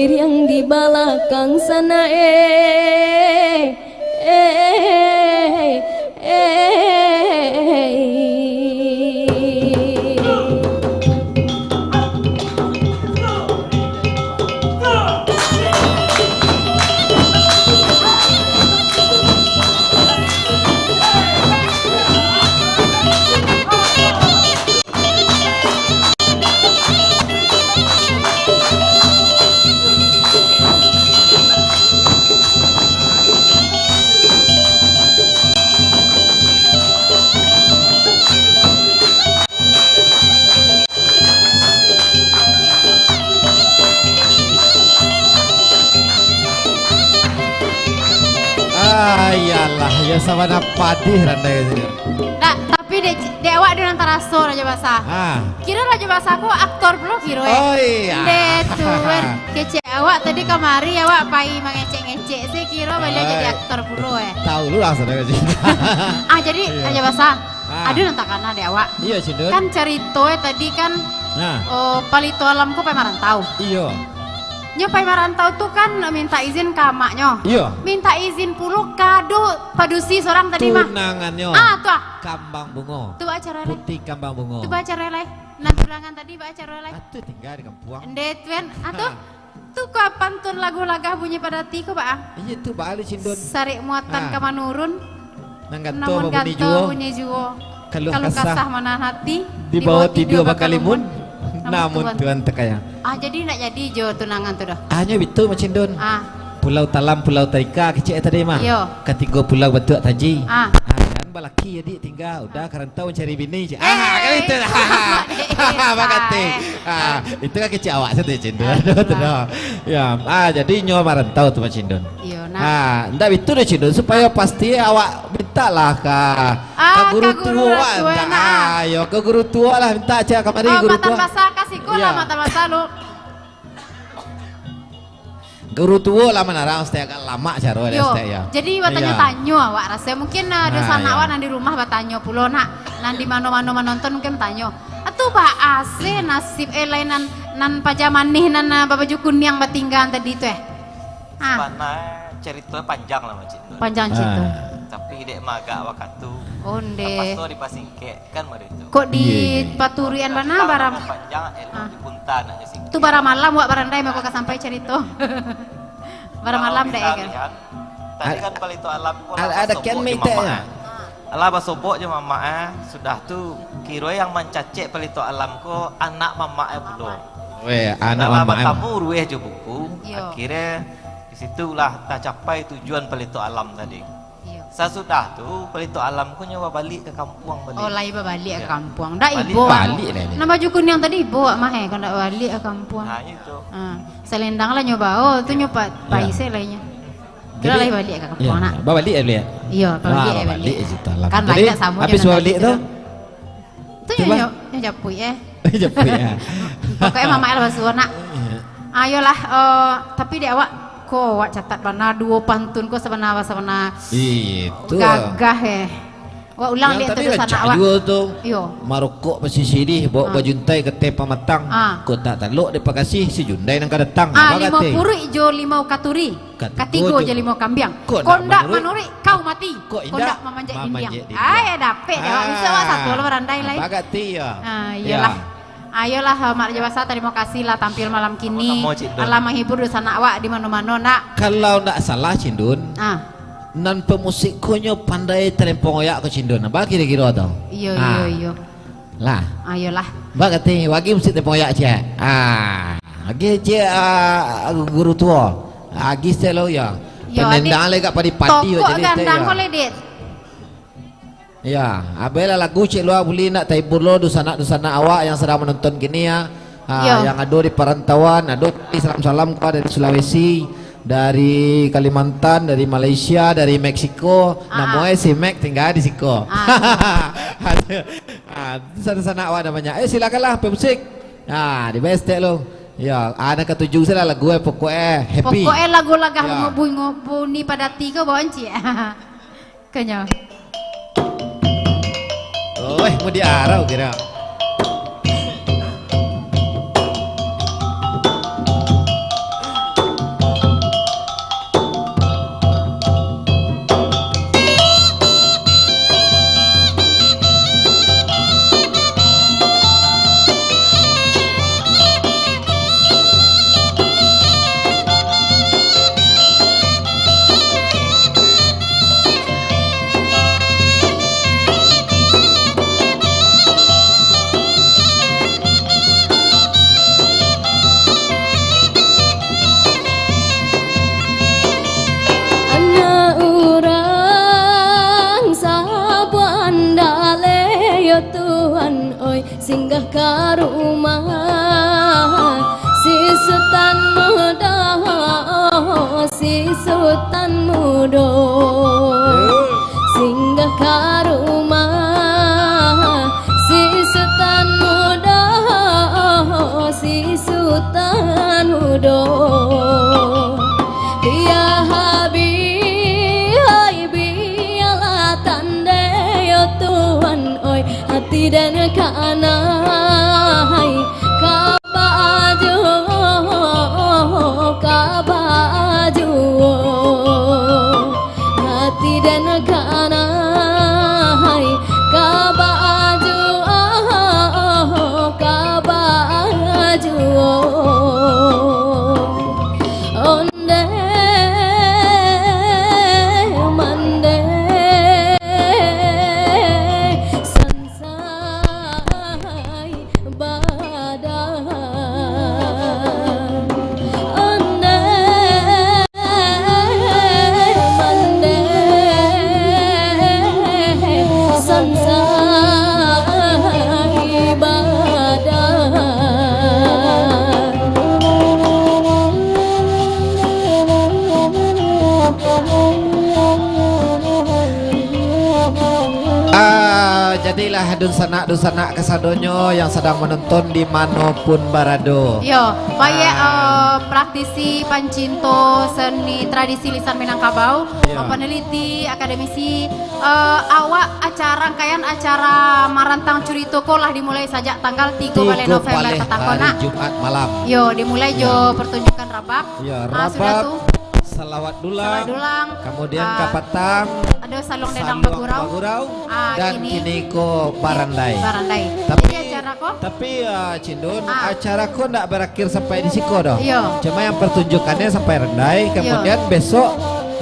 Riang di balakang sana, eh, eh, eh, eh. Ah, iyolah, yo sabana padih randai tu. Ndak, tapi dek, dek awak ado nan taraso, Rajo Basah. Ah. Kiro Rajo Basah ko aktor pulo kiro, eh. Oh, iya. Ndeh tu, kan. Kecek awak tadi kamari, awak pai mangecek-ngecek, se kiro baliau jadi aktor pulo, eh. Tahu lu lah, saudara. Ah, jadi, Rajo Basah, ado nan takana dek awak. Iyo, Cindun. Kan carito, eh, tadi kan, oh, Palito Alam ko pai marantau. Iyo. Nyo pai marantau tu kan minta izin ka amaknyo. Iyo. Minta izin pulo ka ado padusi sorang tadi mah. Tunangannyo. Ah, tu ah. Kambang Bungo. Tu baa caro lai. Putih Kambang Bungo. Tu baa caro lai. Nan tunangan tadi baa caro lai. Ah, tu tingga di kampuang. Ndeh, tuan. Ah, tu. Tu ka pantun lagu lagah bunyi pado ati ko, baa? Iyo, tu baa lu, Cindun. Sarik muatan ka manurun. Nan ganto babunyi juo. Kaluah kasah manahan ati. Di bawah tidua bakalimun. Namun Tuhan takayang. Ah, jadi ndak jadi jo tunangan tu doh. Ah, nyo bitu, Mak Cindun. Ah. Pulau Talam, Pulau Tarika, kecek tadi mah. Iyo. Katigo pulau batuak taji. Ah. Ah, kan balaki adik tingga, udah ka rantau mancari bini, cek. Eh, ah, kan itu. Bakati. Ah, itu kan kecek awak sajo, Cindun. Aduh, tu dah. Ya, ah, jadi nyo marantau tu, Mak Cindun. Iyo, nah. Ah, ndak bitu doh, Cindun, supayo pasti awak mintalah ka, ka guru tuo, ah, ndak, ah, yo, ka guru tuo lah minta, cek, kamari guru tuo. Matan basa ka siko lah, matan basa lu. Guru tuo lah manarang, Ustaz, agak lamak caro dia, Ustaz, yo. Jadi, batanyo-tanyo awak raso. Mungkin, ah, ado sanak awak nan di rumah batanyo pulo, nak. Nan di mano-mano manonton mungkin tanyo. Atu baa se nasib, eh, lai nan, nan paja manih, nan, ah, babaju kuniang batingga tadi tu, eh? Ah. Sabananyo carito panjang lah, Mak Cindun. Panjang carito. Ah. Tapi dek maagak wakatu. Ondeh. Tapaso dipasingkek, kan, mode tu. Kok dipaturian bana, bara-, panjang, elok dipunta, nak singkek. Tu bara malam wak barandai mako ka sampai carito. Bara malam dek, kan? Tadi kan Palito Alam ko lah basobok jo mamak, eh. Alah basobok jo mamak, eh. Sudah tu, kiro yang mancacek Palito Alam ko anak mamak, eh, pulo. Weh, anak mamak, eh. Batamu rueh jo buku, iyo, akhirnyo di situlah tacapai tujuan Palito Alam tadi. Iyo. Sasudah tu, Palito Alam ko nyo babaliak ka kampuang baliak. Oh, lai babaliak ka kampuang. Ndak ibo. Baliak lah. Nan baju kuniang tadi ibo wak mah, eh, kok ndak baliak ka kampuang. Nah, itu. Ah, salendang lah nyo bao, tu nyo pa-, pai se lai nyo. Kiro lai baliak ka kampuang, nak. Babaliak baliak? Iyo, babaliak baliak. Kan lai ndak samo jo nan tadi tu. Tu nyo, nyo japuik, eh. Japuik, eh. Pokoknyo mamak lah basuo, nak. Iyo. Ayolah, eh, tapi dek awak, ko awak catat bana duo pantun ko sabana-sabana gagah, eh. Wak ulang dek tu, sanak awak. Iyo. Marokok basisirih, baok bajuntai ka ateh pamatang. Ah. Kok tak talok dek pakasih, si jundai nan ka datang. Ah, limau puruik jo limau katuri. Katigo jo limau kambiang. Kok ndak manuruik, kau mati. Kok indak mamanjek dindiang. Ai, dapek dek awak. Bisa awak sato lah barandai lai. Bagak ti, yo. Ah, iyolah. Ayolah, Mak Rajo Basah, tarimo kasih lah tampil malam kini. Samo-samo, Cik Don. Alah mahibur dunsanak awak di mano-mano, nak. Kalau ndak salah, Cindun, nan pamusik ko nyo pandai talempong oyak ko, Cindun. Ba kiro-kiro tu? Iyo, iyo, iyo. Lah. Ayolah. Ba kati, wagi musik talempong oyak, ciek. Ah, agi ciek, ah, guru tuo. Agi selo, yo. Yo, pandendang lai agak padi-padi, tokok jadi gandang ko lai, Dit. Ya, abailah lagu cek lua buli nak tahibur lo dunsanak-dunsanak awak yang sadang manonton kini, ya. Ah, yang ado di parantauan, ado salam-salam ko dari Sulawesi, dari Kalimantan, dari Malaysia, dari Meksiko. Ah. Namo e si Mek tingga di siko. Ah. Ah, dunsanak-dunsanak awak nan banyak. Eh, silakanlah, pemusik. Ah, di bestek lo. Ya, ah, nan katuju salah lagu e, pokok e happy. Pokok e lagu lagah bunyi pado ati ko, bawaan ciek. Kanyo. Oih, mau diarau kira. Singgah ka rumah si Sutan Mudo, si Sutan Mudo. Singgah ka rumah si Sutan Mudo, si Sutan Mudo. Bialah, bialah, bialah tandai, yo Tuan, oi. Hati den kanai ka baju, ka baju. Hati den kanai ka baju, ka baju. Onde mande sansai badan. Onde mande sansai badan. Ah, jadilah dunsanak-dunsanak kasadonyo yang sadang manonton di mano pun barado. Yo, baiak, Ah. eh, praktisi pancinto seni tradisi lisan Minangkabau, Yo. eh, peneliti, akademisi, eh, awak acara, rangkaian acara Marantang Curito ko lah dimulai sajak tanggal tigo baleh November patang ko, hari nak. Jumat malam. Yo, dimulai jo Yo. pertunjukan rabab. Yo, Ah, sudah rabab, tu. salawat dulang, Salawat dulang. kemudian Ah, kapatang, ado saluang dendang saluang bagurau. bagurau, Ah, dan kini kini ko barandai. barandai. Tapi, Jadi acara ko? tapi, ah, Cindun, Ah. acara ko ndak barakhir sampai di siko doh. Iyo. Cuma yang pertunjukannyo sampai randai, Iyo. kemudian besok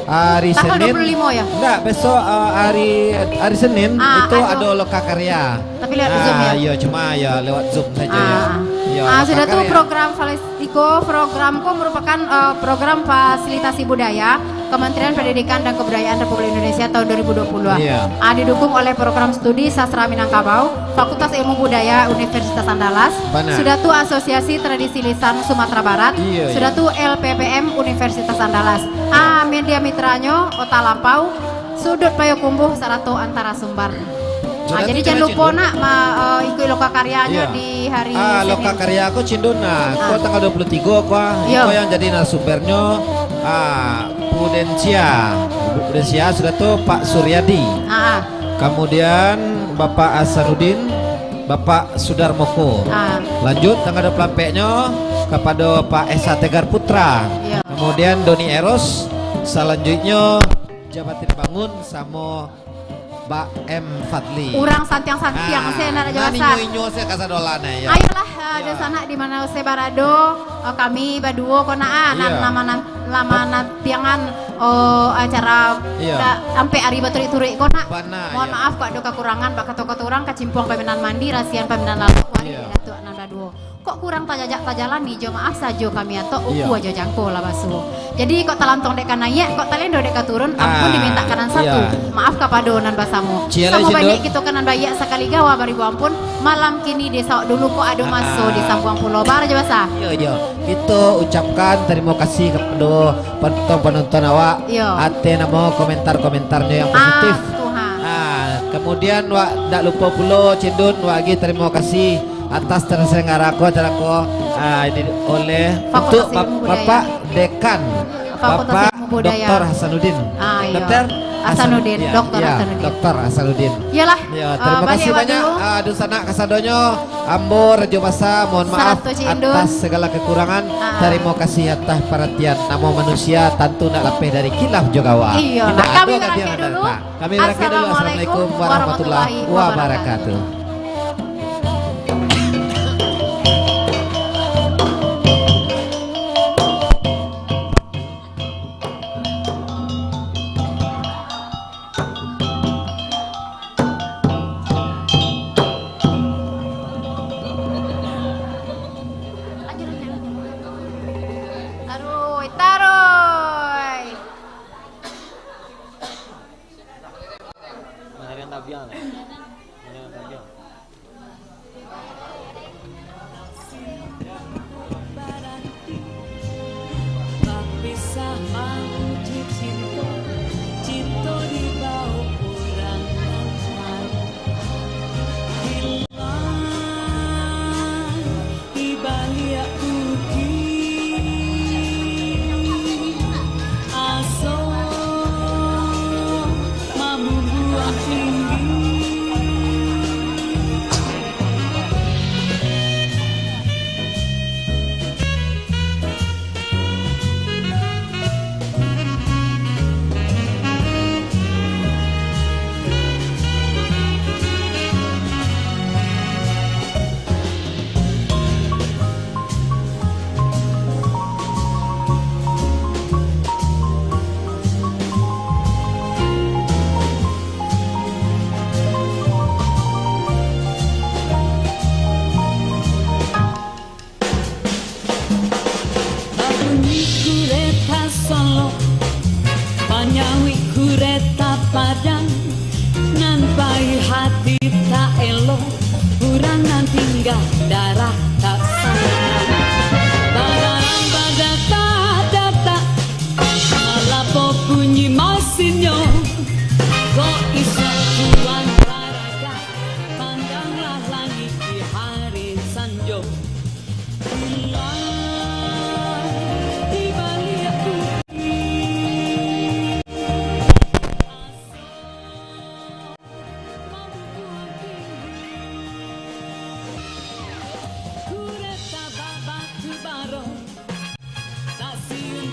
hari Tanggal Senin. dua puluh lima ya? Ndak, besok, ah, hari, hari Senin Ah, itu ado. ado loka karya. Tapi lewat Ah, Zoom ya? iyo, cuma ya lewat Zoom saja ya. Ah. Iyo, Ah, loka sudah tu karya. program Falis-, Iko program ko merupakan, eh, program fasilitasi budaya Kementerian Pendidikan dan Kebudayaan Republik Indonesia tahun dua ribu dua puluh. Iya. Ah, didukung oleh Program Studi Sastra Minangkabau, Fakultas Ilmu Budaya Universitas Andalas, Bana. sudah tu Asosiasi Tradisi Lisan Sumatera Barat, Iya, sudah iya. tu L P P M Universitas Andalas. Ah, media mitranyo Ota Lapau, Sudut Payokumbuh sarato Antara Sumbar. Ah, Sudah jadi tu jan lupo, Cindun. nak, ma-, eh, ikuik loka karyanyo Iya. di hari Ah, Senin. loka karya ko Cindun, nah. Ah. Ko tanggal dua puluh tigo ko, ah. Iya. Ko yang jadi narasumbernyo, ah, Pudensia. Pudensia sudah tu Pak Suryadi. Ah, ah. Kemudian Bapak Hasanuddin, Bapak Sudarmoko. Ah. Lanjut tanggal dua puluh ampeknyo kapado Pak Esa Tegar Putra. Iya. Kemudian Doni Eros, selanjutnyo Jabatin Bangun samo Bak M Fadli. Urang santiang-santiang, Ah, se nak raja nan basah. inyo-inyo se kasadolan, eh, ya. Ayolah, ah, Ya. dunsanak di mano se barado, ah, kami baduo ko nak, ah, nan Iya. lama nan-, lama Ap- nantiangan, oh, acara Ya. da-, ampek ari baturuik-turuik ko nak. Bana, Mohon ya. maaf kok ado kakurangan, bak kato-kato urang, kacimpuang paminan mandi, rasian paminan lalok, wari Iya. di Datuak nan baduo. Kok kurang tajajak tajalani, jo maaf sajo kami atok, Iya. ukua jo jangko lah basuo. Jadi, kok talantong dek ka naiak, kok talendo dek ka turun, ampun Ah, dimintak ka nan satu, iya. maaf kapado nan basamo. Cialah, Samo Cindun. baiak kito ka nan baiak, sakali gawa baribu ampun, malam kini disawak dulu, kok ado maso Ah. disambuang pulo. Baraja basa. Iyo, iyo. Kito ucapkan tarimo kasih kapado panonton-panonton awak, Iyo. ateh namo komentar-komentarnyo yang Ah, positif. tu, ha. Ah, kemudian wak dak lupo pulo, Cindun, wak agi tarimo kasih atas terselenggarako acara ko, ah, di, oleh Fakultas untuk Bap-, Ilmu Budaya. Bapak Dekan, Fakultas Bapak Ilmu Budaya. Doktor Hasanuddin. Ah, iya. Doktor Hasanuddin, Hasan-, ya, Doktor ya, Hasanuddin. Doktor Hasanuddin. Iyalah, Ya, ah, tarimo balik kasih awak banyak, dulu. ah, dunsanak kasadonyo. Ambo Rajo Basa, mohon maaf Sarato Cindun. atas segala kekurangan. Ah. Tarimo kasih atas paratian. Namo manusia tantu ndak lapeh dari kilaf jo gawa. Iya, Indak kami ado barangkek gadiang dulu. datang. Kami barangkek dulu. Assalamualaikum Assalamualaikum warahmatullahi warahmatullahi wabarakatuh. wabarakatuh. Taruih, taruih. Menarikan tabiang. Menarikan tabiang. Nyawik kureta padang, nan pai hati tak elok, urang nan tingga darah